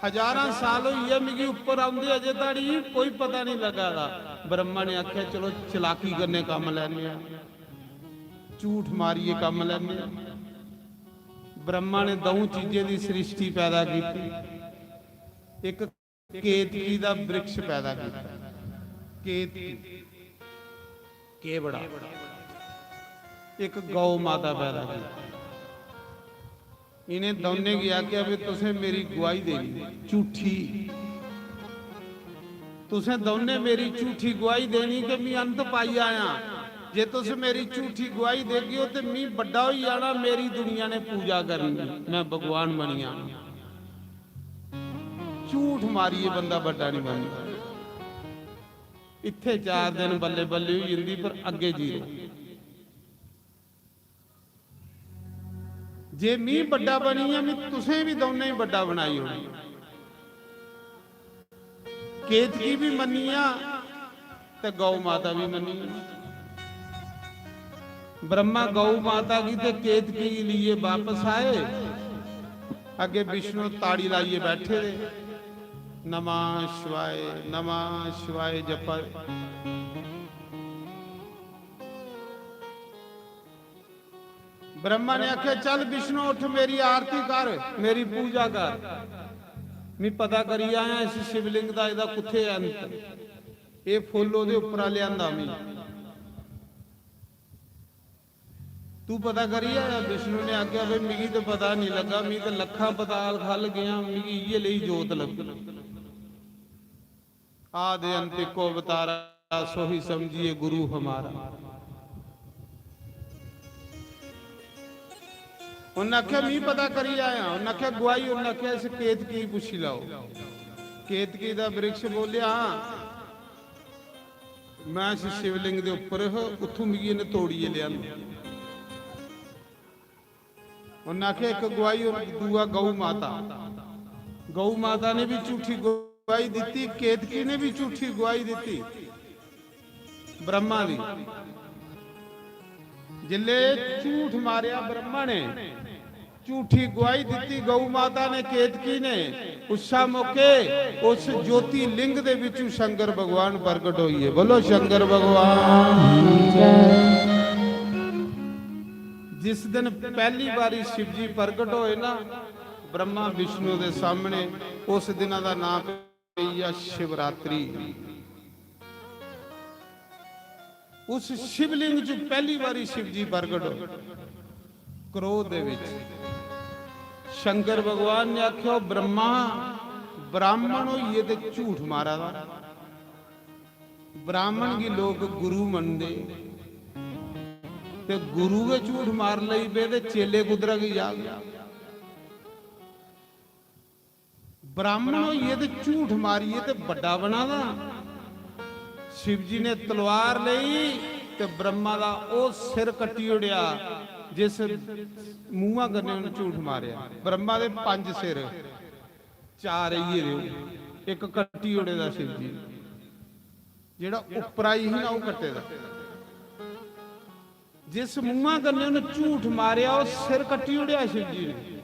हजारां साल होई गे मिगी उप्पर औंदे, अजे धोड़ी कोई पता नहीं लगा दा। ब्रह्मा ने आखेआ, "चलो, चलाकी कन्नै कम्म लैने आं, झूठ मारियै कम्म लैने आं।" ब्रह्मा ने द'ऊं चीजें दी सृष्टि पैदा की, इक केतकी दा वृक्ष पैदा किया। केतकी केह् बड़ा, इक गौ माता पैदा की। इन्हें दौनें गी आखेआ, "भी तुसें मेरी गुआही देनी, झूठी। तुसें दौनें मेरी झूठी गुआही देनी कि मी अंत पाई आया। जे तुस मेरी झूठी गुआही देगियो ते मी बड्डा होई जाना, मेरी दुनिया ने पूजा करनी, मैं भगवान बनी जाना।" झूठ मारियै बंदा बड्डा नहीं बनदा। इत्थै चार दिन बल्ले बल्ले होई जंदी, पर अग्गें जीरो। जे मी बड्डा बनियै, मी तुसें बी दौनें गी बड्डा बनाई ओड़ना। केतकी बी मन्निया ते गौ माता बी मन्निया। ब्रह्मा गौ माता गी ते केतकी गी लेइयै बापस आए। अग्गे विष्णु ताड़ी लाइयै बैठे दे, नमः शिवाय, नमः शिवाय जपा। ब्रह्मा ने आख्या, "चल विष्णु, उठ, मेरी आरती कर, मेरी पूजा कर। मैं पता करी आया इस शिवलिंग दा, एदा कुत्थे अंत? ये फुल्ल ओदे उपरा लिआंदा मैं।" "तू पता करी आया?" विष्णु ने आख्या, "भाई, मिगी तो पता नहीं लगा, मिगी तो लक्खां पताल खल गया, मिगी इये लेई जोत लब्भी। आदि अंत इको अवतारा, सोही समझिए गुरु हमारा।" उन्हें आख्या, "मी पता करी आया।" उन्हें आख्या, "गुआही?" उन्हें आख्या, "इस केतकी गी पुच्छी लैओ।" केतकी दा वृक्ष बोलिया, "हाँ, मैं इस शिवलिंग दे उप्पर हा, उत्थों मिगी इन्हें तोड़ियै लिआंदा।" उन्हें आख्या, "इक गुआही और दूआ गौ माता।" गौ माता ने भी झूठी गुआही दित्ती, केतकी ने भी झूठी गुआही दित्ती ब्रह्मा दी। जिसले झूठ मारिया ब्रह्मा ने, झूठी गुआही दित्ती गौ माता ने, केतकी ने, उस मौके उस ज्योतिलिंग दे विचों शंकर भगवान प्रगट होइए। बोलो शंकर भगवान की जय। जिस दिन पहली बारी शिव जी प्रगट होए ना ब्रह्मा विष्णु दे सामने, उस दिना दा नाम पई गेआ शिवरात्रि। उस शिवलिंग च पहली बारी शिव जी प्रगट होए। क्रोध दे विच शंकर भगवान ने आख्या, "ओ ब्रह्मा, ब्राह्मण होइए ते झूठ मारा दा।" ब्राह्मण गी लोक गुरु मनदे ते गुरु गै झूठ मार लई पे ते चेले कुद्धरा गी जाग? ब्राह्मण होइए ते झूठ मारिए ते बड्डा बना दा। शिव जी ने तलवार लेई ते ब्रह्मा दा ओह सिर कट्टी ओड़ेआ जिस मुंहा कन्नै उन्हें झूठ मारेआ। ब्रह्मा दे पंज सिर, चार रेही गेदे, इक कट्टी ओड़े दा शिव जी ने। जेड़ा उप्परा ही ना, ओह कट्टे दा। जिस मुंहा कन्नै उन्हें झूठ मारेआ, ओह सिर कट्टी ओड़ेआ शिव जी ने।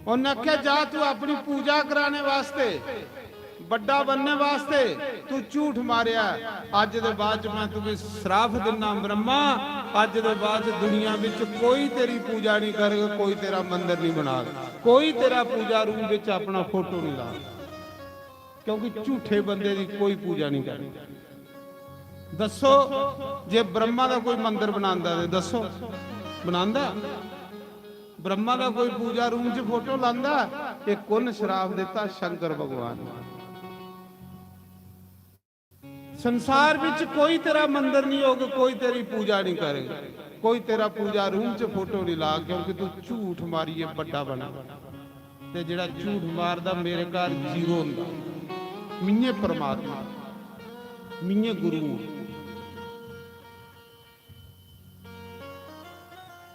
उन्हें आखेआ, "जा तू अपनी पूजा कराने वास्ते, बड्डा बनने वास्ते तू झूठ मारेआ। अज्ज दे बाद च मैं तुगी श्राप दिन्ना ब्रह्मा, अज्ज दे बाद च दुनिया विच कोई तेरी पूजा नहीं करग, कोई तेरा मंदिर नहीं बनाग, कोई तेरा पूजा रूम विच अपना फोटो नहीं लाग।" क्योंकि झूठे बंदे दी कोई पूजा नहीं करनी। दसो, जे ब्रह्मा दा कोई मंदिर बनांदा ते दसो, बनांदा? ब्रह्मा दा कोई पूजा रूम च फोटो लांदा? ये कुन श्राप दिता? शंकर भगवान ने। संसार विच कोई तेरा मंदिर नहीं होग, कोई तेरी पूजा नहीं करेगा, कोई तेरा पूजा रूम च फोटो नहीं ला, क्योंकि तू झूठ मारिए बड्डा बना। ते जेड़ा झूठ मारदा, मेरे घर जीरो होंदा। मिये परमात्मा, मिये गुरु।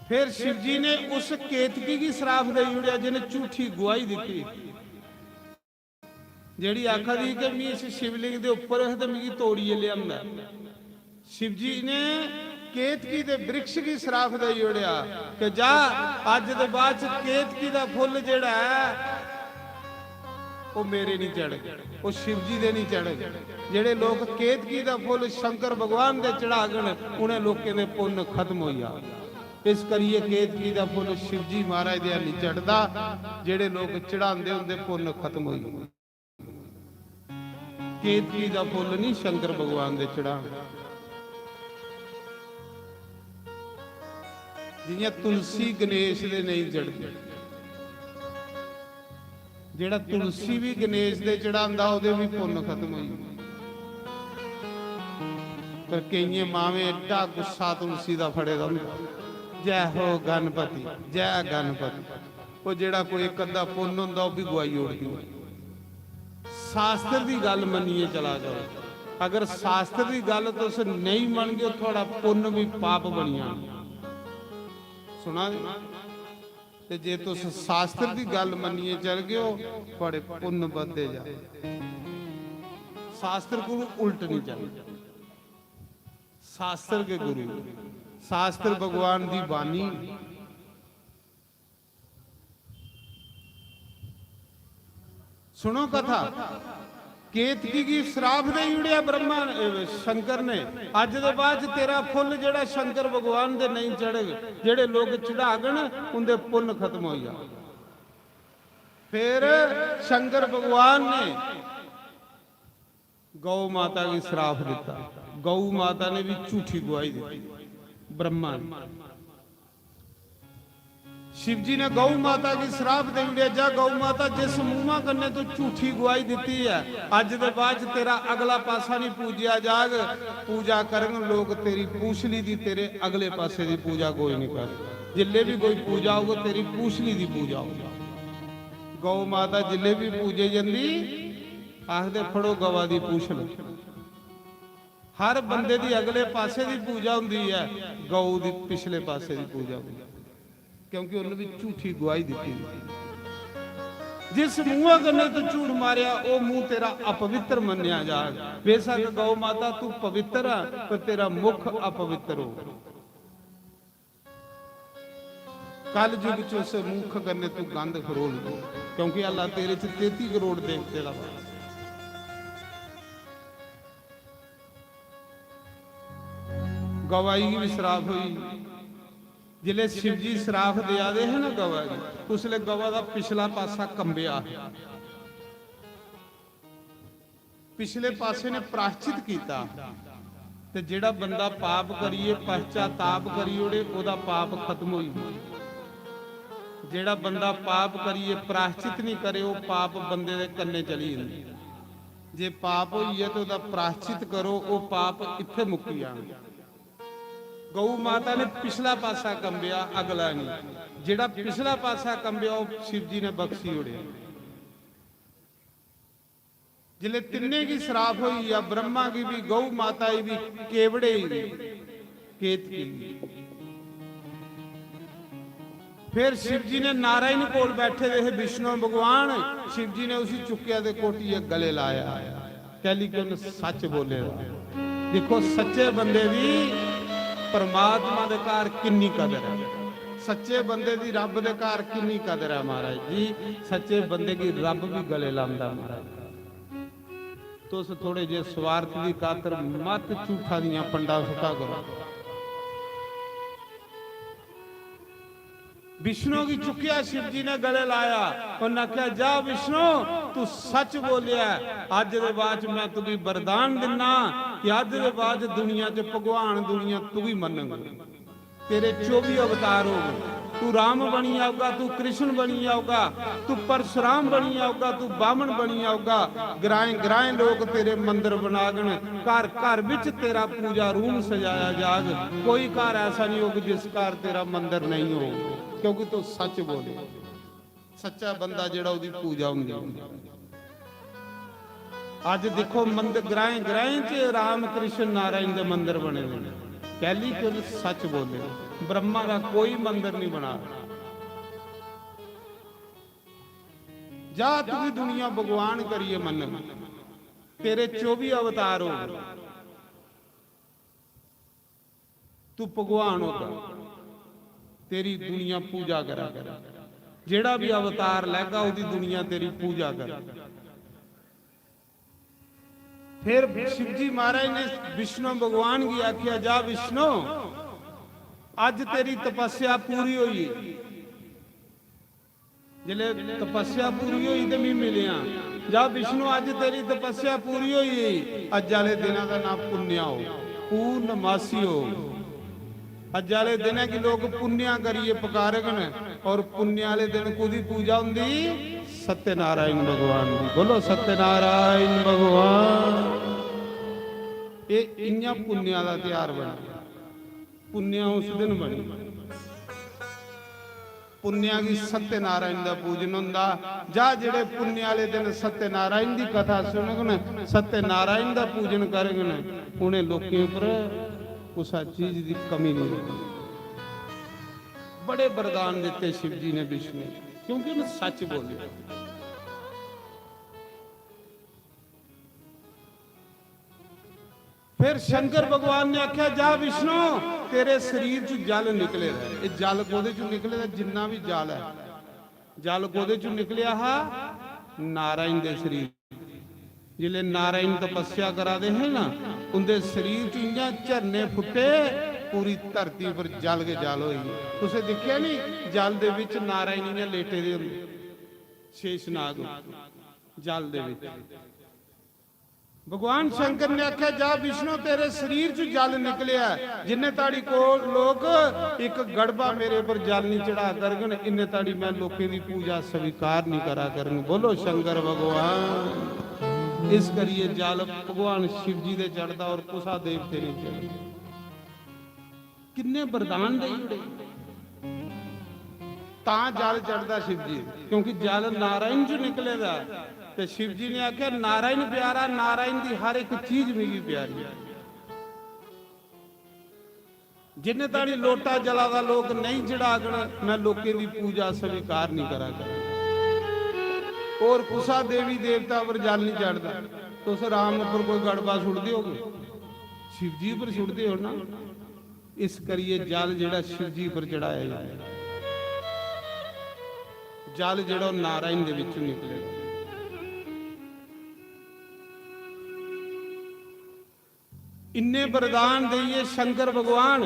फिर शिव जी ने उस केतकी गी श्राप दे ओड़ेआ, जिन्हें झूठी गुआही दी, जेड़ी आखा दी कि मैं इस शिवलिंग दे ऊपर है ते मिगी तोड़िए लिया। शिव जी ने केतकी दे वृक्ष गी श्राप दे ओड़ेआ कि जा, अज दे बाद च केतकी दा फुल्ल जेड़ा है, वो मेरे नहीं चढ़ग, वो शिव जी दे नहीं चढ़ग। जेड़े लोग केतकी दा फुल्ल शंकर भगवान दे चढ़ागन, उन्हें लोकें दे पुन्न खत्म हो जा। इस करिए केतकी दा फुल्ल शिव जी महाराज दे नहीं चढ़दा। जेड़े लोग चढ़ाते, उनके पुन्न खत्म हो जाते। केतकी दा फुल्ल नहीं शंकर भगवान दे चढ़ाना। जियां तुलसी गणेश दे नहीं चढ़दी, जेड़ा तुलसी भी गणेश दे चढ़ांदा, ओदे भी पुन्न खत्म होई। पर केइयें मावें एड्डा गुस्सा तुलसी दा फड़े दा होंदा, "जय हो गणपति, जय गणपति।" वो जेड़ा कोई एक अद्धा पुन्न होंदा, वो भी गुआई ओड़दी। शास्त्र दी गल्ल मन्नियै चला करो। अगर शास्त्र दी गल्ल तुस नेईं मनगे, थुआड़ा पुन्न भी पाप बनी जाना। सुना दे? ते जे तुस शास्त्र दी गल्ल मन्नियै चलगे ओ, थुआड़े पुन्न बधदे जा। शास्त्र कोलू उल्ट नहीं चलना। शास्त्र के गुरु, शास्त्र भगवान दी बानी। सुनो कथा। केतकी गी श्राप देई ओड़ेआ ब्रह्मा, अ, शंकर ने, "अज्ज दे बाद च तेरा फुल्ल जेह्ड़ा शंकर भगवान दे नेईं चढ़ग, जेह्ड़े लोक चढ़ागन उं'दे पुन्न खत्म होई जा।" फिर शंकर भगवान ने गौ माता गी श्राप दिता। गौ माता ने भी झूठी गुआही दी, ब्रह्मा ने। शिव जी ने गौ माता गी श्राप दे ओड़ेआ, "जा गौ माता, जिस मुंहा कन्नै तू झूठी गुआही दित्ती ऐ, अज्ज दे बाद च तेरा अगला पासा नहीं पूजेआ जाग। पूजा करन लोक तेरी पूछली दी, तेरे अगले पासे दी पूजा कोई नहीं कर। जिल्ले भी कोई पूजा होग, तेरी पूछली दी पूजा होग।" गौ माता जिल्ले भी पूजे जंदी, आखदे, "फड़ो गवा दी पूछल।" हर बंदे दी अगले पासे दी पूजा होंदी ऐ, गौ दी पिछले पासे दी पूजा होंदी ऐ, क्योंकि उन्हें भी झूठी गुआही दी। जिस मुंह कन्नै तू झूठ मारेआ, वो मुंह तेरा अपवित्र मन्नेआ जाग। बेशक गौ माता तू पवित्र है, पर तेरा मुख अपवित्र हो। कल युग च उस मुख कन्नै तू गंद खरोल, क्योंकि अल्लाह तेरे च तेती करोड़ देवते दा वास। गवाई गी भी श्राप होई। जिसले शिव जी श्राप देआ दे हे ना गवा गी, उसले गवा दा पिछला पासा कंबेआ। पिछले पासे ने प्राश्चित कीता, ते जेड़ा बंदा पाप करिए पश्चाताप करी ओड़े, ओदा पाप खत्म होई जाए। जेड़ा बंदा पाप करिए प्राश्चित नहीं करे, वो पाप बंदे दे कन्ने चली जंदे। जे पाप होई है तो ओदा प्राश्चित करो, वो पाप इत्थे मुक्की जान। गौ माता ने पिछला पासा कंबेआ, अगला नहीं। जेड़ा पिछला पासा कंबेआ, वो शिव जी ने बख्शी ओड़े। जिसले तिन्ने गी श्राप होई गया, ब्रह्मा गी भी, गौ माता गी भी, केवड़े गी भी, केतकी गी। फिर शिव जी ने, नारायण कोल बैठे दे हे विष्णु भगवान, शिव जी ने उसी चुक्किया ते कोटियै गले लाया। कैली कि उन्हें सच बोले दा। देखो, सच्चे बंदे दी परमात्मा दे घर किन्नी कदर है, सच्चे बंदे दी रब दे घर किन्नी कदर है महाराज जी। सच्चे बंदे की रब भी गले लांदा महाराज। तुस थोड़े जे स्वार्थ दी खातर मत झूठा दियां पंडा सुट्टा करो। विष्णु गी चुक्केआ शिव जी ने गले लाया, उन्हें आखेआ, "जा विष्णु, तू सच बोलेआ है। अज्ज दे बाद च मैं तुगी वरदान दिन्ना कि अज्ज दे बाद च दुनिया च भगवान दुनिया तुगी मन्नग।" तेरे चौबी अवतार होग। तू राम बनी जाओगा, तू कृष्ण बनी जाओगा, तू परशुराम बनी जाओगा, तू बामन बनी जाओगा। ग्राएं ग्राएं लोग तेरे मंदिर बनागन, घर घर विच तेरा पूजा रूम सजाया जाग। कोई घर ऐसा नहीं होग जिस घर तेरा मंदिर नहीं हो, क्योंकि तू सच बोले। सच्चा बंदा जेड़ा, ओदी पूजा होंदी। अज देखो, मंदिर ग्राएं ग्राएं च राम कृष्ण नारायण दे मंदिर बने हुए हैं। कैली? कि उन्हें सच बोले। ब्रह्मा का कोई मंदिर नहीं बना। जा, तुगी दुनिया भगवान करिए मन्नग, तेरे चौबी अवतार हो। तू भगवान होगा, तेरी दुनिया पूजा करा। जेड़ा भी अवतार लैगा, ओदी दुनिया तेरी पूजा कर। फिर शिवजी महाराज ने विष्णु भगवान की आख्या, "जा विष्णु, अज तेरी तपस्या पूरी होई।" जिसलै तपस्या पूरी होई ते मी मिलेआ, "जा विष्णु, अज्ज तेरी तपस्या पूरी होई गेई।" अज्ज आह्ले दिना दा नांऽ पुन्नेआ हो, पूर्णमासी हो। अज्ज आह्ले दिनै गी लोक पुन्नेआ करियै पकारगन, और पुन्ने आह्ले दिन कुदी पूजा होंदी? सत्यनारायण भगवान दी। बोलो, सत्यनारायण भगवान। एह् इ'यां पुन्नेआ दा तेहार बनेआ, पुन्नेआ उस दिन बनी। पुन्नेआ गी सत्यनारायण दा पूजन होंदा। जा जेह्ड़े पुन्ने आह्ले दिन सत्यनारायण दी कथा सुनगन, सत्यनारायण दा पूजन करगन, उ'नें लोकें उप्पर कुसै चीज दी कमी नहीं होगी। बड़े वरदान दित्ते शिव जी ने विष्णु गी, क्योंकि उन्हें सच बोलेआ। फिर शंकर भगवान ने आख्या, "जा विष्णु, तेरे शरीर च जल निकले दा ऐ।" ये जल कोदे च निकले दा? जिन्ना भी जल है, जल कोदे च निकलिया हा? नारायण दे शरीर। जिसले नारायण तपस्या करा दे हे ना, उंदे शरीर च इयां झरने फुट्टे, पूरी धरती पर जल गै जल होई गई। तुसें दिक्खेआ नी, जल दे विच नारायण इयां लेटे दे होंदे, शेषनाग जल दे विच। भगवान शंकर ने आख्या, "जा विष्णु, तेरे शरीर च जल निकलिया है। जिन्ने ताड़ी को लोक एक गड़बा मेरे पर जल नहीं चढ़ा करगन, इन्ने ताड़ी मैं लोकें दी पूजा स्वीकार नहीं करा करन।" बोलो शंकर भगवान। इस करिए जल भगवान शिव जी दे चढ़दा और कुसा देवते नहीं चढ़दा। किन्ने वरदान देई ओड़े, तां जल चढ़दा शिव जी, क्योंकि जल नारायण च निकले दा। ते शिव जी ने आख्या, "नारायण प्यारा, नारायण दी हर एक चीज मिगी प्यारी है।" जिन्ने ताड़ी लोटा जला दा लोक नहीं चढ़ागन, मैं लोकें दी पूजा स्वीकार नहीं करा कर। और कुसा देवी देवता पर जल नहीं चढ़दा। तुस राम उपर कोई गड़बा सुटदे होगे, शिव जी पर सुटदे हो ना। इस करिए जल जेड़ा शिव जी पर चढ़ाया जाए, जल जेड़ा नारायण दे विचों निकले। इन्ने वरदान देइए शंकर भगवान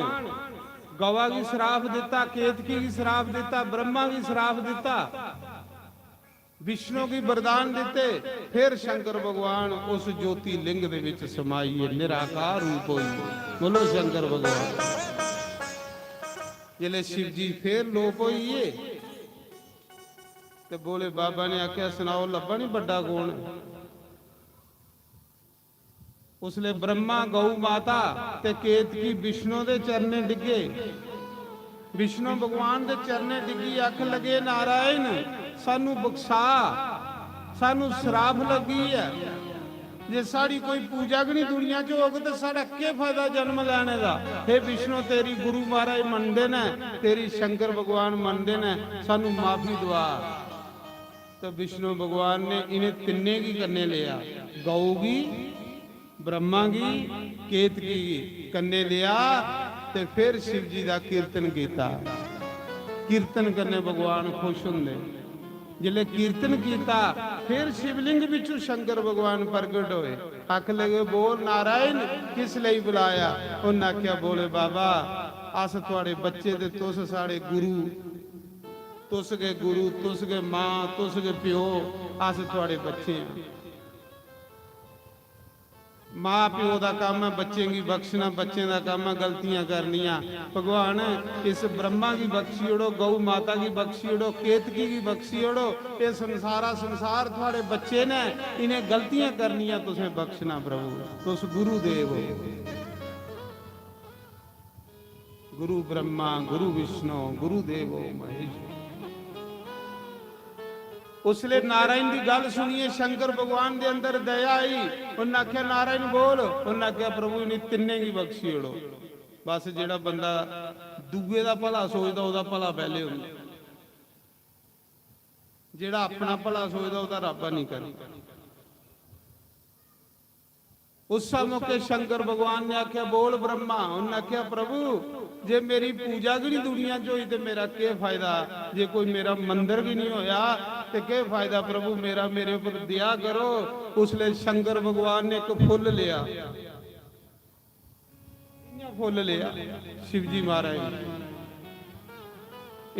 गवा गी श्राप दिता, केतकी गी श्राप दिता, ब्रह्मा गी श्राप दिता, विष्णु गी वरदान दिते। फिर शंकर भगवान उस ज्योति लिंग दे विच समाइए निराकार रूप होई। बोलो शंकर भगवान। जिसले शिव जी फिर लोप होइए, ते भोले बाबा ने आख्या, "सुनाओ, लब्भा नहीं बड्डा कौन है?" उसले ब्रह्मा, गौ माता ते केतकी विष्णु दे चरणे डिगे। विष्णु भगवान दे चरणे डिगी आख लगे, "नारायण, सानू बख्शा, सानू श्राप लगी है। जे साड़ी कोई पूजा गै नहीं दुनिया च होग, ते साड़ा केह फायदा जन्म लैने दा? हे विष्णु, तेरी गुरु महाराज मनदे न, तेरी शंकर भगवान मनदे न, सानू माफी दवा।" तो विष्णु भगवान ने इन्हें तिन्ने गी कन्ने लिया, गौ गी, ब्रह्मा गी, केतकी गी कन्ने लिया, ते फिर शिव जी दा कीर्तन कीता। कीर्तन कन्ने भगवान खुश हुंदे। जिसले कीर्तन कीता, फिर शिवलिंग विचों शंकर भगवान प्रगट होए। आख लगे, "बोल नारायण, किस लेई बुलाया?" उन्हें आख्या, "भोले बाबा, अस थुआड़े बच्चे ते तुस साढ़े गुरु, तुस गै गुरु, तुस गै मां, तुस गै प्यो, अस थुआड़े बच्चे हां।" मां प्यो दा कम्म ऐ बच्चें गी बख्शना, बच्चें दा कम्म ऐ गलतियां करनियां। भगवान, इस ब्रह्मा गी बख्शी ओड़ो, गौ माता गी बख्शी ओड़ो, केतकी गी बख्शी ओड़ो। एह् संसारा संसार थुआड़े बच्चे न, इ'नें गलतियां करनियां, तुसें बख्शना प्रभु, तुस गुरुदेव हो। गुरु ब्रह्मा, गुरु विष्णु, गुरु देवो महेश। उसले नारायण दी गल सुनिए शंकर भगवान दे अंदर दया आई। उन्हें आख्या, "नारायण बोल।" उन्हें आख्या, "प्रभु, इन्हें तिन्ने गी बख्शी ओड़ो।" बस, जेड़ा बंदा दुए दा भला सोचदा, ओदा भला पहले होंदा। जेड़ा अपना भला सोचदा, ओदा रब नहीं करदा। उस मौके शंकर भगवान ने आख्या, "बोल ब्रह्मा।" उन्हें आख्या, "प्रभु, जे मेरी पूजा गै नहीं दुनिया च होई ते मेरा केह् फायदा? जे कोई मेरा मंदिर गै नहीं होया ते केह् फायदा? प्रभु, मेरा, मेरे उपर दया करो।" उसले शंकर भगवान ने एक फुल्ल लिया। इयां फुल्ल लिया शिवजी महाराज ने।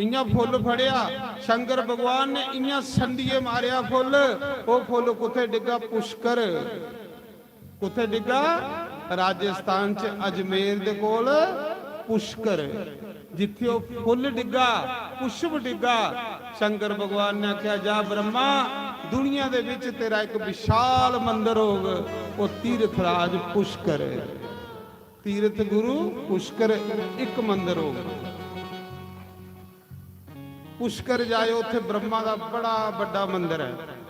इयां फुल्ल फड़िया शंकर भगवान ने, इयां संडिये मारेया फुल्ल। ओ फुल्ल कुत्थे डिग्गा? पुष्कर। कुत्थे डिग्गा? राजस्थान च अजमेर दे कोल पुष्कर। जित्थे ओ फुल्ल डिग्गा, पुष्प डिग्गा, शंकर भगवान ने आख्या, "जा ब्रह्मा, दुनिया दे विच तेरा एक विशाल मंदिर होग, ओ तीर्थराज पुष्कर।" तीर्थ गुरु पुष्कर एक मंदिर होग। पुष्कर जायो, उत्थे ब्रह्मा दा बड़ा बड्डा मंदिर है,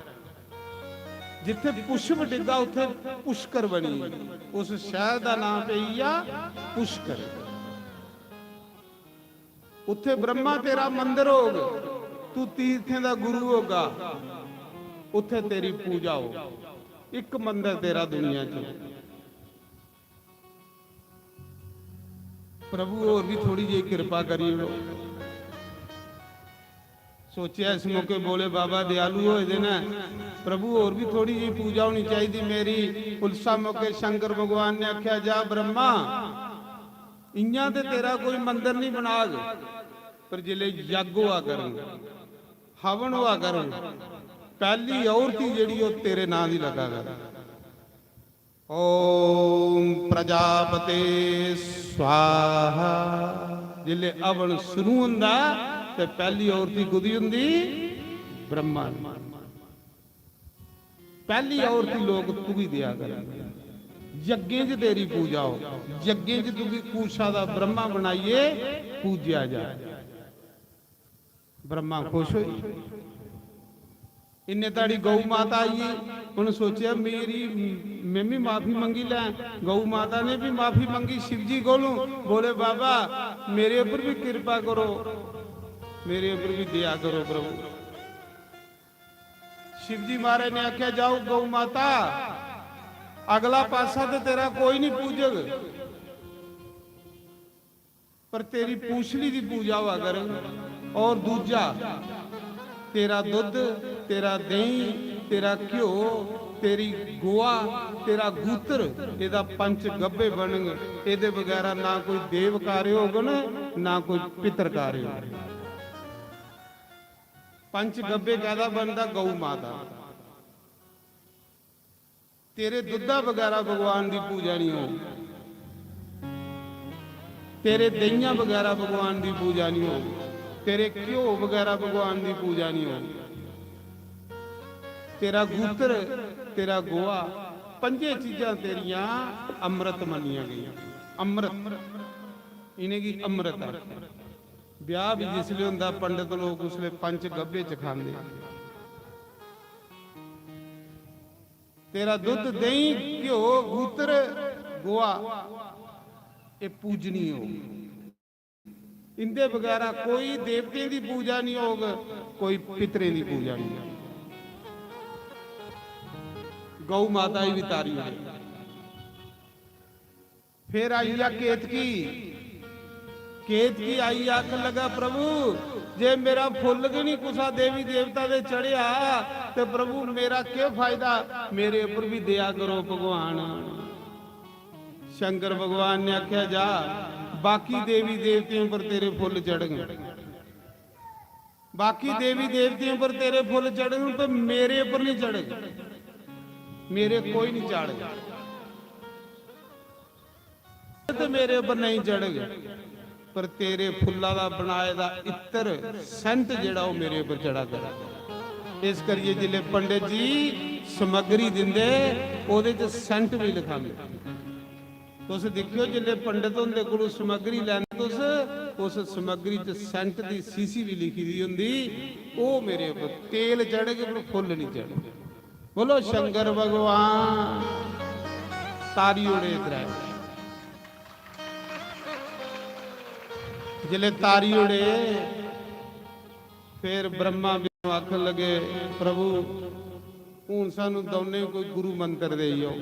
जिथे पुष्प डिग्गा, उत्थे पुष्कर बनी। उस शहर दा नाम पेई गेआ पुष्कर। उत्थे ब्रह्मा तेरा मंदिर होग, तू तीर्थें दा गुरु होगा, उत्थे तेरी पूजा हो। एक मंदिर तेरा दुनिया च। प्रभु, होर भी थोड़ी जेही किरपा करी ओड़ो। सोचेआ इस मौके भोले बाबा दयालु होए दे न, प्रभु, होर भी थोड़ी जेही पूजा होनी चाहिदी मेरी। उलसा मौके शंकर भगवान ने आख्या, "जा ब्रह्मा, इयां ते तेरा कोई मंदर नहीं बनाग, पर जिसलै यज्ञ होआ करन, हवन होआ करन, पैहली औरती जेहड़ी, ओह तेरे नां दी लग्गा करन।" ओम प्रजापते स्वाहा। जिसलै हवन शुरू होंदा, ते पैहली औरती कुदी होंदी? ब्रह्मा दी। पैहली औरती लोक तुगी देआ कर। यज्ञें च तेरी पूजा हो, यज्ञें च तुगी कूशा दा ब्रह्मा बनाइए पूजेआ जा। ब्रह्मा खुश होई। इन्ने ताड़ी गौ माता आई। उन्हें सोचेआ, "मेरी, में भी माफी मंगी लैं।" गौ माता ने भी माफी मंगी शिव जी कोलों, "भोले बाबा, मेरे ऊपर भी किरपा करो, मेरे ऊपर भी दया करो प्रभु।" शिव जी महाराज ने आख्या, "जाओ गौ माता, अगला पासा तो तेरा कोई नहीं पूजग, पर तेरी पूछली दी पूजा हुआ करग। और दूजा, तेरा दुद्ध, तेरा देहीं, तेरा घ्यो, तेरी गोआ, तेरा गूत्र, एदा पंच गब्बे बनग। एदे बगैरा ना कोई देव कार्य होगन, ना कोई पितर कार्य होगन।" पंच गब्बे कैदा बनदा? गौ माता। तेरे दुद्धा बगैरा भगवान दी पूजा नहीं हो, तेरे देहियां बगैरा भगवान दी पूजा नहीं हो, तेरे घ्यो बगैरा भगवान दी पूजा नहीं हो, तेरा गूत्र, तेरा गोआ, पंजे चीजां तेरियां अमृत मन्नियां गईयां। अमृत, इ'नेंगी अमृत आखदे। ब्याह भी जिसले होंदा, पंडित लोग उसले पंच गब्बे च खांदे। तेरा दुद्ध, देहीं, घ्यो, गूत्र, गोआ, एह् पूजनीय हो। इंदे बगैरा कोई देवतें दी पूजा नहीं होग, कोई पितरें दी पूजा नहीं होग। गौ माता ही भी तारी है। फिर आई गेआ केतकी। केतकी आई, आखन लगा, "प्रभु, जे मेरा फुल्ल गै नहीं कुसा देवी देवता दे चढ़ेआ, ते प्रभु, मेरा केह् फायदा? मेरे उप्पर भी दया करो भगवान।" शंकर भगवान ने आख्या, "जा, बाकी देवी देवतें पर तेरे फुल्ल चढ़ग, बाकी देवी देवतें पर तेरे फुल्ल चढ़ग, पर मेरे पर नहीं चढ़ग, मेरे कोई नहीं चाढ़ग।" ते मेरे पर नहीं चढ़ग, पर तेरे फुल्ला दा बनाए दा इत्तर, सेंट जेड़ा, ओह मेरे पर चढ़ा कर। इस करिए जिसले पंडित जी समग्री दिंदे, ओहदे च सेंट भी लिखांदे। तुस दिक्खेओ, जिसले पंडित हुंदे कोलों समग्री लैंदे तुस, उस समग्री च सेंट दी सीसी भी लिखी दी हुंदी, ओह मेरे पर तेल चढ़ग, पर फुल्ल नहीं चढ़ग। बोलो शंकर भगवान। तारी ओड़े त्रै। जिसले तारी ओड़े, फिर ब्रह्मा विष्णु आखन लगे, "प्रभु, हून सानू दौनें कोई गुरु मंत्र देई आओ।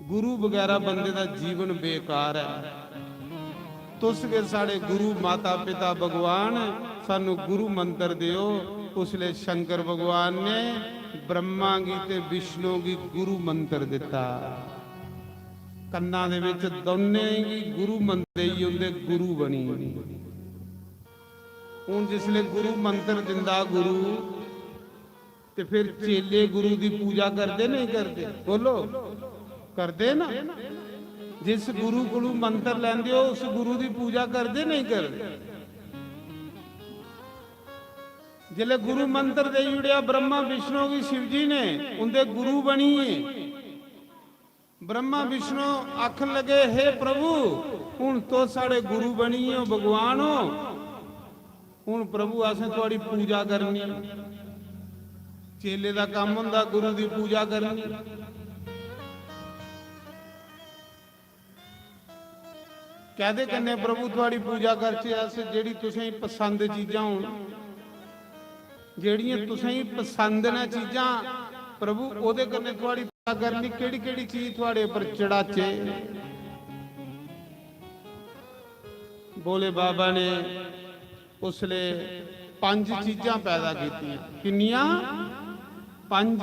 गुरु बगैरा बंदे दा जीवन बेकार है।" तुस गै साढ़े गुरु, माता पिता भगवान, सानू गुरु मंत्र देओ। उसले शंकर भगवान ने ब्रह्मा गी ते विष्णु गी गुरु मंत्र दिता। कन्ना दे विच दौनें गी गुरु मंत्र देई उंदे गुरु बनी। हून जिसले गुरु मंत्र दिंदा गुरु, ते फिर चेले गुरु दी पूजा करदे, नहीं करदे? बोलो, करदे ना। जिस गुरु कोलू मंत्र लैंदे हो, उस गुरु दी पूजा करदे, नहीं करदे? जिसले गुरु मंत्र देई ओड़ेआ ब्रह्मा विष्णु गी शिव जी ने, उंदे गुरु बनिए। ब्रह्मा विष्णु आखन लगे, "हे प्रभु, हुन तुस साढ़े गुरु बनी हो, भगवान हो, हुन प्रभु असें थुआड़ी पूजा करनी।" चेले दा कम्म होंदा गुरु दी पूजा करनी। कैदे कन्नै प्रभु थुआड़ी पूजा करचै अस? जेड़ी तुसें पसंद चीजां होन, जेड़ियां तुसें पसंद न चीजां, प्रभु ओदे कन्नै थुआड़ी पूजा करनी। केड़ी केड़ी चीज थुआड़े पर चढ़ाचे? भोले बाबा ने उसले पंज चीजां पैदा कीतियां। किन्नियां? पंज।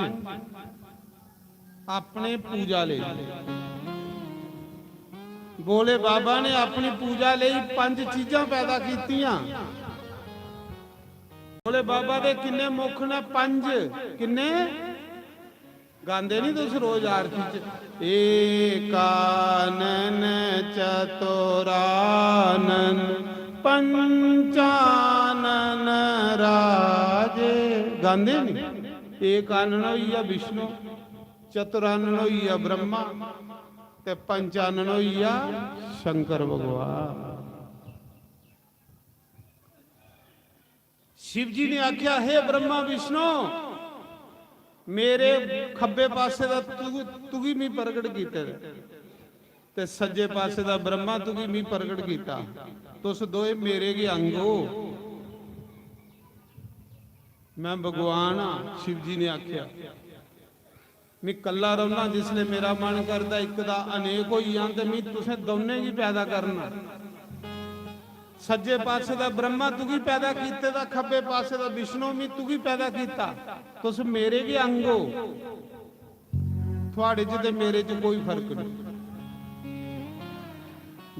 अपने पूजा लेई, भोले बाबा ने अपनी पूजा लेई पंज चीजां पैदा कीतियां। भोले बाबा दे किन्ने मुख ने? पंज। किन्ने? गांदे नहीं तुस रोज आरती च, एकानन चतुरानन पंचानन राजे, गांदे नहीं? एकानन होई गेआ विष्णु, चतुरानन होई गेआ ब्रह्मा, ते पंचानन होई गेआ शंकर भगवान। शिव जी ने आख्या, हे ब्रह्मा विष्णु, मेरे खब्बे पासे दा तू, तुगी मी प्रगट कीते दा, ते सज्जे पासे दा ब्रह्मा तुगी मी प्रगट कीता। तुस दोए मेरे गै अंग हो। मैं भगवान हां, शिव जी ने आख्या। मैं कल्ला रौह्ना, जिसले मेरा मन करदा इक दा अनेक होई जान, ते मैं तुसें दौनें गी पैदा करना। सज्जे पासे दा ब्रह्मा तुगी पैदा कीते दा, खब्बे पासे दा विष्णु मैं तुगी पैदा कीता। तुस मेरे गै अंग हो। थुआड़े च ते मेरे च कोई फर्क नहीं।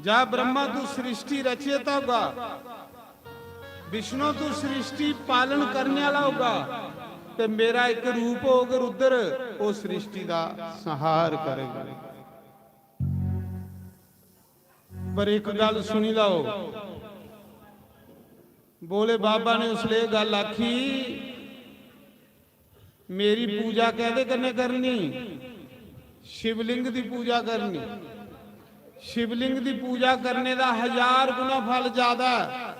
जा ब्रह्मा, तू सृष्टि रचयिता होगा, विष्णु तू सृष्टि पालन करने वाला होगा, ते मेरा एक रूप होग रुद्र, वो सृष्टि दा संहार करेगा। पर एक गल सुनी लैओ, भोले बाबा ने उसले एह् गल आखी, मेरी पूजा कैह्दे कन्नै करनी? शिवलिंग दी पूजा करनी। शिवलिंग दी पूजा करने दा हजार गुना फल ज्यादा है।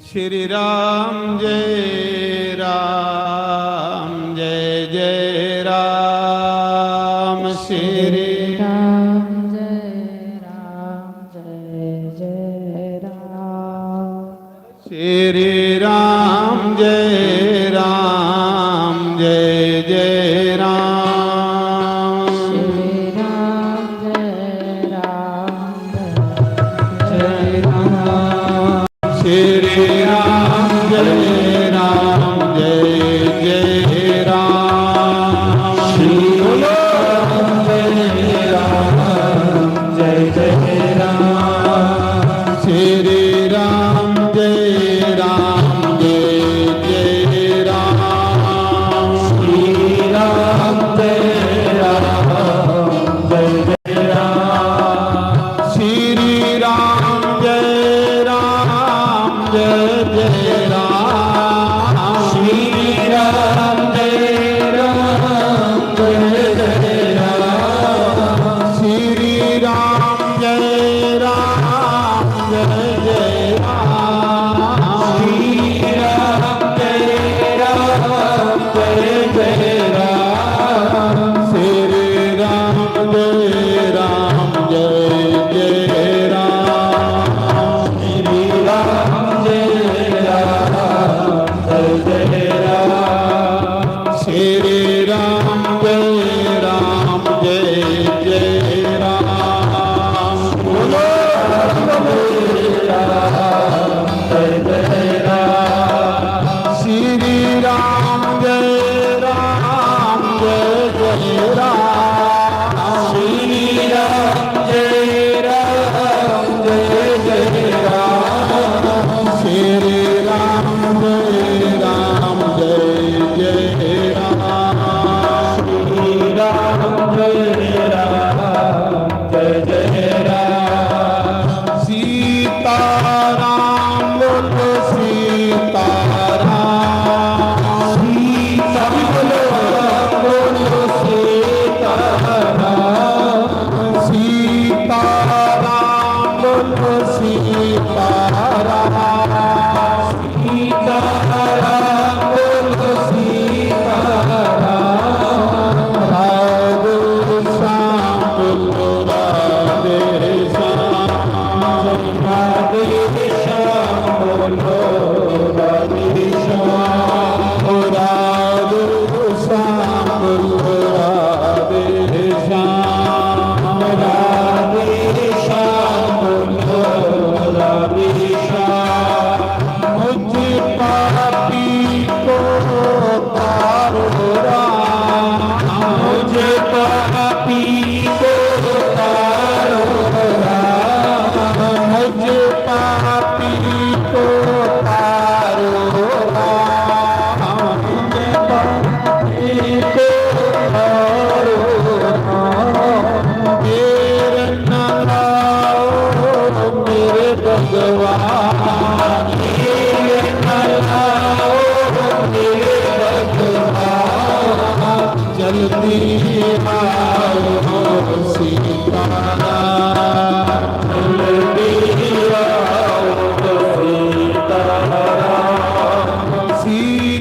श्री राम जय राम जय जय राम श्री राम जय राम जय जय राम। श्री राम जय राम जय जय राम। श्री राम जय राम जय जय राम। श्री राम जय राम जय जय राम। श्री राम जय राम जय जय राम। श्री राम जय राम जय जय राम। श्री राम जय राम जय जय राम। श्री राम जय राम जय जय राम। श्री राम जय राम जय जय राम। श्री राम जय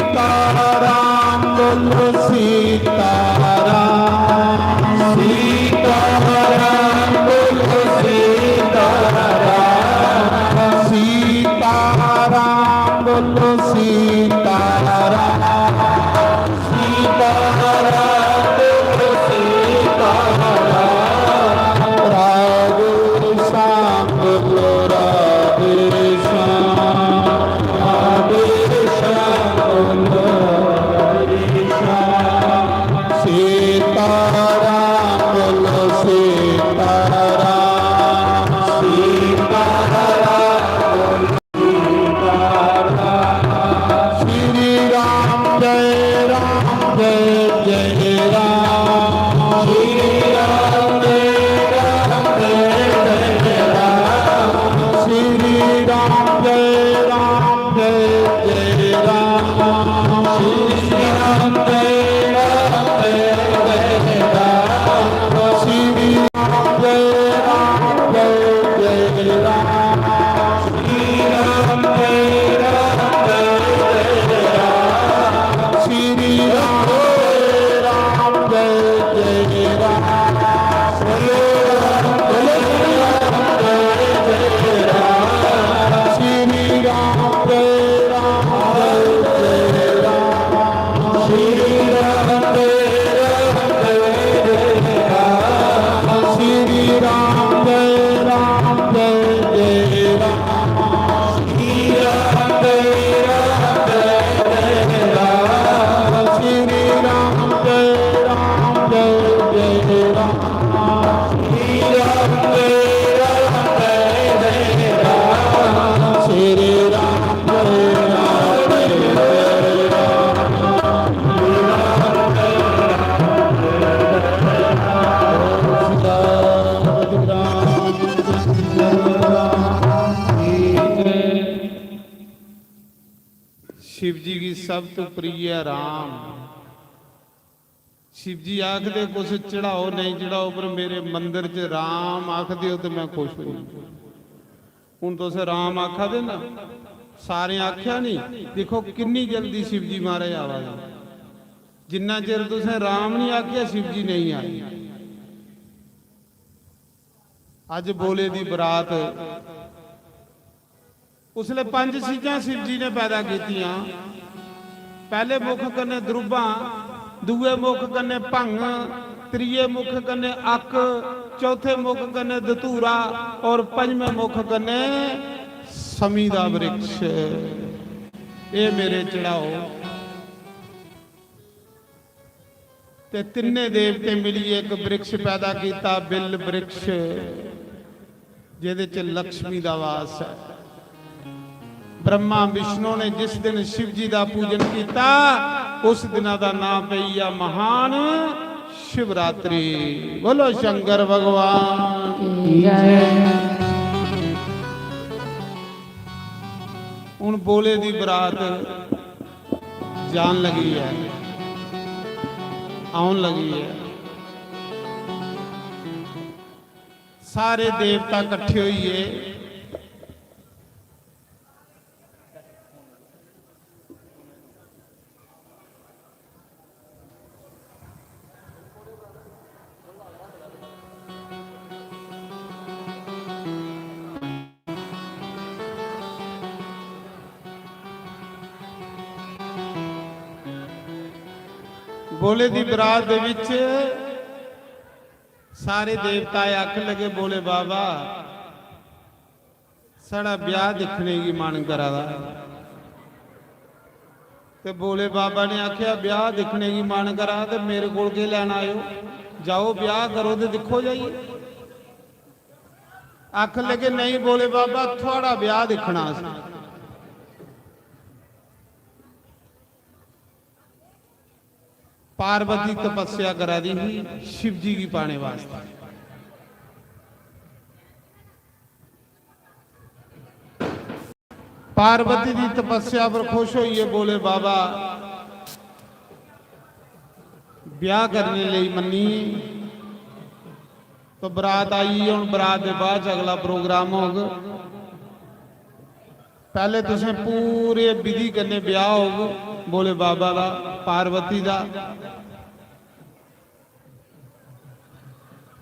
सीताराम बोलो सीताराम, सीताराम बोलो सीताराम, सीताराम बोलो सीताराम। सीताराम बोलो सीताराम, राधे श्याम बोलो राधे श्याम, राधे श्याम बोलो राधे श्याम। सीताराम बोलो सीताराम, सीताराम बोलो श्री राम जय राम जय जय राम। श्री राम जय राम जय जय राम। श्री राम जय राम जय जय राम। श्री राम जय राम जय जय राम। श्री राम जय राम जय जय राम। श्री राम जय राम जय जय राम। श्री राम जय राम जय जय राम। श्री राम जय राम जय जय राम। श्री राम जय राम जय जय राम। श्री राम जय राम जय जय राम। श्री राम जय राम जय जय राम। श्री राम जय राम जय जय राम। श्री राम जय राम जय जय राम। श्री राम जय राम जय जय राम। श्री राम जय राम जय जय राम। शिव जी गी सब तो प्रिय राम। शिव जी आखदे, "कुछ चढ़ाओ नहीं चढ़ाओ, पर मेरे मंदर च राम आखदे हो तो मैं खुश हूं।" हुन तुस राम आखा दे ना, सारें आखेआ नहीं, दिक्खो किन्नी जल्दी शिव जी महाराज आवा दे। जिन्ना चिर तुसें राम नहीं आखेआ, शिव जी नहीं आए। अज्ज भोले दी बरात, उसलै पंज चीजां शिव जी ने पैदा कीतियां। पैह्ले मुख कन्नै द्रुब्बां, दूए मुख कन्नै भंग, त्रिये मुख कन्नै अक्क, चौथे मुख कन्नै धतूरा और पंजमें मुख कन्नै समी दा वृक्ष। एह् मेरे चढ़ाओ। ते तिन्ने देवतें मिलियै इक वृक्ष पैदा कीता, बिल वृक्ष, जेह्दे च लक्ष्मी दा वास ऐ। ब्रह्मा विष्णु ने जिस दिन शिव जी दा पूजन कीता, उस दिना दा नां पेई गेआ महान शिवरात्रि। बोलो शंकर भगवान की जय। हुन भोले दी बरात जान लगी ऐ, औन लगी ऐ। सारे देवता कट्ठे होइए भोले दी बरात दे विच सारे देवता आखन लगे, "भोले बाबा, साढ़ा ब्याह दिक्खने गी मन करा दा।" ते भोले बाबा ने आखेआ, "ब्याह दिक्खने गी मन करा ते मेरे कोल केह् लैन आए ओ? जाओ, ब्याह करो ते दिक्खो जाइयै।" आखन लगे, "नेईं भोले बाबा, थुआढ़ा ब्याह दिक्खना असें।" पार्वती तपस्या करा दी ही शिव जी गी पाने वास्तै। पार्वती दी तपस्या पर खुश होइए भोले बाबा ब्याह करने लेई मन्नी। तो बरात आई, हून बरात दे बाद च अगला प्रोग्राम होग। पैह्ले तुसें पूरे विधि कन्नै ब्याह होग भोले बाबा दा, पार्वती दा।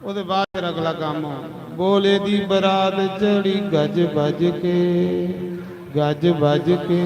ओह्दे बाद फिर अगला कम्म होग। भोले दी बरात चढ़ी गज बज के, गज बज के।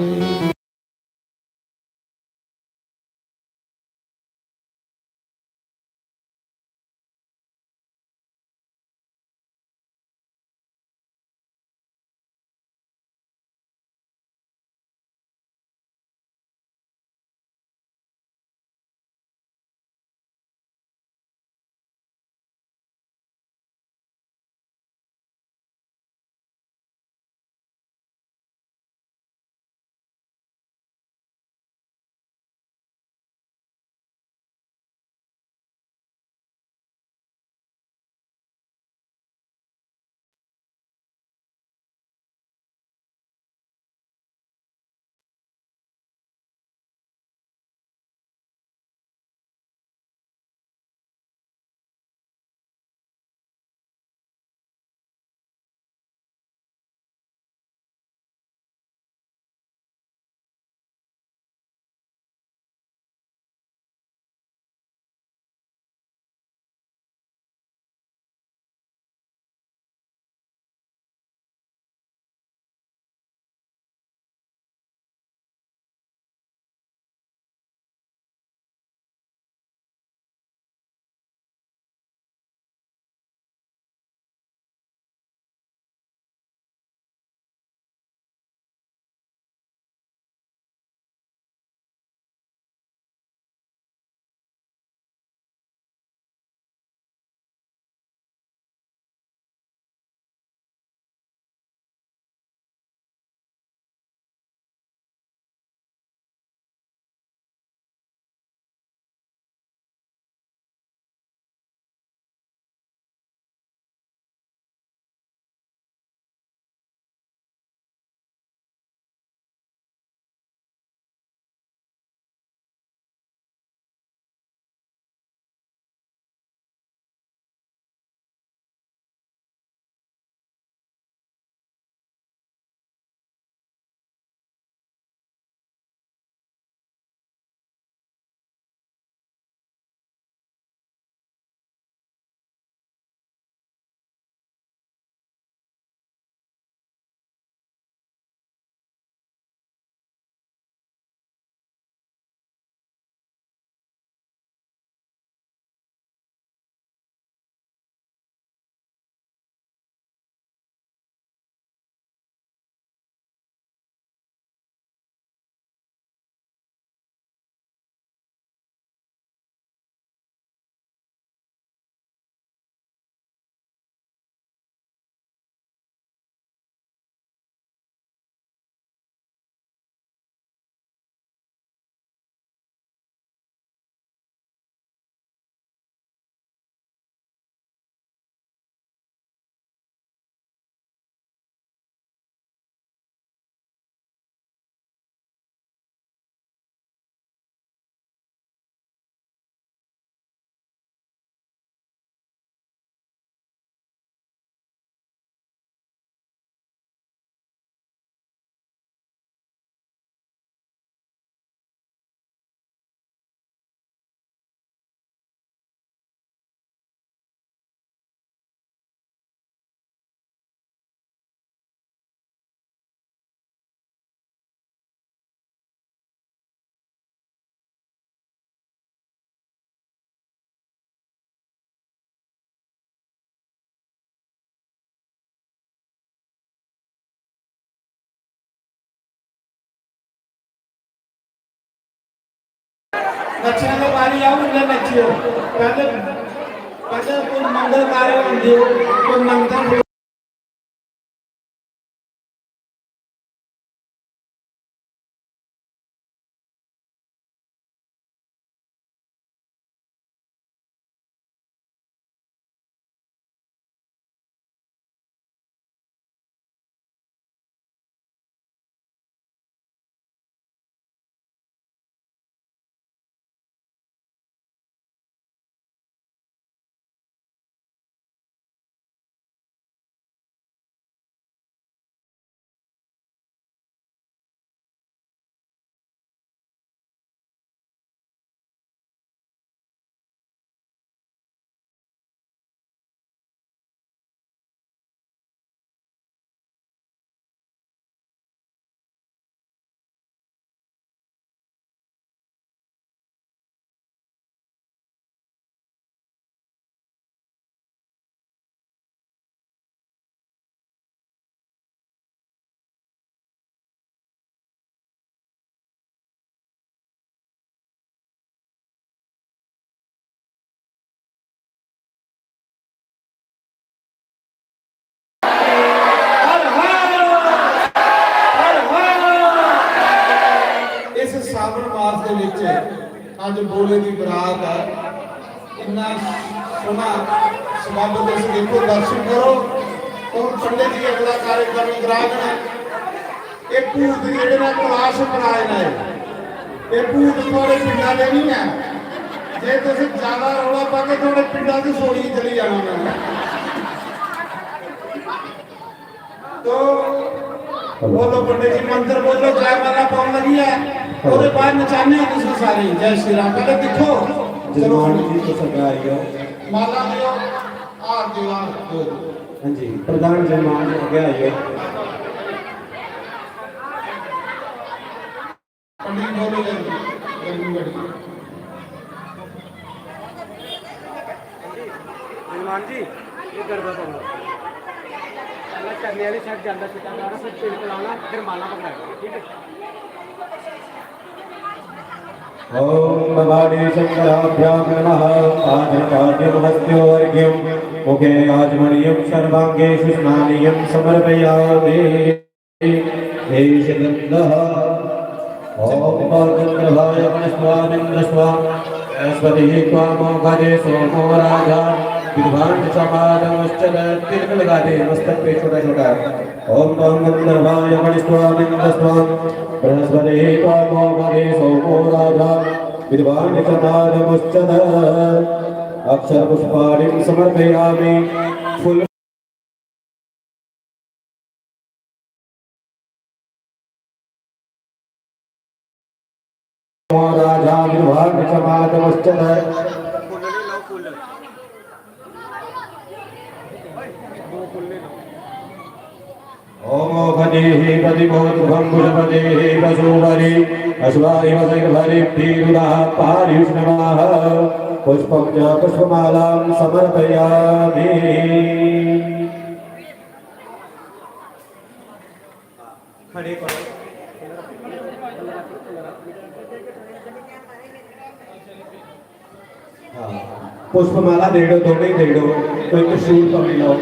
नच्चने दे बारी आओ, इन्ने नच्चियो। पैह्ले, पैह्ले कोई मंगल कार्य होंदे, कोई मंगल भोले दी बरात ऐ। इन्ना सोह्ना सगंध, तुस दिक्खो, दर्शन करो। हून पंडित जी अगला कार्यक्रम कराङन। एह् भूत जेह्ड़े न, कैलाश पर आए न। एह् भूत थुआढ़े पिंडा दे निं ऐ। जे तुस ज्यादा रौला पागे, थुआढ़े पिंडा च सौलियै चली जाना में। तो बोलो पंडित जी, मंत्र बोलो, जयमाला पान लगी है। ओह्दे बाद नचाने आं तुसें सारें गी। जय श्री राम। पैह्ले दिक्खो, जजमान जी, तुस अग्गें आई जाओ। माला देओ, हार देओ, हार देओ। हां जी, प्रधान जजमान जी अग्गें आई जाओ। पंडित बोलो जल्दी, गर्मी बड़ी। हनुमान जी, ये गरबा पकड़ो। पहला चरने वाली साइड जांदा, सीधा जाना, फिर तिलक लाना, फिर माला पकड़ानी, ठीक है? ओम भवानी शंकराभ्यां नमः। पाद्यं पाद्यं हस्तयोर्घ्यं मुखे आचमनीयं सर्वांगे सुस्नानीयं समर्पयामि। एष गन्धः। ॐ पादं प्रभाय मनस्त्वामिन्द्रस्त्वा बृहस्पतिः त्वामोघजे सोमो राजा विद्वान् समादमुच्यत। तिलक लगा दे मस्तक पे छोटा छोटा। ॐ पादं प्रभाय मनस्त्वामिन्द्रस्त्वा बृहस्पतिः त्वामोघजे सोमो राजा विद्वान् समादमुच्यत। अक्षत पुष्पाणि समर्पयामि। फूल राजा विवाहसमागमश्च। ओमोघधीः पतिमोद्भम्बुजपतेः पशूपरि अश्वारिव शैर्भरिभिरुदः पार्युष्णवाः। पुष्पं च पुष्पमालां समर्पयामि। खड़े करो। हाँ, पुष्पमाला दे दो, दोनों ही दे दो, कोई त्रिशूल पकड़ लो।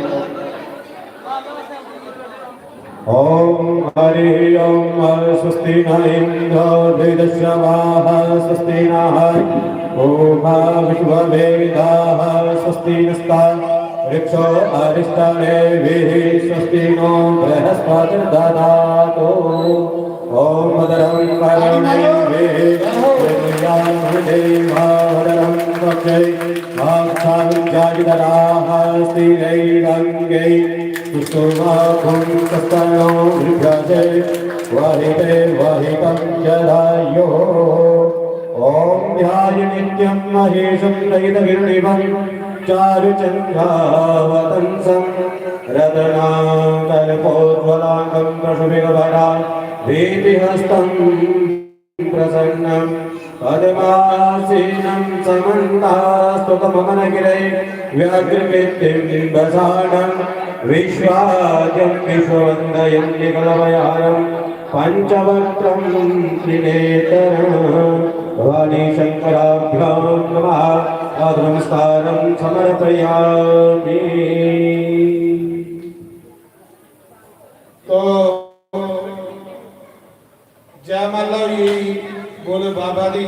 ओम हरि ओम। स्वस्ति न इंद्रो वेदस्यवाः, स्वस्ति नः पूषा विश्ववेदाः, स्वस्ति नस्ता ऋक्षो अरिष्टनेमिः, स्वस्ति नो बृहस्पतिर्दधातु। ओम भद्रं कर्णेभिः शृणुयाम देवा भद्रं पक्षे अक्षाभिर्जायितराः स्थिरैरङ्गैः सुष्ठुमखुं सस्तनो विभ्रजे वहिते वहितं जरायो। ओम ध्याय नित्यं महेशं रहितघृणिवं चारुचन्द्रावतंसं रत्नाकल्पोज्ज्वलांगं प्रशुभिगभरा भीतिहस्तं प्रसन्नं पद्मासीनं समन्तास्तुतममनगिरैः व्याघ्रकृतिं वसानं विश्वाख्यं विश्ववन्दयं निखलवयारं पञ्चवक्त्रं त्रिनेत्रं। भवानी शंकराभ्यां नमः। पादनमस्कारं समर्पयामि। तो जयमाला होई गेई भोले बाबा दी।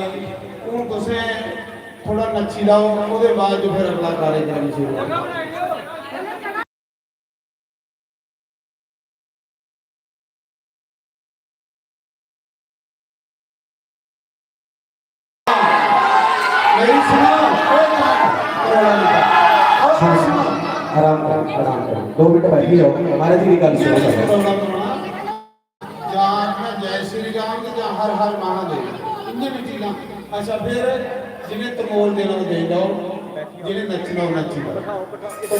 हून तुसें थोड़ा नच्ची लैओ, ओह्दे बाद च फिर अगला कार्यक्रम शुरू होना। मेरी सुनो, कोई बात नहीं, रौला नहीं पाना। और सुनो, आराम करो, आराम करो, दो मिनट बैठ ही जाओ, महाराज जी की गल सुनो पहले। जां आखना जय श्री राम ते जां हर हर महादेव, इन्ने भी चीजां। अच्छा, फिर जिन्हें तमोल देना, ओह् देई लैओ, जिन्हें नच्चना, ओह् नच्ची लैओ। तो